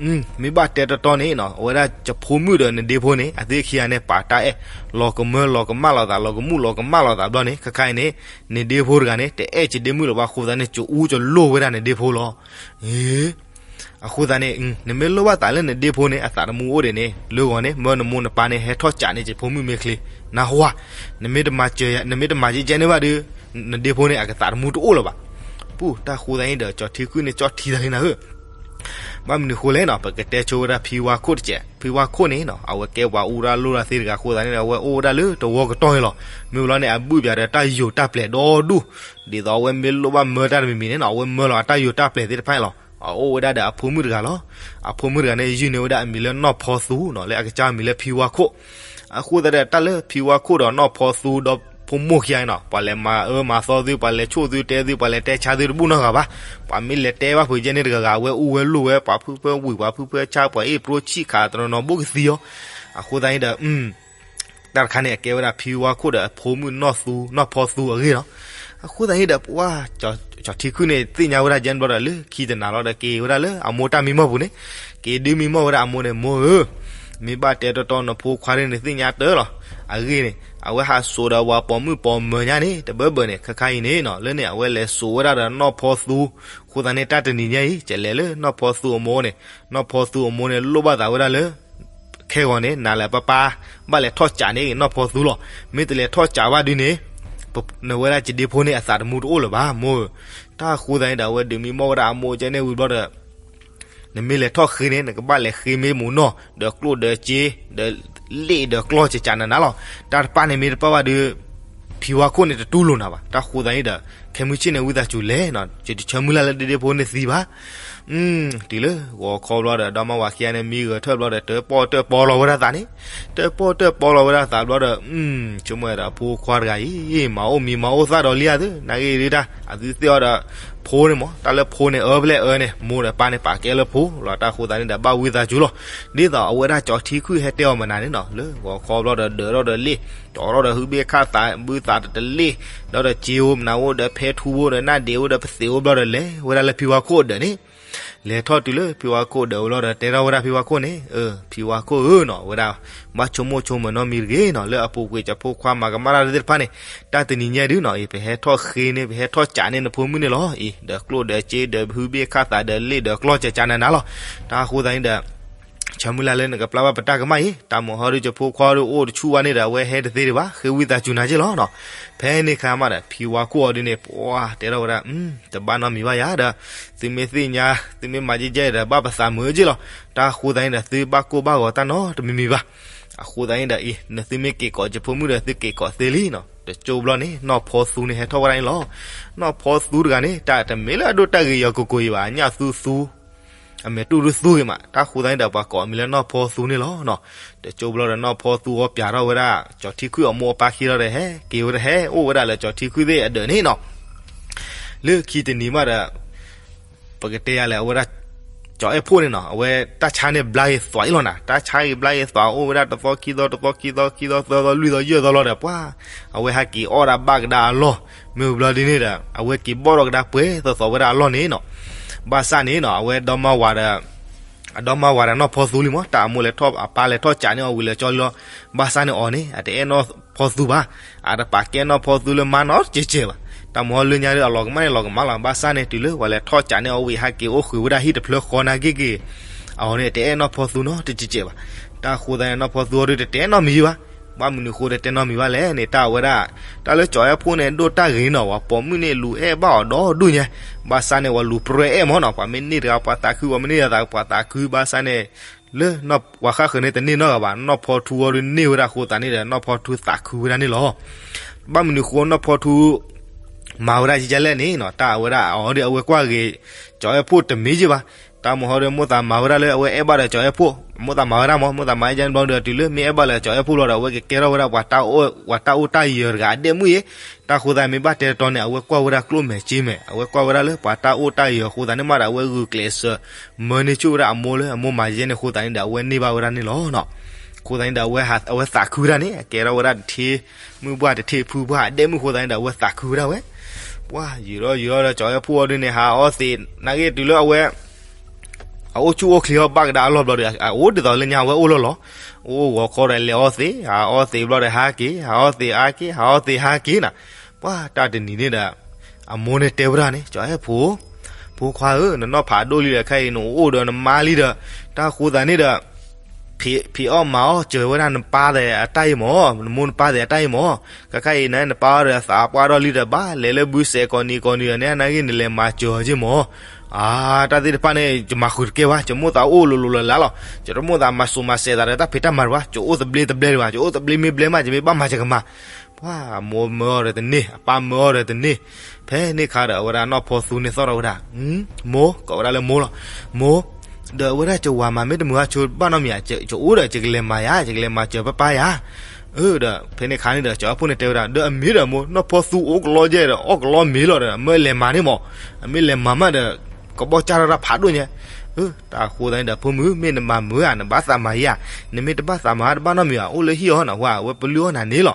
မ့ၢ်ဘၣ်တဲတီတီန့ၣ်နီၤ အဝဲဒၣ်ယဖိမုၣ်ဒီးနဒ့ဖိန့ၣ် အသ့ခံဂၤန့ၣ် ပာ်တၢ်အဲၣ်, လီၤကမၢလီၤကမၣ်လိာ်သး လီၤကမူၣ်လီၤကမၣ်လိာ်သးဘျီန့ၣ် ခဲခါအံၤန့ၣ် နဒ့ဖိတဂၤန့ၣ် တအဲၣ်ယဒ့မုၣ်လၢၤဘၣ်အဃိသတးန့ၣ် ကအူကလိၢ်ဝဲဒၣ်နဒ့ဖိလီၤ. အဃိသတးန့ၣ် နမ့ၢ်လိၣ်ဘၣ်သးလၢနဒ့ဖိန့ၣ် အသးတမူအိၣ်ဒံးန့ၣ် လၢဂီၤန့ၣ် မၢနမိၢ်နပၢ်န့ၣ် ဟဲထီၣ်ကးန့ၢ်ယဖိမုၣ်မ့ၢ်ချ့, နၢ်ဟူဧါ, နမ့ၢ်တမၤစၢၤယၤ နမ့ၢ်တမၤကဲကဲန့ၣ်ဘၣ်ဒီး နဒ့ဖိန့ၣ် အကသးတမူတအိၣ်လၢၤဘၣ်. ပူၣ် တၢ်ဃိသတးန့ၣ်ဒီး ကၠီၤထံခုၣ်န့ၣ် ကၠီၣ်ထံသးလံနၤဧၢ, ဘၣ်မနုၤဃိလဲၣ်နီၤ ပကတဲဆိဝဲဒၣ်ဖံဝါခိၣ်တစဲး, ဖံဝါခိၣ်န့ၣ်နီၤ အဝဲကဲပှၤအူတၢ်လိၣ်တၢ်သ့တဂၤအဃိသတးန့ၣ်ဒီး အဝဲအိၣ်ဝဲဒၣ်လၢတဝီကတီၢ်န့ၣ်လီၤ. မ့ၢ်ဝံၤလီၤန့ၣ် အဘုၣ်ပၠးဒီးတၢ်ယိၤတၢ်ပျဲၤဒီဒူၣ်, ဒ်သိးအဝဲမ့ၢ်လိၣ်ဘၣ်မၢတၢ်တမံၤမံၤန့ၣ်နီၤ အဝဲမၢလီၤအတၢ်ယိၤတၢ်ပျဲၤသ့ၣ်တဖၣ်န့ၣ်လီၤ. အအိၣ်ဝဲဒၣ်ဒီးအဖိမုၣ်တဂၤလီၤ. အဖိမုၣ်တဂၤန့ၣ် ယုၢ်န့ၢ်ဝဲဒၣ်အမံၤလၢနီၢ်ဖီသူနီၤ လၢအကစၢ်အမံၤလၢဖံဝါခိၣ်. အဃိသတးဒီး တၢ်လၢဖံဝါခိၣ်ဒီးနီၢ်ဖီသူဒီးဖိမိၢ်ခံဂၤန့ၣ်နီၤ ပှၤလဲၤမၤအၢမၤသီသု ပှၤလဲၤဆိၣ်သုတဲသု ပှၤလဲၤတဲဆါသုတဘူၣ်နီတဂၤဘၣ်. ပှၤမ့ၢ်လဲၤတဲဘၣ်ဖုးယဲန့ၣ်တဂၤဂၤ အဝဲအိၣ်ဝဲလိၣ်ဝဲ ပှၤဖုဖၢဝံၤ ပှၤဖုဖၢဆါ ပှၤအ့ၣ်ပြိဆံၣ်ခးတနီၤနီၤ ဘူးကသံအီၤ. အဃိသတးန့ၣ်ဒီး တၢ်တခါန့ၣ် အကဲဝဲဒၣ်ဖံဝါခိၣ်ဒီးအဖိမုၣ်နီၢ်သူ နီၢ်ဖီသူအဂ့ၢ်လီၤ. အဃိသတးန့ၣ်ဒီး ပှၤ ကၠီၤထံခုၣ်န့ၣ် သ့ၣ်ညါဝဲဒၣ်ယဲန့ၣ်ဘျီဒီး လၢခံတနၤလီၤဒီး က့ၤဝဲဒၣ်လၢအမိၢ်တၢ်မံမီၢ်ပူၤန့ၣ်, က့ၤဒုးမံမီၢ်ဝဲဒၣ်အမိၢ်န့ၣ်, မိၢ်ဧၢ, မ့ၢ်ဘၣ်တဲတီတီနဖိခွါန့ၣ် နသ့ၣ်ညါတၢ်လီၤ. အဂ့ၢ်န့ၣ် အဝဲဟးစိာ်ဒီးပှၤပိာ်မုၣ်ပိာ်မၢၤညါန့ၣ် တဘၢဘၢၣ်န့ၣ် ခဲခါအံၤန့ၣ်နီၤ လၢန့ၣ် အဝဲလဲၤစိာ်ဝဲဒၣ်ဒီးနီၢ်ဖီသူ. အဃိသတးန့ၣ် တၢ်တနံၤညါအံၤ ကလဲၤလၢနီၢ်ဖီသူအမိၢ်န့ၣ်, နီၢ်ဖီသူအမိၢ်န့ၣ် လိၣ်ဘၣ်သးဝဲဒၣ်လၢ ခဲဂီၤန့ၣ် နၤလၢပၢ်ပၢ် ဘၣ်လဲၤထီၣ်ကးန့ၢ်နီၢ်ဖီသူလီၤ. မ့ၢ်တလဲၤထီၣ်ကးဘၣ်ဒုန့ၣ် နဝဲဒၣ်ယဒ့ဖိန့ၣ် အသးတမူတအိၣ်လၢၤဘၣ် မိၢ်ဧၢ. တၢ်ဃိသတးန့ၣ်ဒီး အဝဲဒုးမံမီၢ်ဝဲဒၣ်အမိၢ်ကဲန့ၣ်ဝံၤဘျီဒီး နမ့ၢ်လဲၤထီၣ်ဃ့န့ၣ် နကဘၣ်လဲၤဃ့မ့ၢ်မ့ၢ်နီၢ် ဒီးကျိၣ်ဒီးစ့ ဒီးလ့ၣ်ဒီးကျီၢ်ကကးနၤနၤလီၤ. တၢ်တပၣ်န့ၣ်မ့ၢ်တပၣ်ဘၣ်ဒီး ဖံဝါခိၣ်န့ၣ်တတူၢ်လိာ်နၤဘၣ်. တၢ်ဃိသတးန့ၣ်ဒီး ခဲမုၢ်ဆ့ၣ်န့ၣ်ဝံသးစူၤလဲၤနီၤ ယတဆၢမုၢ်လၢ်လၢဒ့ဒ့ဖိန့ၣ်သံဘၣ်. တုၤလၢဂီၤခီဘျီဒီး ဒီမါဝၤခံဂၤန့ၣ် မံဂဲၤထၢၣ်ဘျီဒီး တၢၣ်ပီၣ်တၢၣ်ပီလီၤဝဲဒၣ်သးန့ၣ်, တၢၣ်ပီၣ်တၢၣ်ပီလီၤဝဲဒၣ်သးဘျီဒီး ဆိကမိၣ်ဝဲဒီး ဖိခွါတဂၤအံၤ မၤအိၣ်မံၤမၤအိၣ်သၣ်ဒီးလံဧါသု နာ်က့ဒုတၢ် အသုသ့ၣ်အီၤဒီး ဖိန့ၣ်မး တၢ်လၢဖိန့ၣ် အၢပလဲၣ်အၢန့ၣ် မိၢ်ဒီးပၢ်န့ၣ် ပာ်ကဲလၢဖိလီၤ. တၢ်ဃိသတးန့ၣ်ဒီး ဘၣ်ဝံသးစူၤလီၤ. ဒ်သိးအဝဲဒၣ်ကၠီၤထံခုၣ်ဟဲတဲအီၤမနုၤန့ၣ်နီၤ လၢဂီၤခီဘျီဒီး ဒၢးထီၣ်ဒီးလ့ၣ် ကၠီၤထီၣ်ဒီးဟုဘ့ၣ်ခၣ်သး ဘုသးတလ့ၣ် ဒီးဒီးစ့အိၣ်မနုၤအိၣ်ဒီး ဖဲထူအိၣ်ဒီး နၢ်ဒ့အိၣ်ဒီး ပသ့းအိၣ်ဘျီဒီး လဲၤဝဲဒၣ်လၢဖံဝါခိၣ်အဒၢးန့ၣ် လဲၤထီၣ်တုၤလၢဖံဝါခိၣ်အဒၢးဝံၤလီၤဒီး တဲထီၣ်ဝဲဒၣ်ဖံဝါခိၣ်န့ၣ်, ဖံဝါခိၣ်ဧၢနီၤ ဝဲဒၣ် ဘၣ်ဆိကမိၣ်ဆိကမးနီတမံၤတဂ့ၤနီၤ လၢအပူၤကွံာ်ကၠီၤဖိခွါမၤကမၣ်တၢ်သ့ၣ်တဖၣ်န့ၣ်, တၢ်တနံၤညါဒုနီၤ အံၤ ပဟဲထီၣ်ဃ့န့ၣ် ပဟဲထီၣ်ကးန့ၢ်နဖိမုၣ်န့ၣ်လီၤ. အံၤ ဒီးကျိၣ်ဒီးစ့ဒီးဟုဘ့ၣ်ခၣ်သးဒီးလ့ၣ်ဒီးကျီၢ်ကကးနၤနၤလီၤ. တၢ်ဃိသတးန့ၣ်ဒီး ဆၢမုၢ်လၢ်လၢနကပျၢ်ဘၣ်ပတၢ်ကမၣ်အံၤ, တၢ်မုၢ်ဟီဒု ကၠီၤဖိခွါဒု အိၣ်တဆူၣ်ဝဲန့ၣ်ဒီး အဝဲဟဲတသ့ဒံးဘၣ်, ဃ့ဝံသးစူၤနၤက့ၢ်လီၤနီၤ. ဖဲန့ၣ်အခါမးဒီး ဖံဝါခိၣ်အီၤဒုန့ၣ် ပှၤတဲထီၣ်ဝဲဒၣ်, တဘၣ်နီတမံၤဘၣ်ယၤဒီး, သုမ့ၢ်သ့ၣ်ညါ သုမ့ၢ်မၤကဲကဲဒီး ဘၣ်ပသးမုာ်က့ၢ်လီၤ. တၢ်ဃိသတးန့ၣ်ဒီး သုဘၣ်ကိၢ်ဘၣ်ဂီၤတၢ်နီတမံၤမံၤဘၣ်. အဃိသတးန့ၣ်ဒီး အံၤ နသုမ့ၢ်က့ၤကိးကၠီၤဖိမုၣ်ဒီး သုက့ၤကိးသ့လံနီၤ. တကၠိဘျီန့ၣ် နီၢ်ဖီသူန့ၣ်ဟဲထီၣ်ဝဲဒၣ်န့ၣ်လီၤ. နီၢ်ဖီသူတဂၤန့ၣ် တၢ်တမ့ၢ်လၢအဒိၣ်တၢ်ဂ့ၤယီၤကိၢ်ကိၢ်အံၤဘၣ်, အညၣ်သူသူ အမဲာ်တူၢ်ဒုသူဂ့ၤမး, တၢ်ဃိသတးန့ၣ်ဒီး ပှၤကိးအမံၤလၢနီၢ်ဖီသူန့ၣ်လီၤ. တကၠိဘျီဒီး နီၢ်ဖီသူအီၤပၠးထီၣ်ဝဲဒၣ် ကၠီၤထံခုၣ်အမိၢ်အပၢ်ခံလီၤဒီး ဟဲက့ၤဝဲဒၣ် ဟဲအိၣ်ဝဲဒၣ်လၢကၠီၤထံခုၣ်သ့ၣ်အဒၢးန့ၣ်နီၤ. လၢခံတနံၤမးဒီး ပကတဲယၤလဲၣ် အဝဲဒၣ် ကၠီၤအဲၣ်ဖိန့ၣ်နီၤ အဝဲတၢ်ဆါန့ၣ်ဘျါဂ့ၤသွးအံၤလီၤနၤ, တၢ်ဆါဂ့ၤဘျါဂ့ၤသွး အိၣ်ဝဲဒၣ်တသီခံသီ တသီခံသီ ခံသီသၢသီလွံၢ်သီယဲၢ်သီလီၤဒီး ပှၤ အဝဲဟဲက့ၤအီၣ်ဒၣ်ဘၣ်ကဒါအလီၢ်, မ့ၢ်ဘျီဒ်န့ၣ်ဒီး အဝဲက့ၤဘီၣ်ထီၣ်ကဒါပှဲၤသီသီဝဲဒၣ်အလီၢ်န့ၣ်နီၤ. ဘၣ်ဆၣ်န့ၣ်နီၤ အဝဲဒီမါဝၤဒီး အဒီမါဝၤဒီးနီၢ်ဖီသူလံမး, တၢ်အမိၢ်လဲၤထီၣ် အပၢ်လဲၤထီၣ်ကးန့ၢ်အီၤဝံၤလၢကၠီလံလီၤ. ဘၣ်ဆၣ်န့ၣ်အီၤန့ၣ် အတအဲၣ်နီၢ်ဖီသူဘၣ်, အတပာ်ကဲနီၢ်ဖီသူလၢမါနီတကဲးကဲးဘၣ်. တၢ်မုၢ်ဟီလၢညါဒီး အလီၤကမၣ်န့ၣ်လီၤကမၣ်လီၤ. ဘၣ်ဆၣ်န့ၣ် တုၤလၢပှၤလဲၤထီၣ်ကးန့ၢ်အီၤဝံၤ ဟဲက့ၤအိၣ်ဃုာ်ဝဲဒၣ်ဟံၣ်တဖျၢၣ်ဃီနာ်က့ၢ်က့ၢ်, အီၤန့ၣ် တအဲၣ်နီၢ်ဖီသူနီတကဲးကဲးဘၣ်. တၢ်ဃိသတးန့ၣ် နီၢ်ဖီသူအီၤဒုတတဲနီတမံၤဘၣ်. ဘၣ်မနုၤဃိဒီးတဲနီတမံၤဘၣ်လဲၣ်န့ၣ် တၢ်ဝဲဒၣ် တၢ်လၢကၠီၤအဲၣ်ဖှိၣ်န့ၣ် ဒိၣ်တၢ်ဂ့ၤနီၤ, ပှၤပိာ်မုၣ်န့ၣ်လူၤအဲၣ်ဘၣ်အီၤဒီဒူၣ်ညါ, ဘၣ်ဆၣ်န့ၣ် ပှၤလူၤပြၢအဲၣ်မၢ်နီၤ, ပှၤမ့ၢ်န့ၢ်တဂၤ ပှၤသးခု, ပှၤမ့ၢ်န့ၢ်တဂၤ ပှၤသးခု, ဘၣ်ဆၣ်န့ၣ် လၢပှၤဃၣ်ဃၢၤန့ၣ်တန့ၢ်နီတဂၤဘၣ်, နီၢ်ဖီထူအီၤဒုးန့ၢ်ဝဲဒၣ်အဃိသတးန့ၣ်ဒီး နီၢ်ဖီထူသးခုဝဲဒၣ်န့ၣ်လီၤ. ဘၣ်မနုၤဃိနီၢ်ဖီထူ မၤဝဲဒၣ်ယဲလဲၣ်န့ၣ်နီၤ, တၢ်အဝဲဒၣ်အီၤဒီး အဝဲကွၢ်ဂ့ၤ ကၠီၤအဲၣ်ဖှိၣ်တမံၤက့ဘၣ်. တၢ်မဟီဒီး မိၢ်သးမၤဝဲဒၣ်လၢအဝဲအဲၣ်ဘၣ်ဒီးကၠီၤအဲၣ်ဖှိၣ်, မိၢ်သးမၤဝဲဒၣ်မၢ်, မိၢ်သးမၤယဲန့ၣ်ဘျီဒီး တုၤလၢမ့ၢ်အဲၣ်ဘၣ်လၢကၠီၤအဲၣ်ဖှိၣ်ဘျီဒီး အဝဲကကဲထီၣ်ဝဲဒၣ် ပှၤတၢ်အိၣ်တၢ်ယၢၤတဂၤအဒဲၣ်မုၣ်အံၤ, တၢ်အဃိသတးမ့ၢ်ဘၣ်တဲတတီန့ၣ် အဝဲကွၢ်ဝဲဒၣ်ကျိၣ်မဲာ်စ့မဲာ်, အဝဲကွၢ်ဝဲဒၣ်လၢပှၤတၢ်အိၣ်တၢ်ယၢၤအဃိသတးန့ၣ်မးဒီး အဝဲဂုာ်ကျဲးစၢး မၢန့ၢ်ဆူၣ်ဝဲဒၣ်အမိၢ်လၢအမိၢ်မၤယဲန့ၣ်အဃိသတးန့ၣ်ဒီး အဝဲန့ၢ်ဘၣ်ဝဲဒၣ်န့ၣ်လီၤ. အဃိသတးန့ၣ်ဒီး အဝဲသးခုဝဲဒၣ်န့ၣ် အကဲထီၣ်ဝဲဒၣ်တထံမုၢ်ပှၢ်တထံဖုပှၢ်အဒဲၣ်မုၣ်အဃိသတးန့ၣ်ဒီး အဝဲသးခုဝဲဒၣ်ဝဲ, ပှၤယုာ်ထီၣ်ယုာ်ထီၣ်ဒီး ကၠီၤအဲၣ်ဖှိၣ်အီၤဒုးန့ၣ် ဟးအီသံး နာ်က့တုၤလၢအဝဲ အအိၣ်ဆူၣ်အိၣ်ချ့အီၤဘၣ်ကဒါအလီၢ်ဘျီဒီး အအိၣ်ဒ်သိးလၢညါဝဲအိၣ်လီၤလီၤ, အိၣ်ဂီၤခီဒီးလဲၤအီသံး, ဟးအီသံးဘျီဒီးဟးက့ၤ, ဟးအီသံးဟးက့ၤ, ဟးအီသံးဟးက့ၤနီၤ, ပှၤတၢ်တနံၤန့ၣ်ဒီး အမိၢ်န့ၣ်တဲဝဲဒၣ်န့ၣ် ကၠီၤအဲၣ်ဖှိၣ်, ဖိခွါဧၢ, နနီၢ်ဖးဒိၣ်လံဒီး ခဲအံၤနအိၣ်ဒီးနမါလံဒီး တၢ်အဃိသတးန့ၣ်ဒီး ဖံးအီၣ်မၤအီၣ်စၢၤဝဲဒၣ်နပၢ်သဲးအတၢ်အံၤမၢ်, နမိၢ်နပၢ်သဲးအတၢ်အံၤမၢ်, ခဲခါအံၤန့ၣ် နပၢ်အီၤဒီးသးပှၢ်ထီၣ်လံဒီး ဘၣ်လဲၤလၢဘုစဲးကိးနံၤကိးနံၤဒီးန့ၣ် နာ်က့နလဲၤမၤစၢၤအီၤက့မၢ်, အါ တၢ်သ့ၣ်တဖၣ်န့ၣ် ယမၤဃုာ်တကဲဘၣ်, ယမိၣ်သးအိၣ်လိၤလိၤလၢ်လၢ်လီၤ, ယတမိၣ်သးမၤစိၤမၤစဲးသးဒီးတၢ်ဖံးတၢ်မၤတဘၣ်, ယအိၣ်သဘျ့သဘျဲဒံးဘၣ်, ယအိၣ်သဘျ့မ့ၢ်ဘျဲမး ယမ့ၢ်ဘၣ်မၤယကမၤ ပှၤအမိၢ်မၢအီၤဒီးတန့ၢ်, အပၢ်မၢအီၤဒီးတန့ၢ်, ဖဲန့ၣ်ခါဒီး အဝဲဒၣ်နီၢ်ဖီသူန့ၣ်သီၣ်ထီၣ်ဝဲဒၣ်, မိၢ်, ကိးဝဲဒၣ်လၢမိၢ်လီၤ, မိၢ်, ဒီးအဝဲဒၣ်ကဝၤမၤမ့ၢ်တမုာ်ဘၣ်ဆိဘၣ်နီတမံၤဧါ, ယအိၣ်ဒီးယကလဲၤမၤယၤ, ယကလဲၤမၤစၢၤပၢ်ပၢ်ယၤ, အၢ ဒီးဖဲန့ၣ်ခါန့ၣ်ဒီး ကၠီၤအဲၣ်ဖှိၣ်န့ၣ်တဲဝဲဒၣ် ဒီးအမ့ၢ်ဒီးမိၢ် နီၢ်ဖီသူအိၣ်ကလီယဲဒီး အီၣ်ကလီမ့ၤလီၤဒီး အမၢလဲၤမၤန့ၣ်မၢ်, အမ့ၢ်လဲၤမၤမးဒီး ကဘီၣ်ကၢ်ထီၣ်တၢ်ဖးဒိၣ်ညါ တၢ်အဃိသတးန့ၣ်ဒီး ဖိမုၣ် မ့ၢ်နမၤမုာ်ဧါ, နဘၣ်သးမၤယၤ, နမ့ၢ်တဘၣ်သးမၤတဘၣ်နီတမံၤဧါ, အိၣ်လၢဟံၣ်အီၤနီၤ, ဝဲ အဝဲပလုၢ်အီၣ်နၤန့ၣ်လီၤ.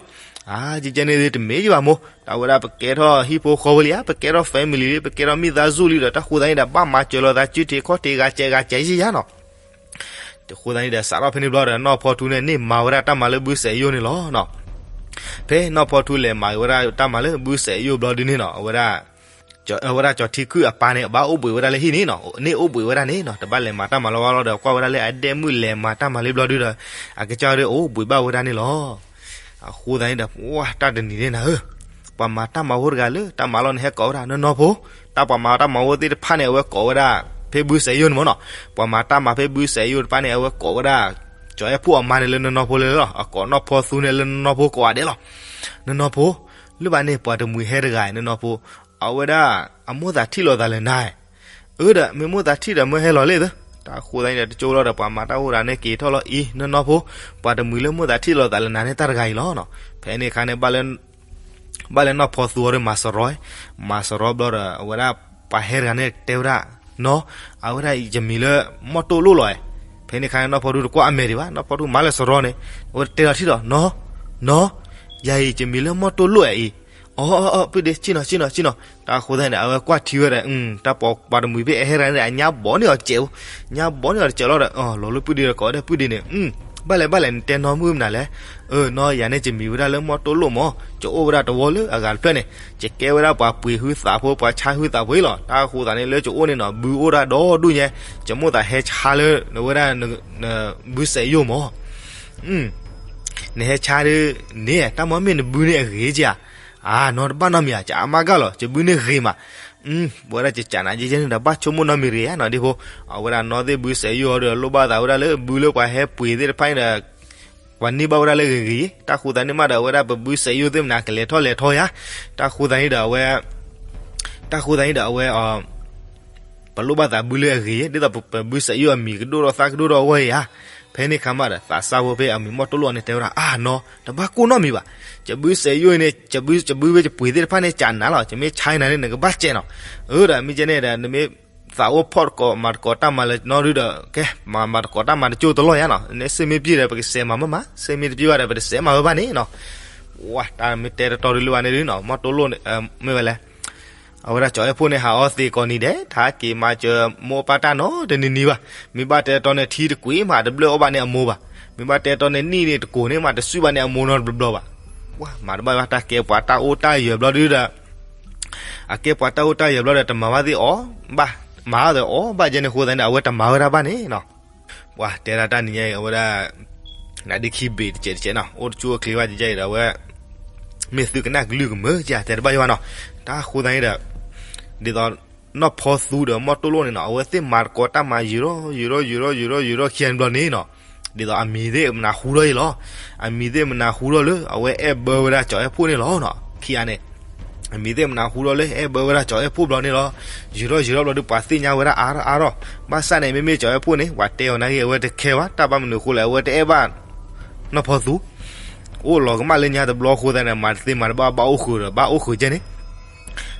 အါ ကကဲန့ၣ်တမ့ၢ်ယဘၣ်မိၢ်, တၢ်ဝဲဒၣ်ပကဲထီၣ်ဟံၣ်ဖိဃီဖိလံဧါ, ပကဲထီၣ် family လံ, ပကဲထီၣ်မိသားစုလံဒီး တၢ်ဃိသတးန့ၣ်ဒီး ဘၣ်မၤစၢၤလိာ်သး စုထံခီၣ်ထံဂၤစဲးဂၤစဲးယံာ်ယံာ်နီၤ. တဃိသတးန့ၣ်ဒီး စးထီၣ်ဖဲန့ၣ်ဘျီဒီး နီၢ်ဖီထူန့ၣ် န့ၢ်မၤဝဲဒၣ်တၢ်မၤလၢဘုစဲးယိၣ်န့ၣ်လီၤနီၤ. ဖဲနီၢ်ဖီထူလဲၤမၤဝဲဒၣ်တၢ်မၤလၢဘုစဲးယိၣ်ဘျီဒုန့ၣ်နီၤ, အဝဲဒၣ် အဝဲဒၣ်ကၠီၤထံခုၣ်အပၢ်န့ၣ် ဘၣ်အိၣ်ဘှံးဝဲဒၣ်လၢဟံၣ်န့ၣ်နီၤ, န့ၢ်အိၣ်ဘှံးဝဲဒၣ်န့ၣ်နီၤ, တဘၣ်လဲၤမၤတၢ်မၤလီၤဘၣ်လီၤဒီး ကွၢ်ဝဲဒၣ်လၢအဒဲၣ်မုၣ်လဲၤမၤတၢ်မၤလံဘျီဒုဒီး အကစၢ်ဒၣ်အိၣ်ဘှံးဘၣ်ဝဲဒၣ်န့ၣ်လီၤ. အဃိသတးန့ၣ်ဒီး ပှၤတၢ်တနံၤန့ၣ်နၤဧၢ, ပှၤမၤတၢ်မၤဖိတဂၤလၢတၢ်မၤလီၢ်န့ၣ် ဟဲကိးဝဲဒၣ် နီၢ်နီၢ်ဖိ, တၢ်ပှၤမၤတၢ်မၤဖိသ့ၣ်တဖၣ်န့ၣ် အဝဲကိးဝဲဒၣ် ဖဲဘုစဲးယိၣ်န့ၣ်မၢ်နီၤ, ပှၤမၤတၢ်မၤဖဲဘုစဲးယိၣ်တဖၣ်န့ၣ် အဝဲကိးဝဲဒၣ် ကၠီၤအဲၣ်ဖှိၣ်အမါန့ၣ်လၢနီၢ်နီၢ်ဖိလၢလီၤ, အကိးနီၢ်ဖီသူန့ၣ်လၢနီၢ်နီၢ်ဖိကိးဂၤဒဲးလီၤ. နီၢ်နီၢ်ဖိ, လၢဘၣ်န့ၣ် ပှၤတမှံၤဟဲတဂၤ နီၢ်နီၢ်ဖိ, အဝဲဒၣ် အမိၢ်သးထံၣ်လိာ်သးလၢနၤ, အၢဒီး မ့ၢ်မိၢ်သးထံၣ်ဒီးမၢဟဲလီၤလံသၢ, တၢ်ဃိသတးန့ၣ်ဒီး တကၠိလီၤဒီး ပှၤမၤတၢ်အိၣ်တဂၤန့ၣ်က့ၤထီၣ်လီၤအံၤ နီၢ်နီၢ်ဖိ, ပှၤတမှံၤလၢမိၢ်သးထံၣ်လိာ်သးလၢနၤန့ၣ် တၢ်တဂၤအံၤလီၤနီၤ. ဖဲန့ၣ်အခါန့ၣ် ဘၣ်လၢနီၢ်ဖီသူအီၤဒီးမၤစရီ, မၤစရီဘျီဒီး အဝဲဒၣ်ပှၤဟဲတဂၤန့ၣ်တဲဝဲဒၣ်, နီၢ်, အဝဲဒၣ်ယမံၤလၢ မီၢ်တိၢ်လိၣ်လီၤ, ဖဲန့ၣ်အခါန့ၣ် နီၢ်ဖီထူတကွၢ်အမဲာ်ဒံးဘၣ်, နီၢ်ဖီထူမၤလၢစရီန့ၣ်, အဝဲတဲလီၤထံၣ်ဒီး နီၢ်, နီၢ်, ယၤအံၤယမံၤလၢမီၢ်တိၢ်လိၣ်အံၤ, အီ အီ အီ ပုၢ်ဒ့ ဆ့ၣ်နီၤ ဆ့ၣ်နီၤ ဆ့ၣ်နီၤ, တၢ်ဃိသတးန့ၣ်ဒီး အဝဲကွၢ်ထံဝဲဒီး တၢ်ပှၤတမှံၤဖဲအဟဲတဂၤန့ၣ်ဒီး အညါဘီန့ၢ်အီၤစဲး, ညါဘီန့ၢ်အီၤတစဲးလီၤဒီး လီၤလၢပုၢ်ဒ့ဒီးကိးဝဲဒၣ်ပုၢ်ဒ့န့ၣ်, ဘၣ်လဲၣ်ဘၣ်လဲၣ် နတဲနီၢ်မုၢ်မနုၤလဲၣ်, အၢ နီၢ် ယၤန့ၣ်ယမံၤဝဲဒၣ်လၢမီၢ်တိၢ်လိၣ်မၢ်, ယအိၣ်ဝဲဒၣ်တဝီလၢအဂၤတဖျၢၣ်န့ၣ်, ယကဲဝဲဒၣ်ပှၤပှ့ၤဟုသးဖိ ပှၤဆါဟုသးဖိအံၤလီၤ. တၢ်ဃိသတးန့ၣ် လၢယအိၣ်န့ၣ်နီၤ ဘုအိၣ်ဒၣ်ဒီဒူၣ်ညါ, ယမိၣ်သးဟဲဆါလၢဝဲဒၣ် ဘုစဲးယိၣ်မၢ် နဟဲဆါဒ်န့ၣ် တၢ်မ့ၢ်မ့ၢ်နဘုန့ၣ်အဂ့ၤဧါ, အါ နီၢ် တဘၣ်နီတမံၤဧါ, ယအါမးဂၤလီၤ, ယဘုန့ၣ်ဂ့ၤမး, ပဝဲဒၣ်ယကးနၤယဲယဲန့ၣ်ဒီး ဘၣ်ဆိကမိၣ်နီတမံၤတဂ့ၤဧါနီၤဒ့ဖိ, အဝဲဒၣ်နီၢ်သ့ၣ်ဘုစဲးယိၣ်အီၤဒီး လိၣ်ဘၣ်သးဝဲဒၣ်လၢဘုလၢပှၤဟဲပှ့ၤသ့ၣ်တဖၣ်န့ၣ်ဒီး ပှၤန့ၢ်ဘၣ်ဝဲဒၣ်လၢဂ့ၤဂ့ၤ, တၢ်ဃိသတးန့ၣ်မးဒီး အဝဲဒၣ်ပဘုစဲးယိၣ်သ့ၣ်မနုၤ ကလဲၤထီၣ်လဲၤထီယါ, တၢ်ဃိသတးန့ၣ်ဒီးအဝဲ တၢ်ဃိသတးန့ၣ်ဒီးအဝဲ ပလိၣ်ဘၣ်သးဘုလၢအဂ့ၤ, ဒ်သိးပဘုစဲးယိၣ်အမံၤကဒိၣ်ထီၣ်သၣ်ကဒိၣ်ထီၣ်အဂီၢ်ဧါ. ဖဲန့ၣ်အခါမးဒီး သးစၢ်ဖိဖဲအမံၤမီၢ်တိၢ်လိၣ်န့ၣ်တဲဝဲဒၣ်, အါ နီၢ် တဘၣ်ကိၢ်နီတမံၤဘၣ်, ယဘုစဲးယိၣ်အံၤန့ၣ် ယဘုယဘုဖဲယပှ့ၤသ့ၣ်တဖၣ်န့ၣ် ကးနၤလီၤ, ယမ့ၢ်ဆါနၤန့ၣ် နကဘၣ်စဲးနီၤ, အၢ ဒီးမ့ၢ်ကဲန့ၣ်ဒီး နမ့ၢ်သးအိၣ်ဖီၣ်တကိးမၤတကိးတၢ်မၤလၢနီၢ်ဒုဒီး ကဲ မၤမၤတကိးတၢ်မၤတကၠိတလီၢ်ယါနီၤ, နစ့မ့ၢ်ပျံၤဒီး ပကစဲးမၤမ့ၢ်မး, စ့မ့ၢ်တပျံၤဘၣ်ဒီး ပတစဲးမၤဝဲဘၣ်န့ၣ်နီၤ. ဝဲ တၢ်မ့ၢ်တဲတတီဒုလၢဘၣ်န့ၣ်ဒုနီၤ မီၢ်တိၢ်လိၣ် မ့ၢ်ဝဲလဲၣ် အဝဲဒၣ်ကၠီၤအဲၣ်ဖှိၣ်န့ၣ် ဟးအီသံးကိးနံၤဒဲး တဟးက့ၤမၤစၢၤမိၢ်ပၢ်တၢ်နီတနံၤနံၤဘၣ်. မ့ၢ်ဘၣ်တဲတီန့ၣ် ထံတကွံာ်မး တဘျၢၣ်အီၣ်ဘၣ်န့ၢ်အမိၢ်ဘၣ်. မ့ၢ်ဘၣ်တဲတီန့ၣ် နံၣ်န့ၣ်တကိၤန့ၣ်မး တစုၣ်ဘၣ်န့ၢ်အမိၢ်နီတဘျီဘျီဘၣ်. ဝဲ မၤတဘၣ်ဘၣ် တၢ်ကဲပှၤတၢ်အိၣ်တၢ်ယၢၤဘျီဒုဒီး အကဲပှၤတၢ်အိၣ်တၢ်ယၢၤဘျီဒီး တမၤဘၣ်သ့ၣ်အီၤဘၣ်, မၤအီၤဒီးအီၤဘၣ်ယဲန့ၣ်အဃိသတးန့ၣ် အဝဲတမၤဝဲဒၣ်ဘၣ်န့ၣ်နီၤ. ပှၤတဲဒၣ်တၢ်နံၤညါအံၤ အဝဲဒၣ် နဒ့ခံဘ့ၣ်တစဲးတစဲးနီၤ အိၣ်တကၠိၣ်အချ့ဘၣ်ကဲအံၤဒီး အဝဲ မ့ၢ်သုကနၣ်ကလုၢ်ကမၢကဲတဲတဘၣ်ယိၣ်ဘၣ်နီၤ. တၢ်ဃိသတးန့ၣ်ဒီး ဒ်သိး နီၢ်ဖီသူဒီးမီၢ်တိၢ်လိၣ်န့ၣ်နီၤ အဝဲသ့ၣ်မၤသကိးတၢ်မၤယုာ်ထီၣ်ယုာ်ထီၣ်ယုာ်ထီၣ်ယုာ်ထီၣ်ခံဂၤန့ၣ်ဘျီန့ၣ်နီၤ ဒ်သိးအမံၤသ့ၣ်မနၤဟူထီၣ်အံၤလီၤ. အမံၤသ့ၣ်မနၤဟူထီၣ်လၢ အဝဲအဲၣ်ဘၢဝဲဒၣ်ကၠီၤအဲၣ်ဖှိၣ်န့ၣ်လီၤနီၤ ခံဂၤန့ၣ် အမံၤသ့ၣ်မနၤဟူထီၣ်လၢအဲၣ်ဘၢဝဲဒၣ်ကၠီၤအဲၣ်ဖှိၣ်ဘျီန့ၣ်လီၤ. ယုာ်ထီၣ်ယုာ်ထီၣ်ဘျီဒီး ပှၤသ့ၣ်ညါဝဲဒၣ်အါထီၣ်အါထီၣ် ဘၣ်ဆၣ်န့ၣ် မ့မ့ၢ်ကၠီၤအဲၣ်ဖှိၣ်န့ၣ် ပှၤတဲအီၤနာ်က့ အဝဲတခဲဘၣ် တၢ်ဘၣ်မနုၤအဃိလဲၣ် အဝဲတအဲၣ်ဘၣ် နီၢ်ဖီသူ အိၣ်လီၤကမၣ်လၢညါတဘျီအဃိသတးန့ၣ် မၤတသ့မၤတဘၣ်ဘၣ်အိၣ်ဃုာ်ဒီး ဘၣ်အိၣ်ဃုာ်ကဲန့ၣ်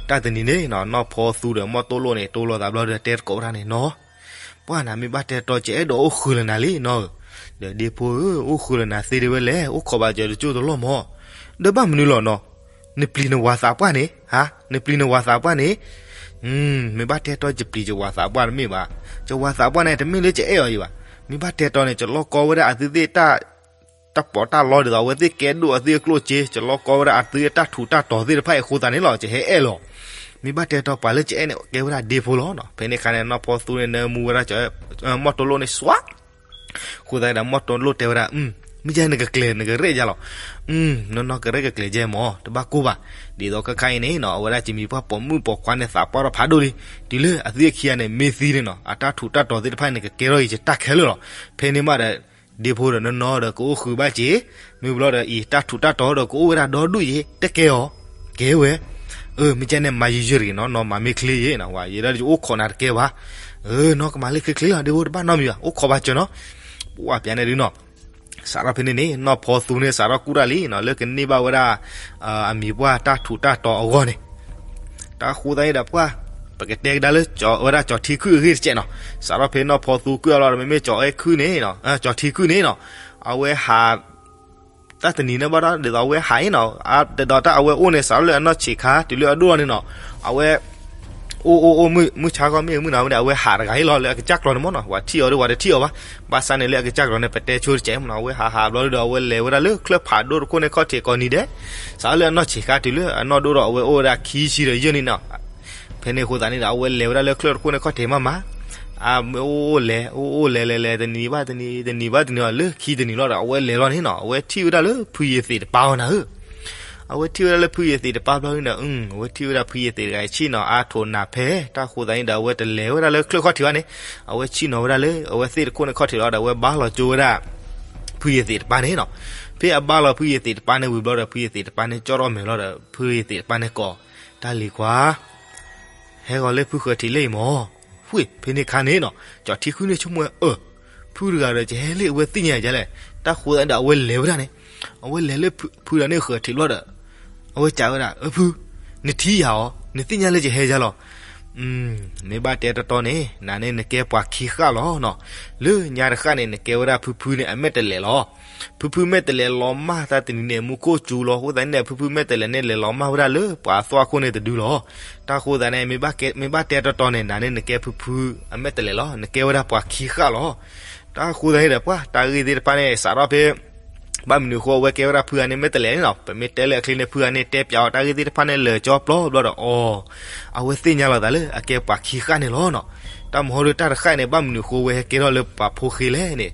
တၢ်တနံၤန့ၣ်နီၤ နီၢ်ဖီသူဒီးမီၢ်တိၢ်လိၣ်န့ၣ် တိၢ်လိာ်သးဘျီဒီးတဲသကိးဝဲဒၣ်န့ၣ်နီၤ ပှၢ်နၤမ့ၢ်ဘၣ်တဲတီကဲအဲၣ်ဒိးအိၣ်ဃုာ်လၢနၤလံနီၤဧၢ, ဒီးဒ့ဖိဧၢ, အိၣ်ဃုာ်လၢနၤသ့ဒ်ဝဲလဲၣ်, အိၣ်ခိးဘၣ်စၢၤတကၠိၢ်တလီၢ်မၢ်, ဒီးဘၣ်မနုၤလီၤနီၤ, နပျံၤနဝၤသးပှၢ်န့ၣ်, ဟါ, နပျံၤနဝၤသးပှၢ်န့ၣ်, မ့ၢ်ဘၣ်တဲတီယပျံၤယဝၤသးပှၢ်တမ့ၢ်ဘၣ်, ယဝၤသးပှၢ်န့ၣ် တမ့ၢ်လၢယအဲၣ်အီၤယံၤဘၣ်, မ့ၢ်ဘၣ်တဲတီန့ၣ် ယလီၢ်ကီဝဲဒၣ်အသုသ့ၣ် တၢ်ပိာ်တၢ်လီဒ်သိး အဝဲသ့ၣ်ကဲဒိၣ်အသုအကျိၣ်စ့, ယလီၢ်ကီဝဲဒၣ်အသုအတၢ်ထူးတၢ်တီၤသ့ၣ်တဖၣ်အံၤအဃိသတးန့ၣ်လီၤ ယဟဲအဲၣ်လီၤ. မ့ၢ်ဘၣ်တဲတီပှၤလၢယအဲၣ်န့ၣ် ကဲဝဲဒၣ်ဒ့ဖိလီၤ. ဖဲန့ၣ်အခါန့ၣ် နီၢ်ဖီသူန့ၣ် နၢမူဝဲဒၣ် မီၢ်တိၢ်လိၣ်န့ၣ် စွး အဃိသတးဒီး မီၢ်တိၢ်လိၣ်တဲဝဲဒၣ်, မ့ၢ်ယဲနကကျဲၤနကရဲၣ်ယါလီၤ. နီၢ်နီၢ်ကရဲၣ်ကကျဲၤယဲမၢ်, တဘၣ်ကိၢ်ဘၣ်, ဒ်သိးခဲခါအံၤန့ၣ်နီၤ အဝဲဒၣ်ယမံၤပှၢ်ပိာ်မုၣ်ပိာ်ခွါန့ၣ် သးပှၢ်ထီၣ်ဖးဒိၣ်လံ, တုၤလၢအသုအခံဂၤန့ၣ် မ့ၢ်သံန့ၣ်နီၤ အတၢ်ထူးတၢ်တီၤသ့ၣ်တဖၣ်န့ၣ် ကကဲထီၣ်အံၤယတၢ်ခဲလၢာ်လီၤ. ဖဲန့ၣ်မးဒီး ဒ့ဖိဒီးနီၢ်နီၢ်ဒီးကအိၣ်ဃုာ်ဘၣ်က့ၤ, မ့ၢ်ဘျီဒီးအံၤ တၢ်ထူးတၢ်တီၤဒီးကအိၣ်ဝဲဒၣ်ဒီဒူၣ်ယ့ၤ တကဲအီၤ, ကဲဝဲ အၢ မ့ၢ်ကဲန့ၣ် မၤယံာ်ယံာ်တဂ့ၤနီၤ, နီၢ်မၤမ့ၢ်ချ့ယ့ၤနီၤ, ဝဲယဲဒၣ်ယအိၣ်ခိးနၤတကဲဘၣ်, အၢ နီၢ်ကမၤလၢချ့ချ့လီၤ ဒ့ဖိတဘၣ်နီတမံၤဘၣ်, အိၣ်ခိးဘၣ်စၢၤနီၤ. ပှၢ်ပျးန့ၣ်ဒုနီၤ စးထီၣ်ဖဲန့ၣ်န့ၣ် နီၢ်ဖီသူန့ၣ် စးထီၣ်ကူၣ်တၢ်လံနီၤ လၢကန့ၢ်ဘၣ်ဝဲဒၣ် အမံၤပှၢ်တၢ်ထူးတၢ်တီၤအဂီၢ်န့ၣ်, တၢ်ဃိသတးန့ၣ်ဒီးပှၢ်, ပကတဲကဒါလၢ ဝဲဒၣ်ကၠီၤထံခုၣ်အဂ့ၢ်တစဲးနီၤ, စးထီၣ်ဖဲနီၢ်ဖီသူကွံာ်အလီၤဒီး မ့မ့ၢ်ကၠီၤအဲၣ်ခုၣ်န့ၣ်, ကၠီၤထံခုၣ်န့ၣ်နီၤ, အဝဲဟး တၢ်တနံၤန့ၣ်ဘၣ်ဒီး ဒ်သိးအဝဲဟးအံၤနီၤ, တဒီးတၢ်အဝဲအိၣ်န့ၣ် စးထီၣ်လၢအနီၢ်ဆံးခါ တုၤလၢအဒိၣ်လီၤန့ၣ်နီၤ, အဝဲ အိၣ်အိၣ်အိၣ် မုၢ်ဆါခီမ့ၢ်မုၢ်နၤဝဲန့ၣ် အဝဲဟးတဂၤအံၤလီၤ လၢအကစၢ်ကျီၤန့ၣ်မၢ်နီၤ, ပှၤထံၣ်အီၤဒီးပှၤတထံၣ်အီၤဘၣ်, ဘၣ်ဆၣ်န့ၣ်လၢအကစၢ်ကျီၤန့ၣ် ပတဲဆိတစဲးမၢ်နီၤ, အဝဲဟးဟးဘျီဒီး အဝဲလဲၤဝဲဒၣ်လၢချၢၣ်ဖးဒိၣ်တခိၣ်န့ၣ်ခီၣ်ထံးကိးနံၤဒဲး, စးထီၣ်လၢအနီၢ်ဆံးခါတုၤလၢအနီၢ်ဒိၣ်ဒီး အဝဲအိၣ်ဝဲဒၣ်ခံဆံဒီးယဲၢ်နံၣ်နီၤ ဖဲန့ၣ်အဃိသတးန့ၣ်ဒီး အဝဲလဲၤဝဲဒၣ်လၢချၢၣ်တခိၣ်န့ၣ်ခီၣ်ထံးမးမး, အမ့ၢ်အိၣ်အိၣ်လဲၤ အိၣ်အိၣ်လဲၤလဲၤလဲၤ တနံၤဘၣ်တနံၤ တနံၤဘၣ်တနံၤ လၢခံတနံၤလီၤဒီး အဝဲလဲၤလီၤန့ၣ်နီၤ, အဝဲထံၣ်ဝဲဒၣ်လၢဖုယ့ၤသ့းတပၢ်အီၤနၤဧၢ, အဝဲထံၣ်ဝဲဒၣ်လၢဖုယ့ၤသ့းတပၢ်ဘျီန့ၣ်ဒီး အဝဲထံၣ်ဝဲဒၣ်ဖုယ့ၤသ့းတဂၤအံၤဆ့ၣ်နီၤ အါထိးနးဖဲ, တၢ်ဃိသတးန့ၣ်ဒီး အဝဲတလဲၤဝဲဒၣ်လၢချၢၣ်ခီၣ်ထံးဘၣ်န့ၣ်, အဝဲဆ့ၣ်နီၤဝဲဒၣ်လၢ အဝဲသ့ၣ်တခိၣ်န့ၣ်ခီၣ်ထံးလီၤဒီး အဝဲဘါလီၤကၠိဝဲဒၣ် ဖုယ့ၤသ့းတပၢ်န့ၣ်နီၤ, ဖဲအဘါလီၤဖုယ့ၤသ့းတပၢ်န့ၣ်ဝံၤဘျီဒီး ဖုယ့ၤသ့းတပၢ်န့ၣ် ကၠီၣ်ထီၣ်မဲာ်လီၤဒီး ဖုယ့ၤသ့းတပၢ်န့ၣ်ကိး, တၢ်လံၤခွါ ဟဲဂီၤလၢဖုဃၢၤထံးလၢအံၤမၢ်, ဝ့ၢ် ဖဲန့ၣ်ခါန့ၣ်နီၤ ကၠီၤထံခုၣ်န့ၣ်ဆိကမိၣ်ဝဲ အၢ ဖုတဂၤဒီး ယဟဲလၢအဝဲသ့ၣ်ညါယလဲၣ်, တၢ်ဃိသတးဒီး အဝဲလဲၤဝဲဒၣ်န့ၣ်, အဝဲလဲၤလၢဖုဒၣ်န့ၣ်ဃၢၤထံးဘျီဒီး အဝဲစံးဝဲဒၣ် အၢ ဖု, နထံၣ်ယၤအီၤ နသ့ၣ်ညါလၢယဟဲယါလီၤ. မ့ၢ်ဘၣ်တဲတီတီန့ၣ် နၤန့ၣ်နကဲပှၤခံဃၣ်လီၤနီၤ, လၢညါတဃၣ်န့ၣ် နကဲဝဲဒၣ်ဖုဖုန့ၣ် အမဲာ်တလဲးလီၤ. ဖုဖုမဲာ်တလဲးလီၤမၢ် တၢ်တနံၤန့ၣ် မူခိၣ်စူၤလီၤ အဃိသတးန့ၣ် ဖုဖုမဲာ်တလဲးန့ၣ် လဲၤလီၤမၢ်ဝဲဒၣ်လၢပှၤအသွၣ်ခိၣ်န့ၣ်တဒုလီၤ. တၢ်ဃိသတးန့ၣ် မ့ၢ်ဘၣ်တဲတီတီန့ၣ် နၤန့ၣ်နကဲဖုဖုအမဲာ်တလဲးလီၤ နကဲဝဲဒၣ်ပှၤခံဃၣ်လီၤ. တၢ်ဃိသတးန့ၣ်ဒီး ပှၢ်တၢ်ဂ့ၢ်သ့ၣ်တဖၣ်န့ၣ် စးထီၣ်ဖဲ ဘၣ်မနုၤအဃိအဝဲကဲဝဲဒၣ်ဖုဂၤန့ၣ် မဲာ်တလဲးန့ၣ်နီၤ, ပမ့ၢ်တဲလၢအချ့န့ၣ် ဖုဂၤန့ၣ် တဲပျးအီၤတၢ်ဂ့ၢ်သ့ၣ်တဖၣ်န့ၣ် လၢာ်ကၠီပျီဘျီဒီး အီၤ အဝဲသ့ၣ်ညါလီၤသးလၢအကဲပှၤခံဃၣ်န့ၣ်လီၤနီၤ. တၢ်မဟီဒုတၢ်တဃၣ်န့ၣ် ဘၣ်မနုၤအဃိဝဲဟဲကဲထီၣ်လၢပှၤဖိဃ့လဲၣ်န့ၣ်,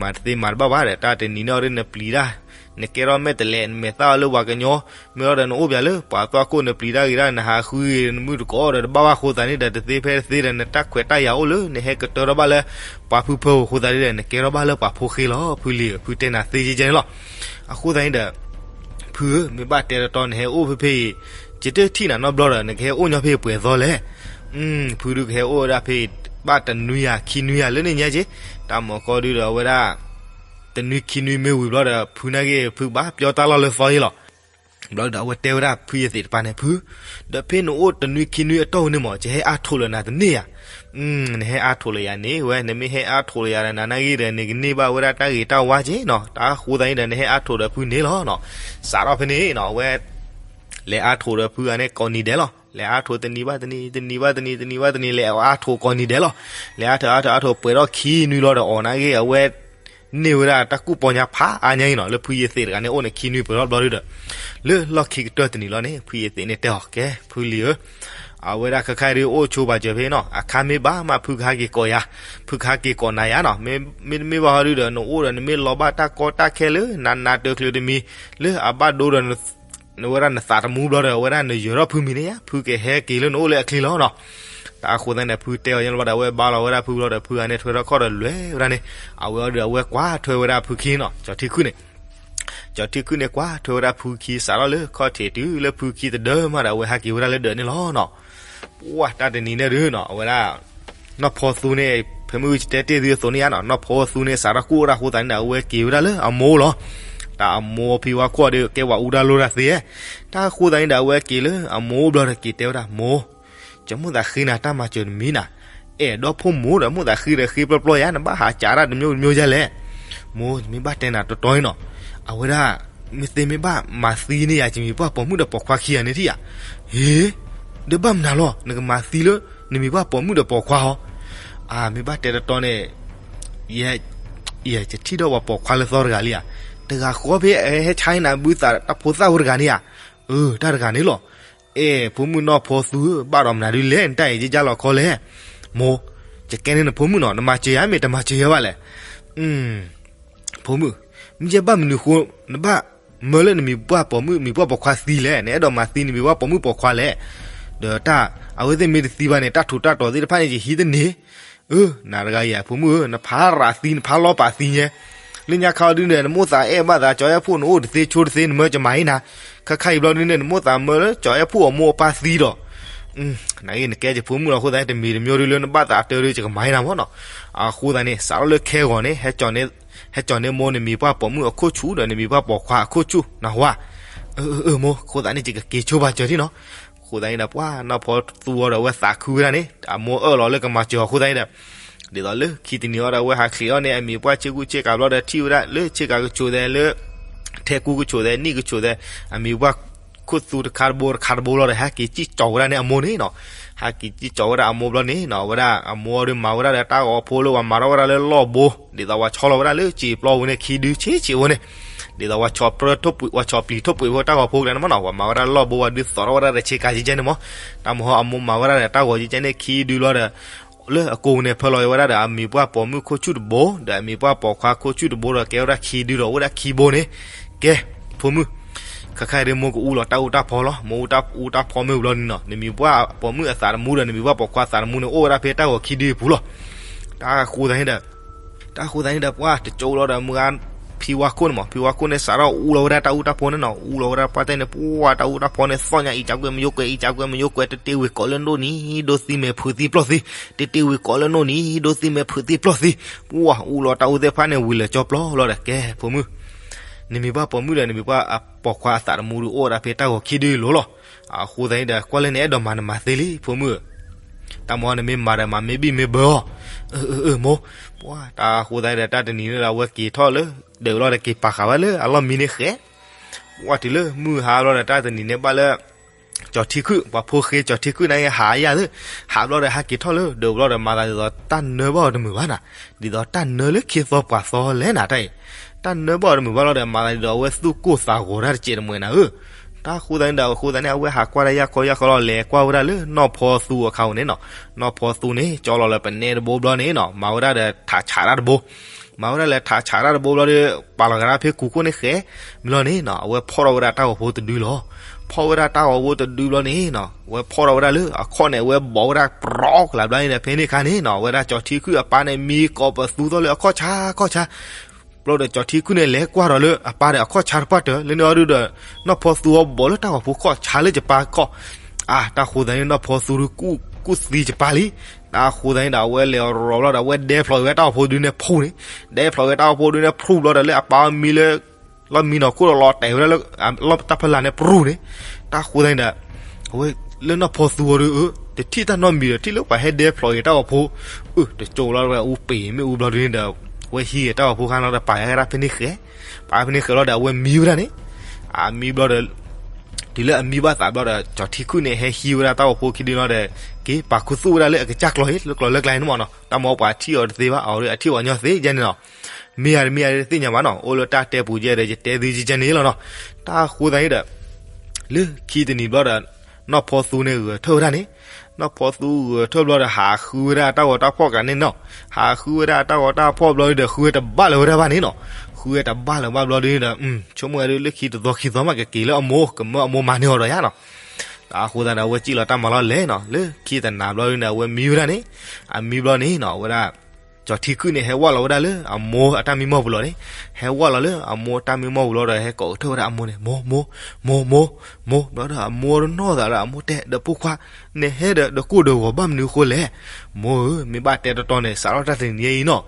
မၤတသ့မၤတဘၣ်ဘၣ်ဒီး တၢ်တနံၤန့ၣ်အီၤဒ်နပျံၤတၢ်, နကဲထီၣ်မဲာ်တလဲး နမဲာ်သၣ်အီၤလၢပှၤကညီ, မ့ၢ်အီၤဒီးနအိၣ်ပၠးလၢပှၤသွၣ်ခိၣ် နပျံၤတၢ်ဂ့ၤတၢ် နဟးဃုဂ့ၤ နမုၢ်တကိးဒီး တဘၣ်ဘၣ်အဃိသတးန့ၣ်ဒီး တသ့ဖဲတသ့ဒီး နတၢ်ခွဲးတၢ်ယာ်အိၣ်လၢ နဟဲကတၢၢ်ထီၣ်ဘၣ်လၢ ပှၤဖုဖၢပူၤအဃိသတးန့ၣ်ဒီး နကဲထီၣ်ဘၣ်လၢပှၤဖိဃ့လီၤ ဖုလံၤဧၢ, ဖုတဲနၤသ့ကဲကဲန့ၣ်လီၤ. အဃိသတးန့ၣ်ဒီး ဖုဧၢ, မ့ၢ်ဘၣ်တဲတီတီနဟဲအိၣ်ဖဲဖဲအံၤ, ယတထံၣ်နၤနီတဘျီဒီး နကဟဲအိၣ်ညီဖဲအံၤပှဲၤသီလဲၣ်. ဖုဒုကဟဲအိၣ်ဝဲဒၣ်ဖဲအံၤ ဘၣ်တနွံယၤခံနွံယၤလၢန့ၣ်ညါက့, တၢ်မၤကီဒုဒီးအဝဲဒၣ် တနွံခံနွံမ့ၢ်ဝံၤဘျီဒီး ဖုနာ်က့ ဖုကဘၣ်ပျီတၢ်လီၢ်လၢသီယ့လီၤ. ဘျီဒီးအဝဲတဲဝဲဒၣ်ဖုယသ့ၣ်တဖၣ်န့ၣ် ဖု, ဒီးဖဲနအိၣ်တနွံခံနွံအတီၢ်ပူၤန့ၣ်မး ယဟဲအါထိးလၢနၤတန့ၢ်ဧါ. နဟဲအါထိးလၢယၤန့ၣ်ဝဲ, နမ့ၢ်ဟဲအါထိးလၢယၤဒီး နၤနာ်က့ဒီး နကန့ၢ်ဘၣ်ဝဲဒၣ်တၢ်ဂ့ၤတၢ်ဝါက့နီၤ. တၢ်ဃိသတးန့ၣ်ဒီး နဟဲအါထိးဒီးဖုန့ၣ်လီၤနီၤ. စးထီၣ်ဖဲန့ၣ်နီၤ အဝဲ လဲၤအါထိးဒီးဖုဂၤန့ၣ်ကိးနံၤဒဲးလီၤ. လဲၤအါထိးတနံၤဘၣ်တနံၤ, တနံၤဘၣ်တနံၤ, တနံၤဘၣ်တနံၤ လဲၤအါထိးကိးနံၤဒဲးလီၤ. လဲၤအါထိးအါထိးအါထိးပှဲၤထီၣ်ခံနွံလီၤဒီး အီၤနာ်က့ အဝဲ န့ၢ်ဝဲဒၣ်တၢ်ကူၣ်ပီညါဖးအါညါအံၤနီၤ လၢဖုယသ့ၣ်တဂၤန့ၣ် အိၣ်န့ၣ်ခံနွံပှဲၤထီၣ်ဘျီဒုဒီး လၢလီၢ်ခံကတၢၢ်တနံၤလီၤန့ၣ် ဖုယသ့ၣ်န့ၣ်တဲအီၤ ကဲ ဖုလံၤဧၢ, အဝဲဒၣ်ခဲခါအံၤဒုးအိၣ်ဆိးဘၣ်စၢၤဖဲနီၤ, အခါမ့ၢ်ဘၣ်မး ဖုကဟဲက့ၤကိးယၤ, ဖုကဟဲက့ၤကိးနၤယၤနီၤ, မ့တမ့ၢ်ဘၣ်ဟီဒုးဒီး နအိၣ်ဒီးနမ့ၢ်လီၤဘၣ်တၢ်ကီတၢ်ခဲလၢ နနးတၢ်ချုးတမံၤ လၢအဘၣ်ဒိဒီး နဝဲဒၣ်နသးတမူဘျီဒီး အဝဲဒၣ်နယၢၤထီၣ်ဖုမံၤန့ၣ်ဧါ, ဖုကဟဲက့ၤလၢနအိၣ်လၢအချ့လီၤနီၤ. တၢ်အဃိသတးန့ၣ် ဖုတဲအီၤယဲလၢၤဘျီဒီး အဝဲဘါလီၤဝဲဒၣ်ဖုဘျီဒီး ဖုဂၤန့ၣ်ထွဲထီၣ်ခီၣ်ဒီးလဲၤဝဲဒၣ်န့ၣ်, အဝဲအီၤဒုး အဝဲကွၢ်ထွဲဝဲဒၣ်ဖုခံနီၤ, ကၠီၤထံခုၣ်န့ၣ် ကၠီၤထံခုၣ်န့ၣ် ကွၢ်ထွဲဝဲဒၣ်ဖုခံ စးထီၣ်လၢခီၣ်ထံးတုၤလၢဖုခံတဒၢမးဒီး အဝဲဟဲက့ၤဝဲဒၣ်လၢဒၢးန့ၣ်လီၤနီၤ. ပှၢ်တၢ်တနံၤန့ၣ်ဒုးနီၤ အဝဲဒၣ် နီၢ်ဖီသူန့ၣ် ဖဲမုၢ်ယတဲတ့ၢ်သုအသိးန့ၣ်ဧါနီၤ, နီၢ်ဖီသူန့ၣ် စးထီၣ်ကူၣ်ဝဲဒၣ်အဃိသတးန့ၣ်ဒီး အဝဲက့ၤဝဲဒၣ်လၢအမိၢ်လီၤ. တၢ်အမိၢ်ဖံဝါခိၣ်ဒီး ကဲဝဲအူတၢ်လိၣ်တၢ်သ့, တၢ်အဃိသတးန့ၣ်ဒီး အဝဲက့ၤလၢအမိၢ်ဘျီဒီး က့ၤတဲဝဲဒၣ် မိၢ်, ယမိၣ်သးဃ့နၤတၢ်မၤစၢၤတမံၤနၤ, အဲၣ်ဒိးဖိမုၣ်ဒီး မိၣ်သးဃ့ဒီးဃ့ပျီပျီယါ, နဘၣ်ဟးကးဒၣ်တမျိုးတမျိုးယါလဲၣ်. မိၢ်, ယမ့ၢ်ဘၣ်တဲနၤတီတီန့ၣ်နီၤ, အဝဲဒၣ် မ့ၢ်သ့မ့ၢ်ဘၣ်မၤသံန့ၢ်ယၤ ယမံၤပှၢ်ပိာ်မုၣ်ဒီးပိာ်ခွါခံဂၤန့ၣ်ထံၣ်ဧါ. ဟ့, ဒီးဘၣ်မနုၤလီၤ နကမၤသံလၢ နမံၤပှၢ်ပိာ်မုၣ်ဒီးပိာ်ခွါဟီ. အၢ မ့ၢ်ဘၣ်တဲတီတီန့ၣ် ယဲ ယထံၣ်ဒီးပှၤပိာ်ခွါလၢသီတဂၤလံဧါ. တဂၤဃီဖဲ ဟဲဆါနၤဘုသးတၢ်ဖိသၣ်ဖိတဂၤန့ၣ်ဧါ. အၢ တၢ်တဂၤန့ၣ်လီၤ. အဲၣ် ဖိမုၣ်နီၢ်ဖီသူဧၢ, ဘၣ်ဒီးမနုၤဒုးလဲၣ် နတၢ်အဲၣ်က့ၤကၢ်လီၤခီလဲၣ်. မိၢ်, ယကဲန့ၣ်နဖိမုၣ်နီၤ, နမၤစၢၤယၤမ့ၢ်တမၤစၢၤယၤဘၣ်လဲၣ်. ဖိမုၣ်, မ့ၢ်ယဲဘၣ်မနုၤဃိ နဘၣ်မၢလၢနမံၤပှၢ်ပိာ်မုၣ် မံၤပှၢ်ပိာ်ခွါသံလဲၣ်, နအဲၣ်ဒိးမၤသံနမံၤပှၢ်ပိာ်မုၣ်ပိာ်ခွါလဲၣ်. ဒီးတၢ် အဝဲသ့ၣ်မ့ၢ်တသံဘၣ်န့ၣ် တၢ်ထူးတၢ်တီၤသ့ၣ်တဖၣ်န့ၣ် ယဟံးတန့ၢ်. အၢ နၤတဂၤအံၤ ဖိမုၣ်ဧၢ, နဖးရးသံ နဖးလီၤပာ်သံညါ, လၢညါခါအီၤဒုးန့ၣ် နမိၣ်သးအဲၣ်ဘၣ်သး ကၠီအဲၣ်ဖှိၣ် နအိၣ်တသ့ဆိတသ့ နမၢကမၤအံၤနၤ, ခဲခါအံၤဘျီဒုးန့ၣ် နမိၣ်သးမၢလၢကၠီအဲၣ်ဖှိၣ်အမိၢ်အပၢ်သံဒီး နဂ့ၢ်နကဲက့ၤဖိမုၣ်လီၤ. အဃိသတးန့ၣ် တမံၤတမံၤဒုးလၢနဘၣ်သးတၢ်ဒုး ယကမၤအံၤနၤမ့ၢ်နီၤ. အဃိသတးန့ၣ် စးထီၣ်လၢခဲဂီၤန့ၣ် ဟဲကၠီန့ၢ်မိၢ်နမံၤပှၢ်ပိာ်မုၣ်အခိၣ်ဆူၣ်ဒီး နမံၤပှၢ်ပိာ်ခွါအခိၣ်ဆူၣ်နဟါ. အၢ အၢ မိၢ်, အဃိသတးန့ၣ် ယကက့ၤဆိဘၣ်စၢၤထံၣ်နီၤ. အဃိသတးန့ၣ်ဒီး ပှၢ်နီၢ်ဖီသူအီၤဒီး အဝဲသးခုဝဲဒၣ်န့ၣ် အမိၢ်အၢၣ်လီၤလၢကမၤစၢၤအဃိသတးန့ၣ်ဒီး ဒ်သိးလၢခံတနံၤအီၤဒီး အဝဲဟးချံးအီၤန့ၣ် အမံၤပှၢ်ဆ့ကူဆ့ကၤဘျီဒီး ထံၣ်ဝဲဒၣ်လၢဆ့ကၤကဆိးသဲးလၢ ထဲကူကဆိးသဲး နံၣ်ကဆိးသဲး အမံၤပှၢ်ခိၣ်သူတခါတဘိတခါတဘိလီၤဒီး ဟဲက့ၤစံၣ်ကၠီၤဝဲဒၣ်န့ၣ်အမိၢ်န့ၣ်နီၤ. ဟဲက့ၤစံၣ်ကၠီၤဝဲဒၣ်အမိၢ်ဘျီန့ၣ်နီၤ အဝဲဒၣ်အမိၢ်အီၤဒီး မၤဝဲဒၣ်ဒီးတၢ်ဂီၤဖိလၢပှၤမၤထီၣ်ဝဲဒၣ်လၢလီၢ်ဘိ ဒ်သိးပှၤဆီလီၤဝဲဒၣ်လၢစံာ်ပျီဝဲန့ၣ် ခံဒုဆံးဆံးဝဲန့ၣ် ဒ်သိးပှၤဆီၣ်ပြၢ ပှၤဆီၣ်ပျံၤထိၣ်ပှ့ၤဖိတၢ်ဂီၤဖိကျဲန့ၣ်မ့ၢ်နီၤ ပှၤမၤဝဲဒၣ်လၢလီၢ်ဘိ ပှၤဒုးသိးထီၣ်ဝဲဒၣ်ဒီးဆ့ကၤကဲကဲန့ၣ်မ့ၢ် တၢ်မဟီအမိၢ်မၤဝဲဒၣ်ဒီးတၢ်ဂီၤကဲကဲန့ၣ် ခံဒုလီၤဒီး လၢအကိာ်ပူၤန့ၣ် ဖၢလီၤဝဲဒၣ်ဒီးအမံၤပှၢ်ပိာ်မုၣ်ခိၣ်ဆူၣ်တဘိ ဒီးအမံၤပှၢ်ပိာ်ခွါခိၣ်ဆူၣ်တဘိဒီး ကဲဝဲဒၣ်ခံဒုဒီး အိၣ်ဝဲဒၣ်ခံဘိန့ၣ် ကဲ ဖိမုၣ် ခဲခါအံၤဒ်မိၢ်ကအူလီၤတၢ်အူတၢ်ဖီလီၤ. မိၢ်အူတၢ်အူတၢ်ဖီမ့ၢ်ဝံၤဘျီန့ၣ်နီၤ နမံၤပှၢ်ပိာ်မုၣ်အသးတမူဒီး နမံၤပှၢ်ပိာ်ခွါအသးတမူန့ၣ် အိၣ်ဝဲဒၣ်ဖဲတၢ်ဂီၤခံဒုအပူၤလီၤ. တၢ်ဃိသတးန့ၣ်ဒီး တၢ်ဃိသတးန့ၣ်ဒီး ပှၢ်တကၠိလီၤဒီး မုၢ်ဂၤဖံဝါခိၣ်န့ၣ်မ့ၢ် ဖံဝါခိၣ်န့ၣ် စးထီၣ်အူလီၤဝဲဒၣ်တၢ်အူတၢ်ဖီန့ၣ်နီၤ အူလီၤဝဲဒၣ်ပှၢ်တဲန့ၣ် ပှၢ်တၢ်အူတၢ်ဖီန့ၣ် သီၣ်ညါ အံၤကကွဲမယိကွဲ အံၤကကွဲမယိကွဲ တတ့ဝံၤကိးလၢနိၣ်နံၤ ဒိသံမဲာ်ဖုးသံပျီၢ်သံ တတ့ဝံၤကိးလၢနိၣ်နံၤ ဒိသံမဲာ်ဖုးသံပျီၢ်သံ ပှၢ်အူလီၤတၢ်အူသ့ၣ်တဖၣ်န့ၣ် ဝံၤလၢာ်ကၠီပျီလီၤဒီး ကဲ ဖိမုၣ် နမံၤပှၢ်ပိာ်မုၣ်ဒီး နမံၤပှၢ်ပိာ်ခွါအသးတမူဒုး အိၣ်ဝဲဒၣ်ဖဲတၢ်ဂီၤခံဒုလီၤလီၤ. အဃိသတးန့ၣ်ဒီး ကွၢ်လၢနအဲၣ်ဒိးမၤနမၤသ့လံ ဖိမုၣ်ဧၢ. တၢ်မၤနမ့ၢ်မၤဒီး မၤမ့ၢ်ဘံၣ်မ့ၢ်ဘၢအီၤ. အၢ အၢ အၢ မိၢ်. ပှၢ် တၢ်ဃိသတးန့ၣ်ဒီး တၢ်တနံၤန့ၣ်ဒီး အဝဲက့ၤထီၣ်လၢ ဒၢးလီၤဒီး က့ၤပာ်ဃာ်ဝဲလၢအလီၢ်မံန့ၣ်ဃဲ ပှၢ်တုၤလၢမုၢ်ဟါဘျီဒီး တၢ်တနံၤန့ၣ်ဘၣ်လၢ ကၠီၤထံခုၣ် ပှၤဖိဃ့ကၠီၤထံခုၣ်န့ၣ် ဟးယၤသ့ၣ် ဟးဘျီဒီး ဟးက့ၤထီၣ်လၢဒၢးဘျီဒီး မၤသးဒ်သိး တၢ်နၢဘၣ်အီၤတမုာ်ဘၣ်နၤ, ဒ်သိးတၢ်နၢလၢခံသီပှၤသီလဲၣ်နၤတၢ်အံၤ, တၢ်နၢဘၣ်အီၤတမုာ်ဘၣ်လီၤဒီး မၤသးဒ်သိး အဝဲသူၣ်ကိၢ်သးဂီၤတၢ်တစဲးတမှဲၤနၤဧၢ. တၢ်ဃိသတးန့ၣ်ဒီး အဃိသတးန့ၣ် အဝဲဟးကွၢ်တၢ်ယၢ်ခီယၢ်ခီလီၤ လဲၤကွၢ်ဝဲဒၣ်လၢနီၢ်ဖီသူအခါန့ၣ်နီၤ, နီၢ်ဖီသူန့ၣ် ကၠီလီၤလၢပနဲတဘိဘျီန့ၣ်နီၤ မၤဝဲဒၣ်ဒီး ထးဆးတၢ်တဘိ မၤဝဲဒၣ်လၢထးဆးတၢ်တဘိဘျီဒီး ပာ်လီၤကဒါဖဲကူခိၣ်န့ၣ်ဃဲ, မ့ၢ်လီၤန့ၣ်နီၤ အဝဲဖီၣ်ထီၣ်ဝဲဒၣ်တၢ်ဂီၤဖိတဒုလီၤ. ဖီၣ်ဝဲဒၣ်တၢ်ဂီၤဖိတဒုဘျီန့ၣ်နီၤ အဝဲဖီၣ်ထီၣ်ဝဲဒၣ်လၢအခီၣ်န့ၣ် အဝဲဘီးဝဲဒၣ်ပြီကလးဘျီန့ၣ်ဒီး ဖဲန့ၣ်အခါန့ၣ်နီၤ အဝဲဒၣ်ကၠီၤထံခုၣ်အပၢ်န့ၣ် မံကီးပသူထီၣ်လၢအခီၣ်ဆါခီၣ်ဆါ ဘျီဒီးကၠီၤထံခုၣ်န့ၣ် လဲၤကွၢ်ဒီးလၢအပၢ်ဒီးအခီၣ်ဆါတပှၢ်တၢၢ် လၢန့ၣ်အီၤဒုဒီး နီၢ်ဖီသူအီၤဘီးလၢတၢ်ဂီၤဖိခီၣ်ဆါလၢယပၢ်ခီၣ်, အါ တၢ်ဃိသတးန့ၣ် နီၢ်ဖီသူဒုးကူၣ်သံယပၢ်လံ. တၢ်ဃိသတးန့ၣ်ဒီး အဝဲလဲၤရီၤဘျီဒီး အဝဲဒဲဖျိးဝဲတၢ်ဂီၤဖိဒုန့ၣ်ဖှူန့ၣ်, ဒဲဖျိးဝဲတၢ်ဂီၤဖိဒုန့ၣ်ဖှူဘျီဒီး လၢအပၢ်အီၤမံလၢ လီၢ်မံနီၤခိၣ်ဒီးလီၤတဲာ်ဝဲဒၣ်လၢ လီၢ်တၢ်ဖီလာ်န့ၣ်ပရူၢ်န့ၣ်, တၢ်ဃိသတးန့ၣ်ဒီး အဝဲလၢနီၢ်ဖီသူအီၤဒု တထံၣ်တၢ်နီတမံၤဒီး ထံၣ်လၢပှၤဟဲဒဲဖျိးက့ၤတၢ်ဂီၤဖိ, အၢ တကၠိလီၤဝဲအူပ့ၤမ့ၣ်အူဘျီဒုန့ၣ်ဒီး အဝဲဟံးက့ၤတၢ်ဂီၤဖိခါနီၤဒီး ပာ်ယါကဒါဖဲန့ၣ်ဃဲ, ပာ်ဖဲန့ၣ်ဃဲလီၤဒီး အဝဲမံဝဲဒၣ်န့ၣ်, အမံဘျီဒီး တုၤလၢအမံဘၣ်သးဘျီဒီး ကၠီၤထံခုၣ်န့ၣ် ဟဲဟံးဝဲဒၣ်တၢ်ဂီၤဖိခံဒုလီၤဒီး က့ၤပာ်ခူသူၣ်ဝဲဒၣ်လၢအကစၢ်ကျီၢ်အံၤ လၢကျီၢ်လၢကျါန့ၣ်မ့ၢ်နီၤ, တၢ်မၤပှၤထံၣ်အီၤတသ့ဘၣ် အဝဲဒုးအထံၣ်ပှၤညီသ့ယဲန့ၣ်နီၤ, မ့ၢ်ယၤတမ့ၢ်ယၤတသ့ၣ်ညါဘၣ်နီၤ, အိၣ်လၢတၢ်တဲပူၤယဲဒီး ယတဲသုယဲန့ၣ်လီၤနီၤ, တၢ်ဃိသတးန့ၣ်ဒီး လၢခံတနံၤဘျီဒီး နီၢ်ဖီသူန့ၣ်ဂဲၤထၢၣ်ဝဲဒၣ်န့ၣ်, နီၢ်ဖီသူဂဲၤထၢၣ်ဘျီဒီး ဟးဃုဝဲဒၣ်အတၢ်ဂီၤတၢ်ဖီၣ်ကးန့ၣ်နီၤ, ဟးဃုဝဲဒၣ်အတၢ်ဂီၤတၢ်ဖီၣ်ဘျီဒီး ဃုဝဲတဘၣ်လၢၤဝဲဒၣ်ဘၣ်န့ၣ်နီၤ, ဃုဝဲတဘၣ်လၢၤဘၣ်ဘျီဒီး ဆိကမိၣ်ဝဲဒၣ်လၢခံတသီခံသီမးကက့ၤလၢအမိၢ် ကမၢအမိၢ်မၤန့ၢ်အီၤဒီးယါနီၤ, အဃိသတးန့ၣ် အဝဲစံၣ်လီၤတၢ်မၤလီၢ်လဲၤနီၤ, လၢခံတနၤဘျီဒီးန့ၣ် အဝဲမံဝဲဒၣ်န့ၣ်, အမံဘျီန့ၣ်နီၤ အဝဲဒၣ် ကၠီၤထံခုၣ်န့ၣ် ဟဲဝဲလီၤဝဲဒၣ်လၢအမိၢ်အတၢ်မံမီၢ်ပူၤလီၤန့ၣ်, ဟဲဝဲလီၤလၢအမိၢ်တၢ်မံမီၢ်ပူၤလီၤဒီး ဟဲကိးကထၢၣ်ဝဲဒၣ်အမိၢ်န့ၣ်, မိၢ်, မိၢ်, မိၢ်, မိၢ်, မိၢ်ဘျီဒီးအမိၢ်တနီၣ်သးဒီး အမိၢ်တဲဒီး ဖိခွါ, နဟဲဒီးတကိၢ်ဒီးဂီၤဘၣ်မနုၤအဃိလဲၣ်, မိၢ်ဧၢ, မ့ၢ်ဘၣ်တဲတီတီန့ၣ် စးထီၣ်တၢ်တနံၤညါအံၤနီၤ,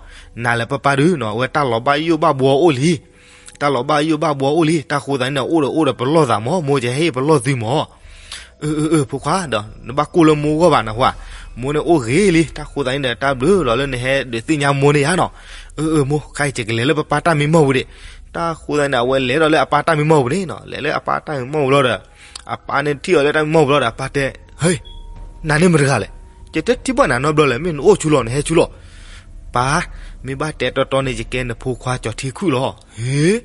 နၤလၢပၢ်ပၢ်ဒုနီၤ အဝဲတၢ်လီၤဘၣ်ယိၣ်ဘၣ်ဘှီအိၣ်လံ တၢ်လီၤဘၣ်ယိၣ်ဘၣ်ဘှီအိၣ်လံ, တၢ်ဃိသးန့ၣ်ဒီး အိၣ်ဒီးအိၣ်ဒီးပလီၢ်သးမၢ်, မိၢ်ကဟဲဟ့ၣ်ပလီၢ်သုမၢ်. အၢ အၢ အၢ ဖိခွါဒီး နဘၣ်ကိၢ်လၢမိၢ်ဂီၢ်ဘၣ်နဟူဧါ, မိၢ်န့ၣ်အိၣ်ဂ့ၤလံ, တၢ်ဃိသးန့ၣ်ဒီး တၢ်ဘျုးလီၤလၢနဟဲဒုးသ့ၣ်ညါမိၢ်န့ၣ်ဧါနီၤ. အၢ အၢ မိၢ် ခဲအံၤယကလဲၤလၢပၢ်ပၢ်တၢ်မံမီၢ်ပူၤဒံး. တၢ်ဃိသးန့ၣ်ဒီး အဝဲလဲၤဒီးလၢအပၢ်တၢ်မံမီၢ်ပူၤန့ၣ်နီၤ, လဲၤလၢအပၢ်တၢ်မံမီၢ်ပူၤလီၤဒီး အပၢ်န့ၣ်ထံၣ်အီၤလၢတၢ်မံမီၢ်ပူၤလီၤဒီး အပၢ်တဲ, ဟ့, နၤန့ၣ်မတဂၤလဲၣ်, ယတထံၣ်ဘၣ်နၤနီတဘျီလဲၣ်, မ့ၢ်နအိၣ်ဆူလီၤ နဟဲဆူလီၤ. ပၢ်, မ့ၢ်ဘၣ်တဲတီတီန့ၣ် ယကဲနဖိခွါကၠီၤထံခုၣ်လီၤ. ဟ့,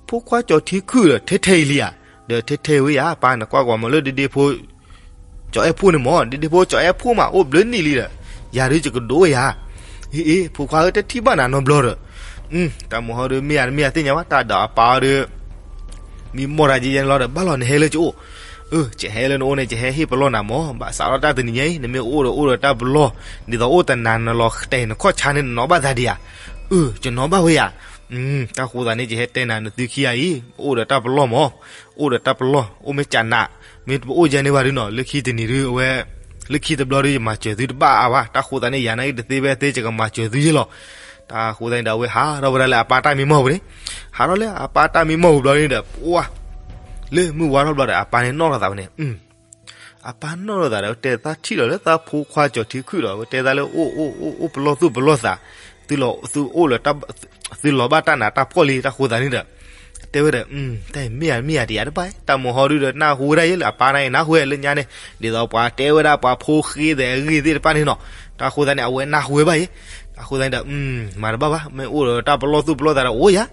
ဖိခွါကၠီၤထံခုၣ်ဒီး ထဲထဲအံၤလံဧါ, ဒီးထဲထဲဝဲယၤ, ပၢ်နကွၢ်ကွၢ်မးလၢဒ့ဒ့ဖိ ကၠီၤအဲၣ်ဖှိၣ်န့ၣ်မၢ်, ဒ့ဒ့ဖိကၠီၤအဲၣ်ဖှိၣ်မး အိၣ်ဘျုးနံၣ်လံဒီး ယၤဒုးယကဒိးဝဲယၤ. အ့ အ့ ဖိခွါဧၢ တထံၣ်ဘၣ်နၤနီတဘျီဒီး, တၢ်မိၢ်ဟီဒုး မ့ၢ်ယၤတမ့ၢ်ယၤသ့ၣ်ညါဘၣ်, တၢ်ဒီးအပၢ်အီၤဒုး မံမီၢ်တၢ်ယဲယဲန့ၣ်လီၤဒီး ဘၣ်လီၤနဟဲလၢကအိၣ်. အၢ ယဟဲလၢနအိၣ်န့ၣ် ယဟဲဟ့ၣ်ပလီၢ်နၤမၢ်, ဘၣ်စးထီၣ်တၢ်တနံၤညါအံၤ နမ့ၢ်အိၣ်ဒီးအိၣ်ဒီးတၢ်ပလီၢ်, ဒ်သိးအိၣ်တနၤနလီၤတဲာ်နခီၣ်ဆါန့ၣ် နနီၣ်ဘၣ်သးဒံးဧါ. အၢ ယနီၣ်ဘၣ်ဝဲယၤ. တၢ်ဃိသးန့ၣ် ယဟဲတဲနၤနသုခံဂၤအံၤ အိၣ်ဒီးတၢ်ပလီၢ်မၢ်, အိၣ်ဒီးတၢ်ပလီၢ် အိၣ်မ့ၢ်ကနး, မ့ၢ်တပအိၣ်ယဲန့ၣ်ဘၣ်ဒုနီၤ လၢခံတနံၤဒုအဝဲ လၢခံတဘျီဒု ယမၤစၢၤသုတဘၣ်အါဘၣ်, တၢ်ဃိသးန့ၣ် ယၤနာ်က့တသ့ဖဲသ့ ယကမၤစၢၤသုယဲလီၤ. တၢ်ဃိသးန့ၣ်ဒီး အဝဲဟးထီၣ်ဝဲဒၣ်လၢအပၢ်တၢ်မံမီၢ်ပူၤန့ၣ်, ဟးထီၣ်လၢအပၢ်တၢ်မံမီၢ်ပူၤဘျီန့ၣ်ဒီး ပှၤ လၢမုၢ်ဝါထီၣ်ဘျီဒီး အပၢ်န့ၣ်နီၣ်ထီၣ်သးဝဲန့ၣ်, အပၢ်နီၣ်ထီၣ်သးဒီး တဲသးထံၣ်လီၤလၢသးဖိခွါကၠီၤထံခုၣ်ဒီး ဝဲတဲသးလၢအိၣ်အိၣ်အိၣ်အိၣ်ပလီၢ်သူၣ်ပလီၢ်သး, သုအိၣ်လၢ သုလီၤဘၣ်တၢ်နးတၢ်ဖှီၣ်လံ တၢ်ဃိသးန့ၣ်ဒီး တဲဝဲဒီး တၢ်အံၤမ့ၢ်ယၤမ့ၢ်ယၤဒံးယၤတဘၣ်, တၢ်မိၢ်ဟီဒုဒီး နၢ်ဟူဝဲဒၣ်ယဲလၢအပၢ်န့ၣ် နၢ်ဟူဝဲလၢညါန့ၣ် ဒ်သိးပှၤတဲဝဲဒၣ်ပှၤဖိဃ့သ့ၣ်အဂ့ၢ်သ့ၣ်တဖၣ်န့ၣ်နီၤ, တၢ်ဃိသးန့ၣ် အဝဲနၢ်ဟူဝဲဘၣ်ယဲ, တၢ်ဃိသးန့ၣ်ဒီး မၤတဘၣ်ဘၣ် မ့ၢ်အိၣ်ဒီးတၢ်ပလီၢ်သူၣ်ပလီၢ်သးဒီးအိၣ်ယၤ,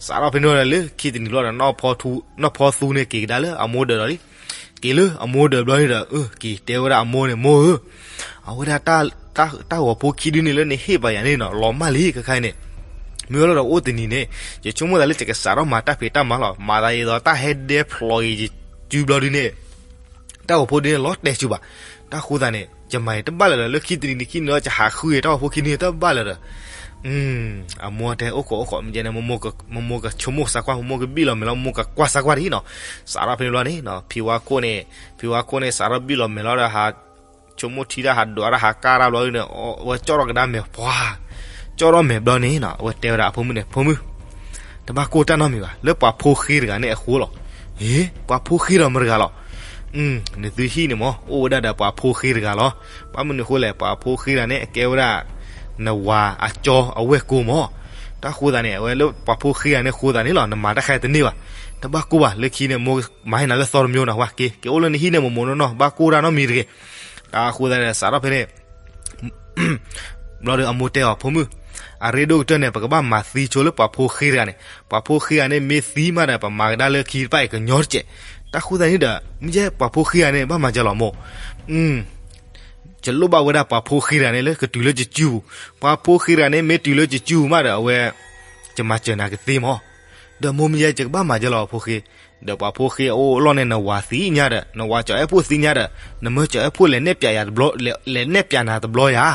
စးထီၣ်ဖဲန့ၣ်ဒီးလၢခံတနံၤဘျီဒီး နီၢ်ဖီသူန့ၣ်က့ၤကဒါလၢအမိၢ်ဒၢးဒီးလံ, က့ၤလၢအမိၢ်ဒၢးဘျီန့ၣ်ဒီး က့ၤတဲဝဲဒၣ်အမိၢ်န့ၣ် မိၢ်ဧၢ, အဝဲဒၣ် တၢ်ဂီၤဖိခံဒုန့ၣ်လၢနဟ့ၣ်ပှၤယၤန့ၣ်နီၤ လီၤမၢ်လံခဲခါအံၤန့ၣ်, မ့ၢ်ဝဲလီၤဒီးအိၣ်တနံၤန့ၣ် ယဆိကမိၣ်သးလၢယကစးထီၣ်မၤတၢ်ဖံးတၢ်မၤလီၤ မၤသးဒ်သိးတၢ်ဟဲဒဲဖျိးအံၤယစုဘျီဒုန့ၣ် တၢ်ဂီၤဖိဒုန့ၣ်လီၤတဲာ်စုဘၣ်, တၢ်ဃိသးန့ၣ် ယမၤယတဘၣ်လၢၤဒီး လၢခံတနံၤနံၤခံနံၤလီၤ ယဟးဃုတၢ်ဂီၤဖိခံနံၤတဘၣ်လၢၤဒီး အမိၢ်တဲအိၣ်ခိးအိၣ်ခိး မ့ၢ်ကဲန့ၣ် မိၢ်မိၢ်ကဆိကမိၣ်စၢ်ကွၢ် မိၢ်မိၢ်ကဘံၣ်လီၤမဲာ်လီၤ မိၢ်ကကွၢ်စၢ်ကွၢ်ဒ်နီၤ, စးထီၣ်ဖဲန့ၣ်ဘျီန့ၣ် ဖံဝါခိၣ်န့ၣ် ဖံဝါခိၣ်န့ၣ် စးထီၣ်ဘံၣ်လီၤမဲာ်လီၤဒီး ဟးဆိကမိၣ်ထံတၢ် ဟးဒွးတၢ် ဟးကၢ်တၢ်ဘျီန့ၣ် အဝဲကၠီၣ်ထီၣ်ကဒါမဲာ်ပှၤ ကၠီၣ်ထီၣ်မဲာ်ဘျီန့ၣ်နီၤ အဝဲတဲဝဲဒၣ်အဖိမုၣ်န့ၣ် ဖိမုၣ် တဘၣ်ကိၢ်တၢ်နီတမံၤဘၣ် လၢပှၤဖိဃ့တဂၤန့ၣ်အဃိလီၤ. ဟ့ ပှၤဖိဃ့ဒီးမတဂၤလီၤ. နသုဟံၣ်န့ၣ်မ့ၢ် အိၣ်ဝဲဒၣ်ဒီးပှၤဖိဃ့တဂၤလီၤ. ဘၣ်မနုၤအဃိလဲၣ် ပှၤဖိဃ့တဂၤန့ၣ် အကဲဝဲဒၣ် နဝၤအကၠီအဝဲၢ်ကိာ်မ့ၢ် တၢ်ဃိသးန့ၣ် အဝဲလၢပှၤဖိဃ့တဂၤန့ၣ်ဃိသးန့ၣ်လီၤ နမၤတၢ်ခါတန့ၢ်ဘၣ်. တဘၣ်ကိၢ်ဘၣ် လၢခံန့ၣ် မိၢ်မၤဟ့ၣ်နၤလၢသီတမံၤနၤ ဟဲက့ၤ က့ၤအိၣ်လၢနဟံၣ်န့ၣ် မိၢ်မိၢ်နီၢ်နီၢ် ဘၣ်ကိၢ်တၢ်နီတမံၤတဂ့ၤ. တၢ်ဃိသးန့ၣ် စးထီၣ်ဖဲန့ၣ် ဘျီဒီးအမိၢ်တဲအီၤ ဖိမုၣ် အရ့ဒိၣ်ကတၢၢ်န့ၣ် ပကဘၣ်မၤသံဆိလၢပှၤဖိဃ့တဂၤန့ၣ် ပှၤဖိဃ့တဂၤန့ၣ် မ့ၢ်သံမးဒီး ပမၤကဒါလၢခံတဖၣ်အံၤကညီတကဲး. တၢ်ဃိသးန့ၣ်ဒီး မ့ၢ်ယဲပှၤဖိဃ့တဂၤန့ၣ် ဘၣ်မၤကလီၤမိၢ် ယလိၣ်ဘၣ်ဝဲဒၣ်ပှၤဖိဃ့တဂၤန့ၣ် လၢကတုၤလၢယစုပူၤ. ပှၤဖိဃ့တဂၤန့ၣ် မ့ၢ်တုၤလၢယစုပူၤမးဒီး အဝဲ ယမၤစၢၤနၤကသ့မး. ဒီးမိၢ်မ့ၢ်ယဲ ယကဘၣ်မၤကလီၤဖိဃ့ ဒီးပှၤဖိဃ့အအိၣ်အလီၢ်န့ၣ် နဝၤသံညါဒီး နဝၤကၠီၤအဲၣ်ဖှိၣ်သံညါဒီး နမၢကၠီၤအဲၣ်ဖှိၣ်လဲၤနဲၣ်ပၠးယၤတဘျီ လဲၤနဲၣ်ပၠးနၤတဘျီယၤ.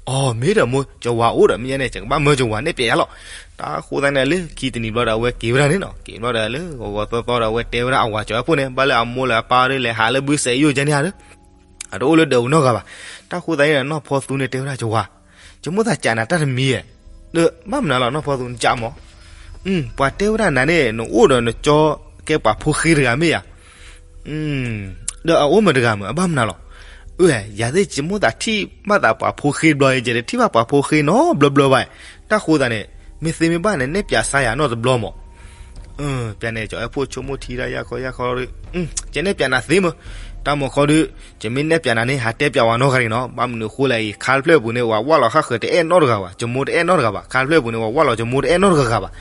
အီၤ မ့ၢ်ဒီးမိၢ် ကၠီၤဝၤအိၣ်ဒီး မ့ၢ်ယဲန့ၣ် ယကဘၣ်မၢကၠီၤဝၤနဲၣ်ပၠးယၤလီၤ. တၢ်ဃိသးန့ၣ် လၢခံတနံၤဘျီဒီး အဝဲက့ၤဝဲဒၣ်န့ၣ်နီၤ က့ၤဘျီဒီးလၢဂီၤဂီၤသီသီဒီး အဝဲတဲဝဲဒၣ်အဝၤကၠီၤအဲၣ်ဖှိၣ်န့ၣ် ဘၣ်လၢအမိၢ်လၢအပၢ်ဒီး လဲၤဟးလၢဘုစဲးယိၣ်ကဲန့ၣ်ဧါဒီး အတအိၣ်လၢဒၢးပူၤနီတဂၤဘၣ်. တၢ်ဃိသးန့ၣ်ဒီး နီၢ်ဖီသူန့ၣ်တဲဝဲဒၣ်ကၠီၤဝၤ ယမိၣ်သးကးနၤတၢ်တမံၤဧါ. ဒီးဘၣ်မနုၤလီၤ နီၢ်ဖီသူနကးမး ပှၤတဲဝဲဒၣ်နၤန့ၣ် နအိၣ်ဒီးနကၠီကဲပှၤဖိဃ့တဂၤမ့ၢ်ဧါ. ဒီးအအိၣ်မတဂၤမး အဘၣ်မနုၤလီၤ. အၢ ယၤသ့ၣ်ယမိၣ်သးထံၣ်ဘၣ်သးပှၤဖိဃ့တဘျီအံၤ ယတထံၣ်ဘၣ်ပှၤဖိဃ့နီတဘျီဘျီဘၣ်. တၢ်ဃိသးန့ၣ် မ့ၢ်သ့မ့ၢ်ဘၣ်န့ၣ် နဲၣ်ပၠးစါယၤနီတဘျီမး. ပျးန့ၣ် ကၠီၤအဲၣ်ဖှိၣ်ဆိကမိၣ်ထံတၢ်ယၢ်ခီယၢ်ခီ ကနဲၣ်ပၠးနၤသ့မး. တၢ်မၤခီဒုး ယမ့ၢ်နဲၣ်ပၠးနၤန့ၣ် ဟးတဲပၠးဝဲနီတဂၤတဂ့ၤနီၤ. ဘၣ်မနုၤအဃိလဲၣ်အံၤ ခါတဖျၢၣ်အပူၤန့ၣ် ပှၤဝၢ်လီၤဃၣ်ဃၢၤတအဲၣ်နီတဂၤဘၣ်, ယမိၢ်တအဲၣ်နီတဂၤဘၣ်, ခါတဖျၢၣ်အပူၤန့ၣ် ပှၤဝၢ်လီၤယမိၢ်တအဲၣ်နီတဂၤဘၣ်.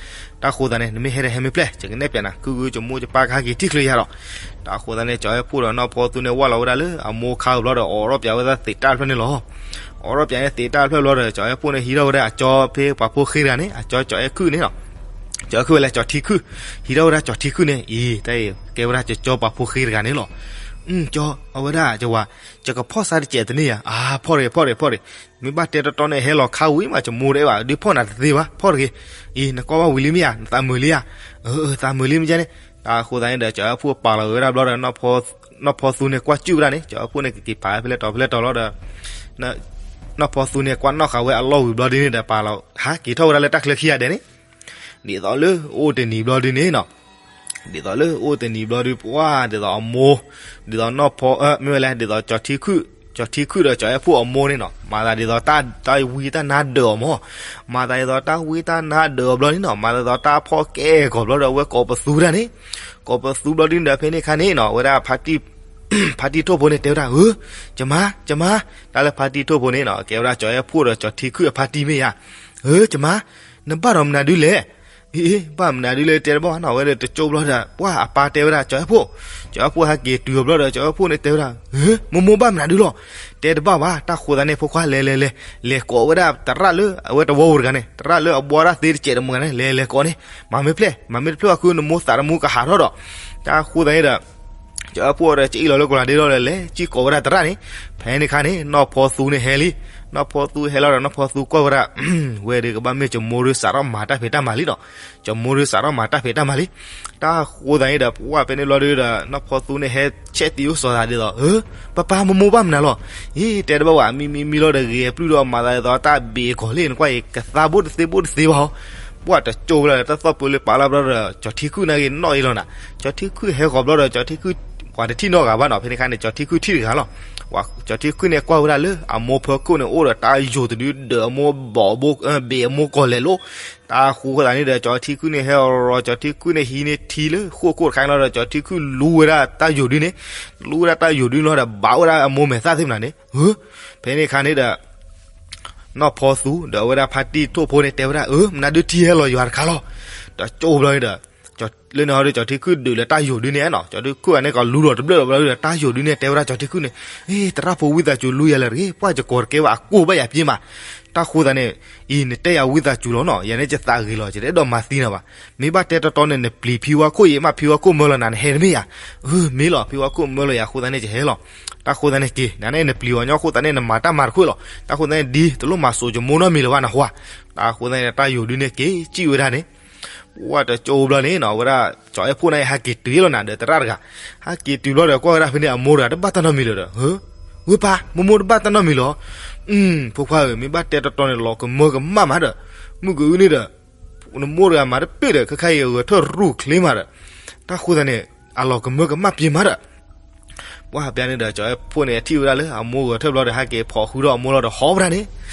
တၢ်ဃိသးန့ၣ် နမ့ၢ်ဟဲဒီးဟဲမ့ၢ်ဖျဲၣ် ယကနဲၣ်ပၠးနၤ ကုၢ်ကုၢ် ယမိၢ်ယပၢ်ကဟဲက့ၤထံၣ်ချုးယၤဒီး တၢ်ဃိသးန့ၣ် ကၠီၤအဲၣ်ဖှိၣ်ဒီးနီၢ်ဖီသူန့ၣ် ဝၢ်လီၤဝဲဒၣ်လၢအမိၢ်ခါအံၤဘျီဒီး အိးထီၣ်ပၠးဝဲဒၣ်သ့းတၢ်တဖျၢၣ်န့ၣ်လီၤ. အိးထီၣ်ပၠးန့ၣ်သ့းတၢ်တဖျၢၣ်ဘျီဒီး ကၠီၤအဲၣ်ဖှိၣ်န့ၣ် ဟံးထီၣ်ဝဲဒၣ်အကၠီဖဲပှၤဖိဃ့တဂၤန့ၣ် အကၠီ ကၠီၤအဲၣ်ခုၣ်န့ၣ်လီၤ. ကၠီၤအဲၣ်ခုၣ်ဝဲလၢကၠီၤထံခုၣ်, ဟံးထီၣ်ဝဲဒၣ်ကၠီၤထံခုၣ်န့ၣ် အံၤ တၢ်အံၤ ကဲဝဲဒၣ်ကၠီၤကၠီၤပှၤဖိဃ့တဂၤန့ၣ်လီၤ. ကၠီၤ အဝဲဒၣ် ယဝၤ ယကဖီၣ်စါတစဲးတန့ၢ်ယၤ, အါ ဖီၣ်တဂ့ၤ ဖီၣ်တဂ့ၤ ဖီၣ်တဂ့ၤ, မ့ၢ်ဘၣ်တဲတီတီန့ၣ် ဟဲလီၤခါဝံၤမး ယမိၢ်တအဲၣ်ဘၣ် ဒုးဖီၣ်နၤတသ့ဘၣ် ဖီၣ်တဂ့ၤ, အံၤ နကွၢ်ဘၣ်ဝံၤလံမ့ၢ်ဧါ နသးမုာ်လံဧါ, အၢ သးမုာ်လံမ့ၢ်ကဲန့ၣ်, တၢ်ဃိသးန့ၣ်ဒီး ကၠီၤအဲၣ်ဖှိၣ်ပာ်လီၤဝဲဒၣ်ဘျီဒီး နီၢ်ဖီသူန့ၣ် ကွၢ်စူၣ်ဝဲဒၣ်န့ၣ် ကၠီၤအဲၣ်ဖှိၣ်န့ၣ် ကက့ၤပာ်ဖဲလဲၣ်တီၤဖဲလဲၣ်တီၤလီၤဒီး နီၢ်ဖီသူန့ၣ် ကွၢ်နီၣ်ဃာ်ဝဲအလီၢ်ဝံၤဘျီဒ်န့ၣ်ဒီး ပာ်လီၤ ဟးက့ၤထီၣ်ဝဲဒၣ်လၢတၢ်ချၢခံဂၤဒဲးန့ၣ် ဒ်သိးလၢအိၣ်တနံၤဘျီဒ်န့ၣ်နီၤ, ဒ်သိးလၢအိၣ်တနံၤဘျီဒ် ပှၢ် ဒ်သိးအမိၢ် ဒ်သိးနီၢ်ဖီ မ့ၢ်ဝဲလဲၣ် ဒ်သိးကၠီၤထံခုၣ်, ကၠီၤထံခုၣ်ဒီးကၠီၤအဲၣ်ဖှိၣ်အမိၢ်န့ၣ်နီၤ မၤသးဒ်သိးတၢ်ဝံတၢ်နါဒၢးအီၤမး, မၤသးဒ်သိးတၢ်ဝံတၢ်နါဒၢးအီၤဘျီန့ၣ်နီၤ မၤသးဒ်သိးတၢ်ဖီၣ်ကဲကီၤဘျီဒီး အဝဲကိးပသူဒၣ်န့ၣ်, ကိးပသူဘျီဒ်န့ၣ်ဒီး ဖဲန့ၣ်ခါန့ၣ်နီၤ အဝဲဒၣ် ဖါတံၢ်ထိၣ်ဖိန့ၣ် တဲဝဲဒၣ် ဧၢ, ယမါ ယမါ, တၢ်လၢဖါတံၢ်ထိၣ်ဖိန့ၣ်နီၤ ကဲဝဲဒၣ်ကၠီၤအဲၣ်ဖှိၣ်ဒီးကၠီၤထံခုၣ်အဖါတံၢ်မ့ၢ်ဧါ, ဧၢ ယမါ, နဘၣ်ဒီးမနုၤဒုလဲၣ်, အ့ ဘၣ်မနုၤဒုလဲၣ် တဲတဘၣ်ဘၣ်နီၤ အဝဲဒီးတကၠိဘျီဒီး ပှၢ် အပၢ်တဲဝဲဒၣ် ကၠီၤအဲၣ်ဖှိၣ်, ကၠီၤအဲၣ်ဖှိၣ်ဟဲက့ၤတုၤအီၤဘျီဒီး ကၠီၤအဲၣ်ဖှိၣ်န့ၣ်တဲဝဲဒၣ် ဧၢ မိၢ်မိၢ်ဘၣ်မနုၤဒုလီၤ, တဲတဘၣ်ဘၣ် တၢ်ဃိသးန့ၣ် ဖိခွါ လဲၤလဲၤလဲၤ, လဲၤကိးဝဲဒၣ်သရၣ်လၢအဝဲတဝီပူၤတဂၤန့ၣ် သရၣ်လၢအဘှီတၢ်သ့တစဲးတမုၢ်ဂၤန့ၣ် လဲၤလဲၤကိးန့ၣ်, မၤမ့ၢ်ဖျဲၣ် မၤမ့ၢ်တဖျၢၣ်အဃိ နမိၢ်သးတမူကဟးထီၣ်ဒီး, တၢ်ဃိသးန့ၣ်ဒီး ကၠီၤအဲၣ်ဖှိၣ်ဒီး ကအံၣ်လီၤလၢကလၤဒ့ဒီးလဲၤစံၣ်ကိးဝဲဒၣ်သရၣ်န့ၣ်, ဖဲန့ၣ်ခါန့ၣ် နီၢ်ဖီသူန့ၣ်ဟဲလံ, နီၢ်ဖီသူဟဲလီၤဒီး နီၢ်ဖီသူကွၢ်ဝဲဒၣ် ဝဲဒုးကဘၣ်မ့ၢ်ကၠီၤမိၢ်ဒုးစးထီၣ်မၤတၢ်ဖံးတၢ်မၤလံနီၤ, ကၠီၤမိၢ်ဒုးစးထီၣ်မၤတၢ်ဖံးတၢ်မၤလံ, တၢ်ဃိသးန့ၣ်ဒီး ပှၢ် ဖဲန့ၣ်ဘျီဒုးဒီး နီၢ်ဖီသူန့ၣ်ဟဲဆဲးသံအိၣ်စီၤသးဒ်သိး ဧၢ ပၢ်ပၢ် မိၢ်မိၢ်ဘၣ်မနုၤလီၤ, အ့ တဲတဘၣ်ဝဲ မံမံမံလီၤဒီး ဂ့ၤပျုၢ်ဒီးမၤသးဒ်သိးတၢ်ဘ့ၣ်အကီၤလံ နကွၢ်အံၤ ကသါဘိတသ့ဘိတသ့ဘၣ်ဟီ, ပှၢ် တကၠိလီၤဒီး တၢ်သီၣ်ပၢလၢပာ်လီၤဘျီဒီး ကၠီၤထံခုၣ်န့ၣ်ဂ့ၤနီၣ်အံၤလီၤနၤ, ကၠီၤထံခုၣ်ဟဲဂီၤဘျီဒီး ကၠီၤထံခုၣ် ပှၤတထံၣ်နီတဂၤဘၣ်နီၤ, ဖဲန့ၣ်ခါန့ၣ် ကၠီၤထံခုၣ်ထံၣ်တဂၤလီၤ, ကၠီၤထံခုၣ်န့ၣ်ကွၢ်ဝဲဒၣ်လၢအမိၢ်ဖီခိၣ်န့ၣ် အိၣ်ဒီးတၢ်ယိာ်တဒု ဒၢးအမိၢ်ဘီၣ်ဘိ ဘ့ၣ်အမိၢ်ကီၤလဲာ်လိၤ, တၢ်ဃိသးန့ၣ်ဒီး ကၠီၤထံခုၣ်န့ၣ်ဟဲအီၤ ကၠီၤထံခုၣ်န့ၣ်ဟံးန့ၢ်ထံလၢဃိၣ်ခိၣ်တခါန့ၣ်လီၤဒီး ကၠီၤထံခုၣ်လူဝဲဒၣ်တၢ်ယိာ်ဒုန့ၣ်, လူဝဲဒၣ်တၢ်ယိာ်ဒုန့ၣ်လီၤဒီး ဘၣ်ဝဲဒၣ်အမိၢ်မဲာ်သၣ်သ့ၣ်မနၤန့ၣ်, ဧၢ, ဖဲန့ၣ်အခါန့ၣ်ဒီး နီၢ်ဖီသူ ဒီးအဝဲဒၣ်ဖါတံၢ်ထိၣ်ဖိန့ၣ်တဲဝဲဒၣ် ဧၢ မနုၤဒုထံဟဲလီၤယွၤတခါလီၤ, တကၠိဘျီန့ၣ်ဒီး လၢန့ၣ်ဟီဒီး ကၠီၤထံခုၣ်ဒုးလၢတၢ်ယိာ်ဒုန့ၣ်နီၤ, ကၠီၤထံခုၣ်အန့ၣ်ကလူလီၤတဘျၢၣ်လီၤဘျီဒီး တၢ်ယိာ်ဒုန့ၣ်တဲဝဲဒၣ်ကၠီၤထံခုၣ်န့ၣ်, အ့ သရၣ်ဖိဝံသးစူၤလူယၤလၢတဂ့ၤ, ပှၢ် ယကိးတကဲဘၣ် အကိၢ်ဘၣ်ယၤပျ့ၤမး, တၢ်ဃိသးန့ၣ်, အံၤ နတဲယၤဝံသးစူၤလီၤနီၤ, ယၤန့ၣ်ယသးဂ့ၤလီၤ ယတအဲၣ်ဒိးမၤသံနၤဘၣ်, မ့ၢ်ဘၣ်တဲတီတီန့ၣ် နပျံၤဖံဝါခိၣ်အံၤ မ့ၢ်ဖံဝါခိၣ်မၢလီၤနၤ နဟဲတမ့ၢ်ဧါ, အၢ မ့ၢ်လီၤ ဖံဝါခိၣ်မၢလီၤယၤအဃိသတးန့ၣ် ယဟဲလီၤ, တၢ်ဃိသတးန့ၣ်က့ၤ နန့ၣ်နပျံၤအီၤညီအဃိသတးန့ၣ် နမၤတၢ်မၤတခွဲးလီၤ, တၢ်ဃိသတးန့ၣ်ဒ် တလိၣ်မၤစိးယမိၢ်နီတမံၤလၢၤဘၣ်နဟါ, တၢ်ဃိသတးန့ၣ် တၢ်ယိာ်ဒုန့ၣ်က့ၤစံၣ်ဝဲဒၣ်န့ၣ် ပှၢ်တကၠိဘျီန့ၣ်နီၤ အဝဲဒၣ် ကၠီၤအဲၣ်ဖှိၣ်န့ၣ် ဟဲက့ၤတုၤလီၤနၤဒီးသရၣ်တဂၤ, ဟဲက့ၤတုၤဘျီဒီးကွၢ်ဝဲဒၣ်ဖဲန့ၣ် အမိၢ်တဂၤတဘၣ်တၢ်နီတမံၤလၢၤဒီး, ဧၢ, ဝ့ၢ်ပၢ် မိၢ်မိၢ်တဘၣ်တၢ်နီတမံၤလီၤ, အု ဖိခွါဧၢ မ့ၢ်ဘၣ်တဲတီတီန့ၣ် လီၤကမၢကမၣ်မးဒီး, မုၢ်ကအုန့ၣ်ဒီး နမိၢ်တဂၤမၤတပ့ၢ်ဒီး ခဲခါအံၤဂဲၤထၢၣ်ရူၢ်ချ့မးဒီး, တၢ်ဃိသတးန့ၣ် အလီၤကမၢကမၣ်ပျ့ၤမးဒီး ပှၢ်ဖဲန့ၣ်ဒီး ကၠီၤအဲၣ်ဖှိၣ်န့ၣ် ထံၣ်ဝဲဒၣ်လၢအမိၢ်ဂဲၤထၢၣ်ဘျီဒီး ဟဲက့ၤဖီၣ်ဃုာ်ဒီးအမိၢ်လီၤဒီး ဟီၣ်ဝဲဒၣ်န့ၣ်,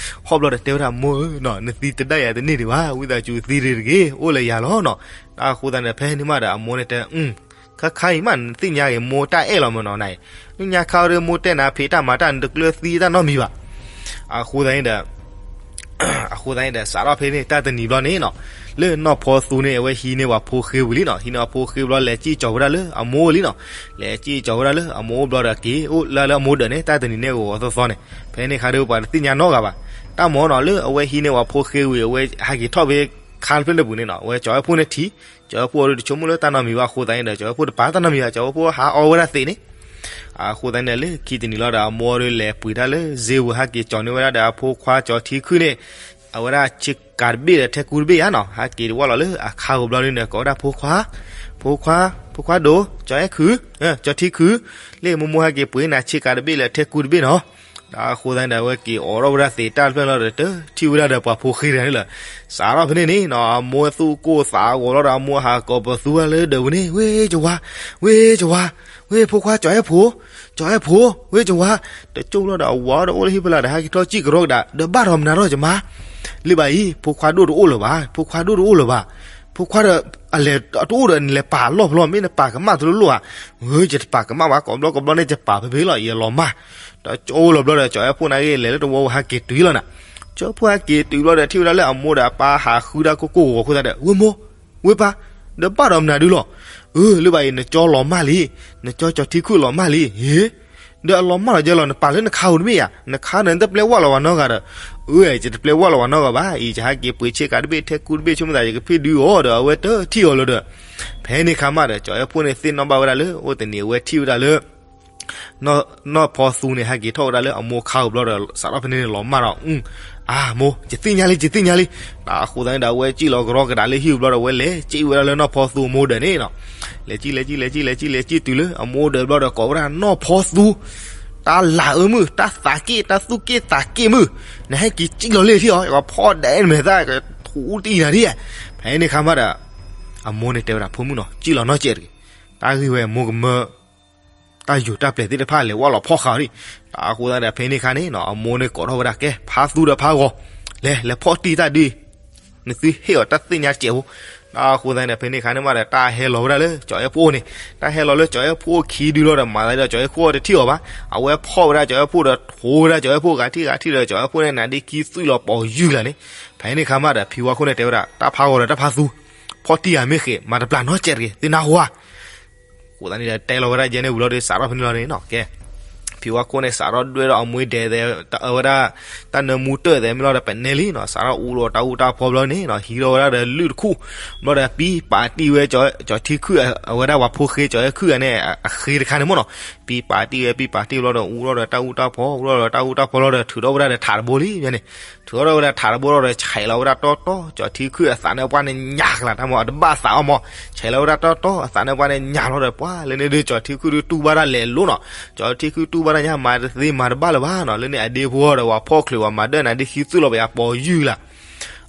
ဟီၣ်ဘျီဒီးတဲဝဲဒၣ် မိၢ်ဧၢ, နသံတဒၣ်ယၤတန့ၢ်ဒံးဘၣ်, ဝံသးစူၤသံတဂ့ၤ, အိၣ်လၢယၤလီၤနီၤ, တၢ်ဃိသတးန့ၣ် ဖဲန့ၣ်မးဒီး အမိၢ်န့ၣ်တဲ ခါခါအံၤမး နသ့ၣ်ညါဂ့ၤ မိၢ်တၢ်အဲၣ်လီၤမးနီၤနၤအံၤ, နညါခါအံၤဒီး မိၢ်တဲနၤဖံးတၢ်မၤတၢ် နတကျၢၤသံတၢ်နီတမံၤဘၣ်, အဃိသတးန့ၣ်ဒီး အဃိသတးန့ၣ်ဒီး စးထီၣ်ဖဲန့ၣ် တၢ်တနံၤဘျီန့ၣ်နီၤ, လၢနီၢ်ဖီသူန့ၣ် အဝဲဟံးန့ၢ်ပှၤဖိဃ့ဝံၤလံနီၤ, ဟံးန့ၢ်ပှၤဖိဃ့ဘျီ လဲၤစံၣ်ကၠီၤဝဲဒၣ်လၢအမိၢ်လံနီၤ, လဲၤစံၣ်ကၠီၤဝဲဒၣ်လၢအမိၢ်ဘျီဒီးက့ၤ အိၣ်လၢလၢအမိၢ်ဒၢးန့ၣ် တၢ်တနံၤန့ၣ်ဂီၤဂီၤသီသီန့ၣ်, ဖဲန့ၣ်ခါဒီးပှၤတသ့ၣ်ညါနီတဂၤဘၣ်, တၢ်မၤနီၤ လၢအဝဲဟံးန့ၢ်ပှၤဖိဃ့ဝံၤ အဝဲဟဲက့ၤထီၣ်ဖဲခါတဖျၢၣ်န့ၣ်ပူၤန့ၣ်နီၤ, အဝဲကၠီၤအဲၣ်ဖှိၣ်န့ၣ်ထံၣ်, ကၠီၤအဲၣ်ဖှိၣ်ဒီးတဆိကမိၣ်လၢတၢ်နီတမံၤဘၣ်အဃိသတးန့ၣ်ဒီး ကၠီၤအဲၣ်ဖှိၣ်တပာ်တၢ်နီတမံၤဘၣ်, ကၠီၤအဲၣ်ဖှိၣ်ဟးအီဝဲဒၣ်သ့းန့ၣ် အဃိသတးန့ၣ် လၢခံတနံၤလီၤဒီး အမိၢ်ဒီးလဲၤပှ့ၤတၢ်လၢစ့ပူၤ ဟဲက့ၤကၠီၤန့ၢ်ဝဲဒၣ်ဒီးအဖိခွါကၠီၤထံခုၣ်န့ၣ်, အဝဲဒၣ်ဆ့ကၤတဘ့ၣ်ဒီးထဲကူတဘ့ၣ်ယါနီၤ, ဟဲက့ၤဝဲလီၤလၢအခါဂီၤဘျီန့ၣ်ဒီး ကိးဝဲဒၣ်ဖိခွါ, ဖိခွါ, ဖိခွါဒိၣ်, ကၠီၤအဲၣ်ခုၣ်, ကၠီၤထံခုၣ်, လၢမိၢ်မိၢ်ဟဲက့ၤပှ့ၤနၤဆ့ကၤတဘ့ၣ်လၢထဲကူတဘ့ၣ်နီၤ, အဃိသတးန့ၣ်ဒီး အဝဲက့ၤအိးထီၣ်ဝဲဒၣ်သ့းတၢ်တဖျၢၣ်လီၤဒီး တထံၣ်ဝဲဒၣ်ဒီးပှၤဖိဃ့တဂၤန့ၣ်လီၤ, စးထီၣ်ဖဲန့ၣ်န့ၣ်နီၤ အမိၢ်သူၣ်ကိၢ်သးဂီၤလီၤဒီး အမိၢ်ဟးကိးပသူဝဲလၢဒၢးပူၤန့ၣ် ဝ့ၢ်ကဝါ, ဝ့ၢ်ကဝါ, ဝ့ၢ်ဖိခွါကၠီၤအဲၣ်ဖိ, ကၠီၤအဲၣ်ဖိ, ဝ့ၢ်ကဝါ, တကၠိလီၤဒီးအဝၤဒီးအိၣ်လၢဟံၣ်ဖဲလၢဒီး ဟဲက့ၤထီၣ်စံၣ်ကရီကဒါ ဒီးဘၣ်ထီၣ်မနုၤထီၣ်ကမါ, လၢဘၣ်အံၤ ဖိခွါဒိၣ်တအိၣ်လၢၤဘၣ်, ဖိခွါဒိၣ်တအိၣ်လၢၤဘၣ်, ဖိခွါဒီး အလဲၤတအိၣ်ဒီး နလဲၤပာ်လီၢ်ဖျီ မ့ၢ်နပာ်ကမၣ်တလိၣ်လိၣ်ဧါ. ယတပာ်ကမၣ်ဘၣ် ကိးဘျီကိးဘျီန့ၣ် ယပာ်ဖဲဖဲလီၤ ယလီၤမၢ်. ဒီးကၠိလီၤဘျီဒီး ကၠီအဲၣ်ဖိန့ၣ်က့ လဲၤလၢတဝီဝဲဟးက့ၤတုၤလီၤနၤ. ကၠီဖိဟဲက့ၤတုၤဘျီဒီး ထံၣ်ဝဲဒၣ်လၢအမိၢ်ဒီးအပၢ်ဟးဃုဒၣ်ကိၢ်ကိၢ်ဂီၤဂီၤအဃိသတးဒီး ဝ့ၢ်မိၢ်, ဝ့ၢ်ပၢ်, ဒီးဘၣ်ဒီးမနုၤဒုလီၤ. အၢ လၢဘၣ်အံၤ နကၠီလီၤမၢ်လံ, နကၠီကၠီထံခုၣ်လီၤမၢ်လံ. ဟ့, ဒီးအလီၤမၢ်လီၤကဲလီၤ နပာ်လၢနခါဧိၤတမ့ၢ်ဧါ, နခါဒီးနတပျဲဝဲလီၤဝဲနီတဂၤဒီး. အၢ ယတပျဲဝဲလီၤဝဲနီတဂၤဘၣ်အံၤ, ယဟဲက့ၤပှ့ၤဆ့ကၤတဘ့ၣ် ထဲကူတဘ့ၣ် ဆိကမိၣ်သး ယကဖ့ၣ်ဒုးအီၤဒီး အဝဲတထံၣ်အီၤလၢၤဒီး. ဖဲန့ၣ်ခါမးဒီး ကၠီအဲၣ်ဖိန့ၣ်သ့ၣ်နီၣ်ဘၣ်ဝဲဒၣ်လၢ အိၣ်တနံၤအဝဲထံၣ်ဝဲဒၣ်လၢ နီၢ်ဖီသူန့ၣ် ဟဲက့ၤထီၣ်ဝဲဒၣ်လၢအမိၢ်ခါဧိၤဘျီဒီး စးထီၣ်ဖဲန့ၣ်န့ၣ်လီၤမၢ်ဒီး အါမိၢ် ယသ့ၣ်ညါလံ ယသ့ၣ်ညါလံ. တၢ်အဃိသတးန့ၣ်ဒီး အဝဲစံၣ်လီၤကရီကဒါလၢဟံၣ်ပူၤဘျီဒီး အဝဲလဲၤစံၣ်ဝဲဒၣ်လၢနီၢ်ဖီသူအမိၢ်ဒၢးန့ၣ်နီၤ. လဲၤစံၣ်လဲၤစံၣ်လဲၤစံၣ်လဲၤစံၣ်လဲၤစံၣ်တုၤလၢအမိၢ်ဒၢးဘျီဒီး ကိးဝဲဒၣ်နီၢ်ဖီသူ, တၢ်လၤအၢမုၢ် တၢ်သးက့ၣ် တၢ်သူၣ်က့ၣ်သးက့ၣ်မုၢ်, နဟဲက့ၤစံၣ်လီၤလံထံၣ်အီၤ ယကဖီၣ်ဒဲးနမဲာ်သၣ် ကထူတံၢ်နၤဒ်. ဖဲန့ၣ်ခါမးဒီး အမိၢ်န့ၣ်တဲဝဲဒၣ် ဖိမုၣ်နီၤ စံၣ်လီၤနီတစဲးတဂ့ၤ. တၢ်ဂ့ၢ်ဝဲမိၢ်ကမၢ တၢ်ယိၤတၢ်ပျဲၤသ့ၣ်တဖၣ်လဲၤဝဲလီၤဖီၣ်ဃာ်အီၤဒံး. တၢ်အဃိသတးဒီး ဖဲန့ၣ်ခါန့ၣ်နီၤ အမိၢ်န့ၣ်ကိးထီၣ်ဝဲဒၣ် ကဲ ဖါသူဒီးဖါဂီၤ, လဲၤ လဲၤဖီၣ်တံၢ်တၢ်ဒုး, နသုဟ့ၣ်အီၤတၢ်သ့ၣ်ညါတစဲးဖိ. တၢ်အဃိသတးန့ၣ် ဖဲန့ၣ်ခါန့ၣ်မးဒီး တၢ်ဟဲလီၤဝဲဒၣ်လၢကၠီအဲၣ်ဖိန့ၣ်, တၢ်ဟဲလီၤလၢကၠီအဲၣ်ဖိခံဒုလီၤဒီး မၤသးဒီးကၠီအဲၣ်ဖိတထံၣ်အီၤဘၣ်. အဝဲဖီၣ်ဝဲဒၣ်ကၠီအဲၣ်ဖိဒီး ထိးဝဲဒၣ်ကၠီအဲၣ်ဖိဂၤထံၣ်ဂၤထံၣ်ဒီး ကၠီအဲၣ်ဖိန့ၣ် နါဒ့ခံသွံၣ်လီၤပိာ်ယုၢ်လၢ်န့ၣ်. ဖဲန့ၣ်ခါမးဒီး ဖံဝါခိၣ်န့ၣ်တဲဝဲဒၣ် တၢ်ဖးဂီၤဒီးတၢ်ဖးသူ ဖီၣ်တံၢ်ဧါမ့ၢ်ဃ့ၢ် မၤတပျၢ်နီတစဲးတဂ့ၤ သုနၢ်ဟူဧါ. အဃိသတးန့ၣ်ဒီး တဲလီၤဝဲဒၣ်ယဲန့ၣ်ဝံၤလီၤဒီး စးထီၣ်ဖဲန့ၣ်လီၤန့ၣ်နီၤ ကဲ ဖံဝါခိၣ်န့ၣ် စးထီၣ်ဒွဲၣ်ထီၣ်အမူဒဲးသဲး ဝဲဒၣ် တၢ်နၢမူတၢၢ်သဲးမ့ၢ်လီၤဒီး ပနဲလံနီၤ စးထီၣ်အူဒီးတၢ်အူတၢ်ဖီဘျီန့ၣ်နီၤ ဟံးထီၣ်ဝဲဒၣ်ဒီးလုၢ်တခူၣ် ဘျီဒီး ပံပာ်တံၢ်ဝဲ ကၠီထံခုၣ် အဝဲဒၣ်ပှၤဖိဃ့ ကၠီအဲၣ်ခုၣ်န့ၣ် အဃ့တခါန့ၣ်မ့ၢ်နီၤ ပံပာ်တံၢ်ဝဲ ပံပာ်တံၢ်ဘျီဒီး အူထီၣ်ဒီးတၢ်အူတၢ်ဖီ အူထီၣ်ဒီးတၢ်အူတၢ်ဖီလီၤဒီး ထုးထီၣ်ဝဲဒၣ်ဒီးထးတဘိလံန့ၣ် ထုးထီၣ်ဝဲဒၣ်ထးတဘိလီၤဒီး ဆဲးလီၤဝဲဒၣ်တီတီ ကၠီထံခုၣ်အသးန့ၣ်ပှၢ်န့ၣ်ညၣ်ကလၤ တၢ်မ့ၢ်အတဘၣ်သးအီၤမး ဆဲးလီၤဝဲဒၣ်တီတီ အသးန့ၣ်ပှၢ်န့ၣ်ညၣ်လီၤဒီး ပှၤလၢန့ၣ်ဒုး ကၠီထံခုၣ်ဒုးတူၢ်ဘၣ်ဒၣ်လဲာ်လိၤနီၤ ကၠီထံခုၣ်တူၢ်ဘၣ်ဒၣ်ညါ မၤတသ့မၤတဘၣ်လၢၤဘၣ်နီၤ လၢန့ၣ်အဒ့ဖိဒီး ပှၤဖီၣ်ချုးပှၤမၤဒၢၣ်နါဒ့ခံသွံၣ်လီၤ ပယါပိာ်ယုၢ်လၢ်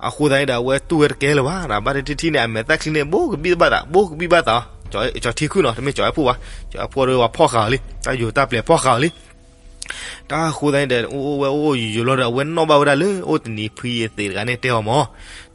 အဃိသတးန့ၣ်ဒီး အဝဲတူၢ်ဝဲတကဲလၢၤဘၣ်နီၤ ဘၣ်တထံၣ်ထံၣ်န့ၣ် အမဲာ်သၣ်ချံန့ၣ် ဘိးကဘံၣ်ဘၣ်သး ဘိးကဘံၣ်ဘၣ်သး ကၠီထံခုၣ်နီၤ တမ့ၢ်ကၠီအဲၣ်ဖိဘၣ် ကၠီအဲၣ်ဖိဒီးပှၤဖီၣ်ဃာ်အီၤလံ တၢ်ယိၤတၢ်ပျဲၤဖီၣ်ဃာ်အီၤလံ တၢ်အဃိသတးန့ၣ်ဒီး အိၣ်အိၣ်ဝဲအိၣ်အိၣ်ယိၤယိၤလီၤဒီး အဝဲနီၣ်ဘၣ်ဝဲဒၣ်လၢ အိၣ်တနံၤဖုယသံးတဂၤန့ၣ်တဲအီၤမး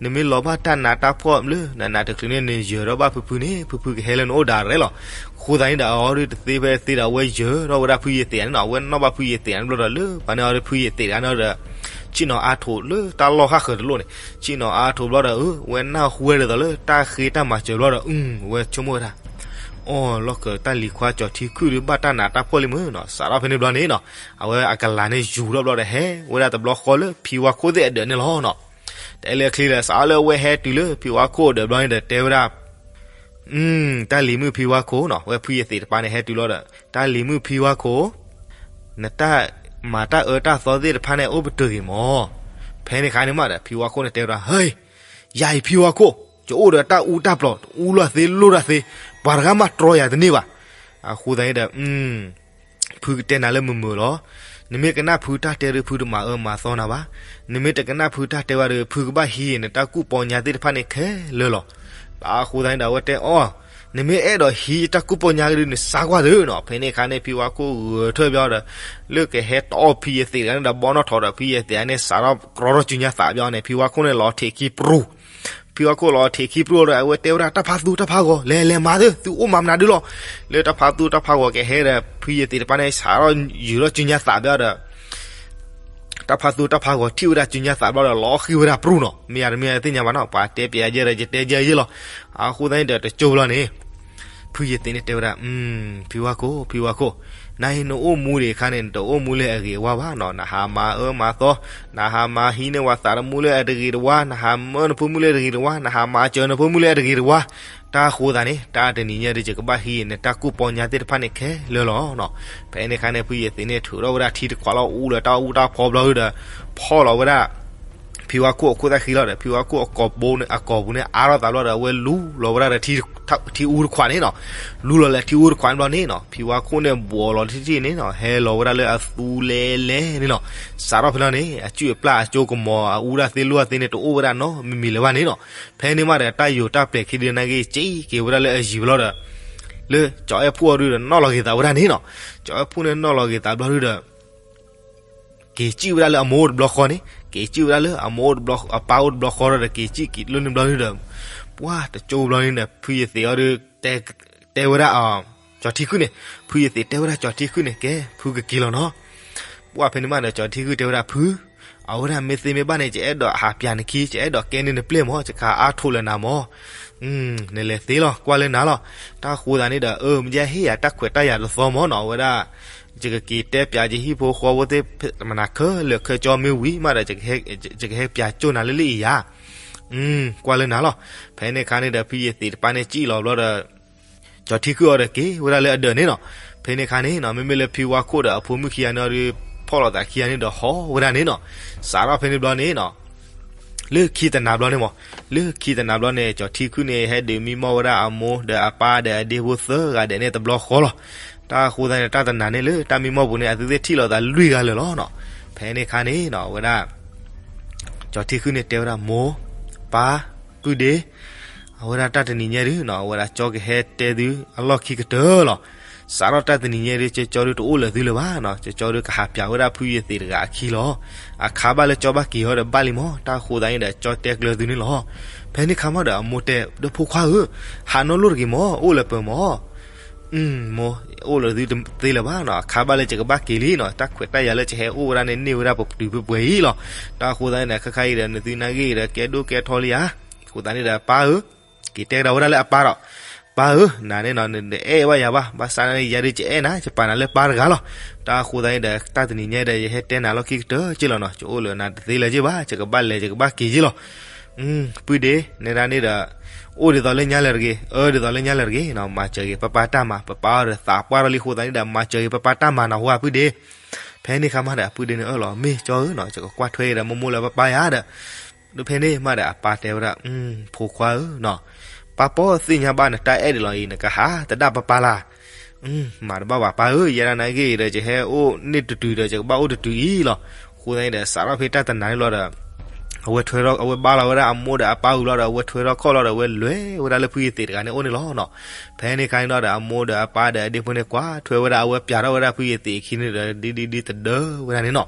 နမ့ၢ်လီၤဘၣ်တၢ်နးတၢ်ဖှီၣ်လၢ နးနးတချုးန့ၣ် နယၢၤထီၣ်ဘၣ်ဖုဖုန့ၣ် ဖုဖုကဟဲလၢနအိၣ်ဒၣ်ရဲၣ်လီၤ. အဃိသတးန့ၣ်ဒီး အအီၤဒုးတသ့ဖဲသ့ဒီး အဝဲယၢၤထီၣ်ဝဲဒၣ်ဖုယသံးန့ၣ်နီၤ အဝဲနီၣ်ဘၣ်ဖုယသံးန့ၣ်ဘျီဒီး လၢပှၤန့ၣ်အီၤဒုး ဖုယသံးတဂၤန့ၣ်ဒီး ဆ့ၣ်နီၤအါထိးလၢတၢ်လီၢ်ဃၣ်ဃၢၤတလိၣ်န့ၣ် ဆ့ၣ်နီၤအါထိးဘျီဒီး အဝဲနၢ်ဟူဝဲဒ်သိးလၢတၢ်ဃ့တၢ်မၤစၢၤဘျီဒီး အဝဲဆိကမိၣ်ဝဲဒၣ် အီၣ်လီၢ်ကၢၤတၢ်လံၤခွါကၠီထံခုၣ်ဒုး ဘၣ်တၢ်နးတၢ်ဖှီၣ်လံမ့ၢ်နီၤ စးထီၣ်ဖဲန့ၣ်ဘျီန့ၣ်နီၤ အဝဲအကလၤန့ၣ်ယူၤထီၣ်ဘျီဒီး ဟဲဝဲဒၣ်တဘျီဃီလၢဖံဝါခိၣ်သ့ၣ်အဒၢးန့ၣ်လီၤနီၤ တအဲၣ်လၢချ့ဒီး စးထီၣ်လၢအဝဲဟဲတုၤလၢဖံဝါခိၣ်အဒၢးဘျီန့ၣ်ဒီး တဲဝဲဒၣ် တၢ်လံၤမုၣ်ဖံဝါခိၣ်နီၤ ဝဲဖုယသံးတပၤန့ၣ်ဟဲတုၤလီၤဒီး တၢ်လံၤမုၣ်ဖံဝါခိၣ် နတၢ်မၤတၢ်အၢတၢ်သီသ့ၣ်တဖၣ်န့ၣ် အိၣ်ပတုာ်ဂ့ၤမး. ဖဲန့ၣ်ခါန့ၣ်မးဒီး ဖံဝါခိၣ်န့ၣ်တဲဝဲဒၣ် ဟဲ ယၤအံၤဖံဝါခိၣ် ယအိၣ်ဒီးတၢ်အူတၢ်ပျီၤ အူလိာ်သ့လိၣ်တၢ်သ့ ပှၤတဂၤမးတြီယၤတန့ၢ်ဘၣ်. အဃိသတးန့ၣ်ဒီး ဖုကတဲနၤလၢမုာ်မုာ်လီၤ. နမ့ၢ်ကနၣ်ဖုတၢ်တဲဒီး ဖုတမၤအၢမၤသီနၤဘၣ်. နမ့ၢ်တကနၣ်ဖုတၢ်တဲဘၣ်ဒီး ဖုကဘၣ်ဟံးနတၢ်ကူၣ်ပီညါသ့ၣ်တဖၣ်န့ၣ်ခဲလၢာ်လီၤ. အဃိသတးန့ၣ်ဒီး အဝဲတဲအီၤ နမ့ၢ်အဲၣ်ဒိးဟံးယတၢ်ကူၣ်ပီညါကဒီး နစါကွၢ်သုနီၤ. ဖဲန့ၣ်အခါန့ၣ် ဖံဝါခိၣ်ဂဲၤထၢၣ်ဘၣ်ဒီး လၢကဟဲတီၢ်ဖံယသံးတဂၤန့ၣ်ဒီး ဘီနီၣ်ထိးဒီး ဖံယသံးန့ၣ် စးထီၣ်ကြီထီၣ်စုညါသးဘၣ်န့ၣ် ဖံဝါခိၣ်န့ၣ်လီၤထံးခံပြူၤ ဖံဝါခိၣ်လီၤထံးခံပြူၤဒီး အဝဲတဲဝဲဒၣ် တၢ်ဖးသူတၢ်ဖးဂီၤ လဲၤလဲၤမၤသု သုအိၣ်မၤမနုၤဒုလီၤ. လၢတၢ်ဖးသူတၢ်ဖးဂီၤကဟဲဒီး ဖံယသံးတဖၣ်န့ၣ် စးထီၣ်ယူၤထီၣ်စုညါသးဘၣ်ဒီး တၢ်ဖးသူတၢ်ဖးဂီၤထံၣ်ဝဲဒၣ်စုညါသးဘျီဒီး လီၤဃံၤဝဲဒၣ်ပြူၤနီၤ. မ့ၢ်ယၤတမ့ၢ်ယၤသ့ၣ်ညါဘၣ်နီၤ. ပှၤတဲပျဲယဲဒီး ယတဲယဲယဲလီၤ. အဃိသတးန့ၣ်ဒီး တကၠိဘျီန့ၣ် ဖုယသံးန့ၣ်တဲဝဲဒၣ် ဖံဝါခိၣ် ဖံဝါခိၣ်, နၤအံၤနအိၣ်မူဒံးအခါန့ၣ် နတအိၣ်မူလၢအဂ့ၤအဝါဘၣ်နီၤ. နဟးမၤအၢမၤသီ, နဟးမၤဟံးန့ၢ်ပှၤသးသမူလၢအတဂ့ၤတဝါ, နဟးမၢနဖိမုၣ်လၢအတဂ့ၤတဝါ, နဟးမၤစၢၤနဖိမုၣ်လၢအတဂ့ၤတဝါ, တၢ်ဃိသးန့ၣ် တၢ်တနံၤညါဒီး ယကဘၣ်ဟံးနတၢ်ကူၣ်ပီညါသ့ၣ်တဖၣ်န့ၣ်ခဲလၢာ်လီၤ. ဖဲန့ၣ်အခါန့ၣ် ဖုယသံးန့ၣ် ထုးထီၣ်ဝဲဒၣ်ထံတခွးလီၤ အူလၢတၢ်အူတၢ်ဖီဘျီဒီး ဖီၣ်လီၤဝဲဒၣ် ဖံဝါခိၣ်အခိၣ်သၣ်ဃံလီၤဒီး ဖံဝါခိၣ်အကိာ်ပူၤန့ၣ် အကိာ်ပူၤန့ၣ် အါထီၣ်သးဘျီဒီး အဝဲလူလီၤဝဲဒၣ်ဒီး ထံအူတခွးန့ၣ်နီၤ. လူလီၤလၢထံအူတခွးန့ၣ်ဘျီန့ၣ်နီၤ ဖံဝါခိၣ်န့ၣ် ဘှီးလီၤထံၣ်ထံၣ်န့ၣ်နီၤ ဟဲလီၤဝဲဒၣ်လၢအသူလဲလဲန့ၣ်နီၤ. စးထီၣ်ဖဲလီၤန့ၣ် အစုၣ်အပျၢ်အစိကမီၤ အအူတၢ်သ့လိၣ်တၢ်သ့န့ၣ် တအိၣ်ဝဲဒၣ်နီတမံၤလၢၤဘၣ်န့ၣ်နီၤ. ဖဲန့ၣ်မးဒီး တၢ်ယိၤတၢ်ပျဲၤခံဒုးနာ်က့ စ့က့ၤဝဲဒၣ်လၢအယံၤဘျီဒီး လၢကၠီအဲၣ်ဖိအီၤဒုးဒီး နီၣ်လီၤက့ၤသးဝဲဒၣ်န့ၣ်နီၤ. ကၠီအဲၣ်ဖိန့ၣ်နီၣ်လီၤက့ၤသးဘျီဒုးဒီး က့ၤစံၣ်ဝဲဒၣ်လၢအမိၢ်တဘျီဃီန့ၣ် က့ၤစံၣ်ဝဲဒၣ်လၢအမိၢ်အိၣ်တဘျီ အပၢ်အိၣ်တဘျီဃီဒီး က့ၤစံၣ်က့ၤလၢန့ၣ်ဘျီန့ၣ်ဒီး ပှၢ်တကၠိဘျီန့ၣ်ဒီး ဖုယသံးအီၤဒီး တဲဝဲဒၣ် ကၠီၤထံခုၣ်န့ၣ်, ဖုယသံးတဲဝဲဒၣ်ကၠီၤထံခုၣ်န့ၣ် ကဲ ဖုကက့ၤလီၤနီၤ. ပှၢ်ဖဲန့ၣ်မးဒီး ကၠီၤထံခုၣ်တဲဝဲဒၣ် ဖု အဝဲဒၣ်မ့ၢ်သ့မ့ၢ်ဘၣ်န့ၣ် ယအဲၣ်ဒိးဟးပျးနခံ, ယအဲၣ်ဒိးကဲန့ၢ်နပျဲၢ်မၢ်, ယကဟးအါထိးလၢနၤမၢ်. နလဲၤသ့လီၤ, ကွၢ်လၢနၤလီၤ. တၢ်ဃိသးန့ၣ်ဒီး အၢ မ့ၢ်ယဟ့ၣ်ယၤတၢ်ခွဲးတၢ်ယာ်တသီမၢ်နီၤ, အဝဲဒၣ် ယကက့ၤတဲပျးယဟံၣ်ဖိဃီဖိသ့ၣ် မနၤခဲလၢာ်ခဲဆ့မ့ၢ်ဝံၤမးဒီး ယကဟဲပျးကၠိၣ်နၤလၢလၢအံၤယၤ ကွၢ်လၢနၤလီၤ. ဖဲန့ၣ်အခါန့ၣ်ဒီး ဖုယသံးတပၢ်န့ၣ်စံၣ်လီၤဘျီဒီး ကၠီၤထံခုၣ်အီၤဒီးက့ၤဝဲဒၣ်လၢအဒၢးန့ၣ်နီၤ. ဖဲန့ၣ်အခါန့ၣ်နီၤ မ့မ့ၢ်လၢဖံဝါခိၣ်ဒီးအဖိမုၣ်ခံဂၤန့ၣ်အီၤဒီး ဖီၣ်လိာ်သးခံဂၤန့ၣ်ဒီးဟီၣ်ဝဲဒၣ်န့ၣ်နီၤ. စးထီၣ်ဖဲန့ၣ်ဘျီန့ၣ်နီၤ လၢခံတနၤဘျီန့ၣ်မၢ်, လၢခံတနၤဘျီန့ၣ် ကၠီၤထံခုၣ်န့ၣ် ဟဲဒုးမံမီၢ်ဝဲဒၣ်အမိၢ်ဒီးအပၢ်ဒီးအဒ့ဖိသၢဂၤဒဲးန့ၣ်တဘျီဃီလီၤ. တၢ်ဃိသတးန့ၣ် တၢ်တနၤန့ၣ်လၢတၢ်မံမီၢ်ပူၤန့ၣ် အသုသ့ၣ်ထံၣ်လိာ်သးလွံၢ်ဂၤလၢာ်လီၤနီၤ. ဖဲန့ၣ်အခါန့ၣ်နီၤ အဝဲဒၣ် ကၠီၤထံခုၣ်န့ၣ်တဲဝဲဒၣ် မိၢ်, ပၢ်, ပုၢ်ဒ့, အဝဲဒၣ်တၢ်တနံၤညါဒုနီၤ အဝဲဒၣ်ကၠီကဟဲတဲသုအလီၢ်ခံကတၢၢ်လီၤ. စးထီၣ်တၢ်တနံၤညါဒု ကၠီကၠီဒုတအိၣ်လၢာ်သုလၢၤဘၣ်နီၤ, ကၠီကၠီဒုကဟးပျးဝဲဒၣ်ဖုယသံးတဂၤအခံလီၤ. အခါဘၣ်လၢကၠီဘၣ်က့ၤအီၤဒီးဘၣ်လံမၢ်, တၢ်ဃိသတးန့ၣ်ဒီး ကၠီတဲကျၢၤသုန့ၣ်လီၤ. ဖဲန့ၣ်အခါမးဒီး အမိၢ်တဲဒီး ဖိခွါဧၢ, ဟးနီတလိၣ်တဂ့ၤမၢ်, အိၣ်လၢပၢၤမၢ် မိၢ်, အိၣ်လၢသုတသ့လၢၤဘၣ်နီၤ, အခါဘၣ်လၢယကဘၣ်က့ၤလံနီၤ, တၢ်ခွဲးတၢ်ယာ်လၢယဟဲအိၣ်ဝဲဒၣ်န့ၣ် န့ၢ်ဝဲဒၣ်ပတုာ်ပှဲၤပှဲၤအံၤလီၤ. တၢ်ဃိသတးန့ၣ်ဒီး ခါခါအံၤဒီး နသုနာ်ဂ့ၢ်ဒီး ကဲဒိၣ်ကဲထီလံဧါ. အဃိသတးန့ၣ်ဒီး ပၢ်ဧၢ, က့ၤတဲကဒီးဝဲဒၣ်လၢအပၢ်ဒီး, ပၢ်ဧၢ, နၤန့ၣ်နီၤ နတအဲၣ်ဘၣ်ယၤဘၣ်, ဘၣ်ဆၣ်န့ၣ် ယၤဒုးယအဲၣ်နၤ, ယပာ်နၤလၢပၢ်တဂၤလီၤ. တၢ်ဃိသတးန့ၣ်ဒီး တၢ်တနံၤညါဒီး ယဟဲတဲနၤလီၢ်ခံကတၢၢ်က့လီၤနီၤ, ယအိၣ်လၢနၤတသ့လၢၤက့ဘၣ်, ယကဘၣ်လဲၤ ယကဘၣ်က့ၤက့လီၤ. ပုၢ်ဒ့, နဲဒၣ်န့ၣ်ဒီး အိၣ်ဒ်သိးလၢညါလၢာ်တဂ့ၤ, အၢဒ်သိးလၢညါလၢာ်တဂ့ၤနီၤ, မၤစၢၤက့ၤပၢ်ပၢ်တၢ်မၤ, ပၢ်ပၢ်အီၤဒီးသးပှၢ်ထီၣ်လံအဃိသတးန့ၣ်ဒီး မၤစၢၤက့ၤပၢ်ပၢ်တၢ်မၤနီၤ ဟါပုၢ်ဒ့. ဖဲန့ၣ်အခါမးဒီး အပုၢ်ဒ့န့ၣ်အၢၣ်လီၤ, မ့ၢ်ကၠီဧၢနီၤ, ယကကွၢ်ထွဲအံၤဒီး မိၢ်မိၢ်လၢပၢ်ပၢ်ယၤဒီး ဖဲန့ၣ်မးဒီးအပၢ်တဲဝဲဒၣ်, ဖိခွါဧၢနီၤ, ပၢ်ပၢ်သ့ၣ်ညါဘၣ်နတၢ်အဲၣ်ဒိးလီၤအံၤ နကဟးတဒၣ်ပၢ်ပၢ်လၢ်. မၤတဘၣ်ဘၣ် ပၢ်ဧၢ, ယဲဒၣ်နာ်ဂ့ၢ်အံၤဒီး ယဟဲအိၣ်န့ၢ်တတုၤဒီး ယကဘၣ်အိၣ်တတုၤအံၤလီၤ. အဃိသတးန့ၣ်ဒီး စးထီၣ်ဖဲတၢ်တနၤန့ၣ်ဘျီဒီး အဝဲထွဲထီၣ် အဝဲဘါလီၤဝဲဒၣ်အမိၢ်ဒီးအပၢ်ဝံၤဘျီဒီး အဝဲထွဲထီၣ်ခီၣ်လီၤဒီး အဝဲလဲၤဝဲဒၣ်လၢဖုယသံးတဂၤန့ၣ်အိၣ်န့ၣ်လီၤနီၤ. ဖဲန့ၣ်အခါန့ၣ်ဒီး အမိၢ်ဒီးအပၢ်ဒီးအဒ့ဖိန့ၣ် ကွၢ်ထွဲဝဲဒၣ် အဝဲပျးထီၣ်ဝဲဒၣ်ဖုယသံးအခံန့ၣ်ဒီး ဒ်ဒ်ဒ်တဒၢဝဲဒၣ်န့ၣ်နီၤ.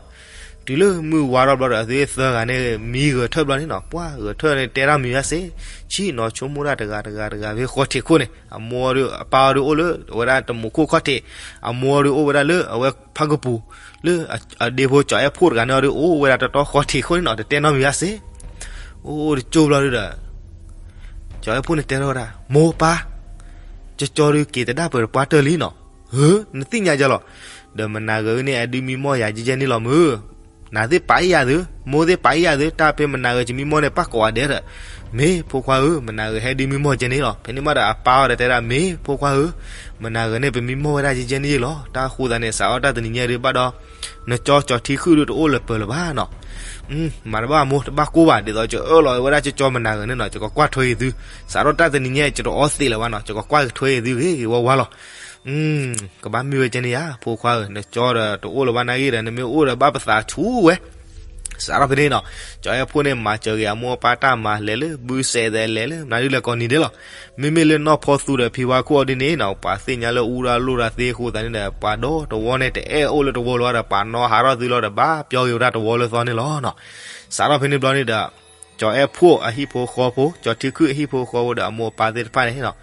တုၤလၢမုၢ်ဝါထီၣ်ဘျီဒီး အဝဲသၢဂၤန့ၣ် မံဂဲၤထၢၣ်ဘျီန့ၣ်နီၤ, ပှၢ်ဂဲၤထၢၣ်န့ၣ် တဲတၢ်မံၤဘၣ်စ့ၢ်, ဆံၣ်နီၤဆိကမိၣ်ဒၣ်တဂၤတဂၤတဂၤဖဲဃီထံးခိၣ်န့ၣ်, အမိၢ်အီၤဒီး အပၢ်အီၤဒီးအိၣ်လၢ အဝဲဒၣ်တမူခိၣ်ခီၣ်ထံး, အမိၢ်အီၤဒီးအိၣ်ဝဲဒၣ်လၢအဝဲဖးကပူၤ, လၢအဒ့ဖိကၠီၤအဲၣ်ဖှိၣ်တဂၤန့ၣ်အီၤဒီး အိၣ်ဝဲဒၣ်တတီၤဃီထံးခိၣ်န့ၣ်နီၤ, တတဲနီတမံၤဘၣ်စ့ၢ်. အိၣ်တကၠိဘျီဒီး ကၠီၤအဲၣ်ဖှိၣ်န့ၣ်တဲထီၣ်ဝဲဒၣ်, မိၢ်ပၢ်, ကၠီကၠီဒုးက့ၤတဒၣ်ပၢၤတပှၢ်တၢၢ်လံနီၤ, ဧၢ, နသ့ၣ်ညါယလီၤ, ဒီးမနၤဂၤန့ၣ် အဒုးမံမီၢ်ယၤကဲကဲန့ၣ်လီၤမုၢ်, နၤသ့ၣ်ပာ်အံၣ်ယၤသု, မိၢ်သ့ၣ်ပာ်အံၣ်ယၤသု, တၢ်ဖဲမနၤဂၤကမံမီၢ်န့ၣ် ပၢ်ကိးဂၤဒဲးဒီး, မ့ၢ်ဖိခွါဧၢ, မနၤဂၤဟဲဒုးမံမီၢ်ကဲန့ၣ်လီၤ. ဖဲန့ၣ်မးဒီးအပၢ်အီၤဒီးတဲဒၣ် မ့ၢ်ဖိခွါဧၢ, မနၤဂၤန့ၣ်ပမံမီၢ်ဝဲဒၣ်ကဲကဲန့ၣ်လီၤ. တၢ်ဃိသတးန့ၣ် စးထီၣ်တၢ်တနံၤညါဒုးဘၣ်ဒီး နကၠီကၠီၤထံခုၣ်ဒုးတအိၣ်လၢၤပၢၤလၢၤဘၣ်နီၤ. မၤတဘၣ်မိၢ် တဘၣ်ကိၢ်ဘၣ်, ဒ်သိးကအၢၣ်လီၤဝဲဒၣ်ကၠီကၠီမနၤဂၤန့ၣ်နီၤ, ယကကွၢ်ထွဲအံၤသု, စးထီၣ်တၢ်တနံၤညါ ယတအီသံးလၢၤဘၣ်နီၤ, ယကကွၢ်ထွဲအံၤသုဂ့ၤဂ့ၤဝါဝါလီၤ. ကဘၣ်မ့ၢ်ဝဲကဲန့ၣ်ဧါ ဖိခွါဧၢ, နကၠီဒီးတအိၣ်လၢၤဘၣ်နာ်ဂ့ၢ်ဒီး နမ့ၢ်အိၣ်ဒီးဘၣ်ပသးဆူၣ်ဝဲ စးထီၣ်ဖဲန့ၣ်နီၤ, ကၠီၤအဲၣ်ဖှိၣ်န့ၣ် မၤစၢၤဂ့ၤအမိၢ်အပၢ်တၢ်မၤ လဲၤလၢဘုစဲးသဲး လဲၤလၢမနုၤဒ်လဲၣ်ကိးနံၤဒဲးလီၤ. မ့မ့ၢ်လၢနီၢ်ဖီသူဒီးဖံဝါခိၣ်အီၤဒ်န့ၣ်နီၤ, ပှၤသ့ၣ်ညါလၢအူဒၣ်လိၣ်ဒၣ်သ့အဃိသတးန့ၣ်ဒီး ပှၤဒီတဝီန့ၣ် တအဲၣ်အိၣ်လၢတဝီလၢၤဘၣ်ဒီး ပှၤနီၣ်ဟးထီၣ်သုလီၤဒီး ဘၣ်ပျီက့ၤဝဲဒၣ်တဝီလၢသီန့ၣ်လီၤနီၤ. စးထီၣ်ဖဲန့ၣ်ဘျီန့ၣ်ဒီး ကၠီၤအဲၣ်ဖှိၣ်အဟံၣ်ဖိဃီဖိ, ကၠီၤထံခုၣ်အဟံၣ်ဖိဃီဖိဒီး အမိၢ်အပၢ်သ့ၣ်တဖၣ်န့ၣ်နီၤ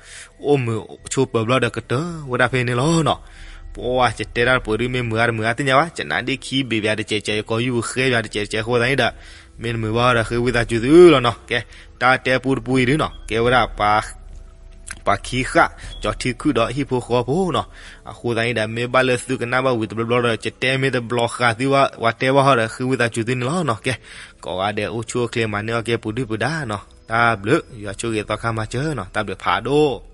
အိၣ်မုာ်ဆိးပၢၤဘျီဒီးကတၢၢ်ဝဲဒၣ်ဖဲန့ၣ်လီၤနီၤ. ပှၤယတဲတၢ်တပှဲၤဒုး မ့ၢ်မုာ်ဂၤတမုာ်ဂၤသ့ၣ်ညါဘၣ်, ယနါဒ့ခံဘ့ၣ်ဘၣ်တစဲးစဲး, ယကိးယူၢ်ပဃဲဘၣ်တစဲးစဲးအဃိသတးန့ၣ်ဒီး မ့ၢ်တမုာ်ဘၣ်ဒီး ဃ့ဝံသးစူၤသုလီၤနီၤ. ကဲ, တၢ်တဲပူတပူအံၤဒုနီၤ, ကဲဝဲဒၣ် ပှၤခံဃၣ် ကၠီၤထံခုၣ်ဒီးဟံၣ်ဖိဃီဖိနီၤ. အဃိသတးန့ၣ်ဒီး မ့ၢ်ဘၣ်လၢသုကနၣ်ဘၣ်ဝံၤတဘျီဘျီဒီး ယတဲမ့ၢ်တဘျီဃာ်သုဘၣ်, ပှၤတဲဘၣ်ဟီဒီး ဃ့ဝံသးစူၤသုန့ၣ်လီၤနီၤ. ကဲ, ကိးဂၤဒဲးအိၣ်ဆူၣ်အိၣ်ချ့ မၤန့ၢ်အီၣ်ကဲပူၤဒုၣ်ပူၤဒါနီၤ. တၢ်ဘျုး, ယွၤဆိၣ်ဂ့ၤသီခါမၤစၢၤနီၤ. တၢ်ဘျုးဖးဒိၣ်.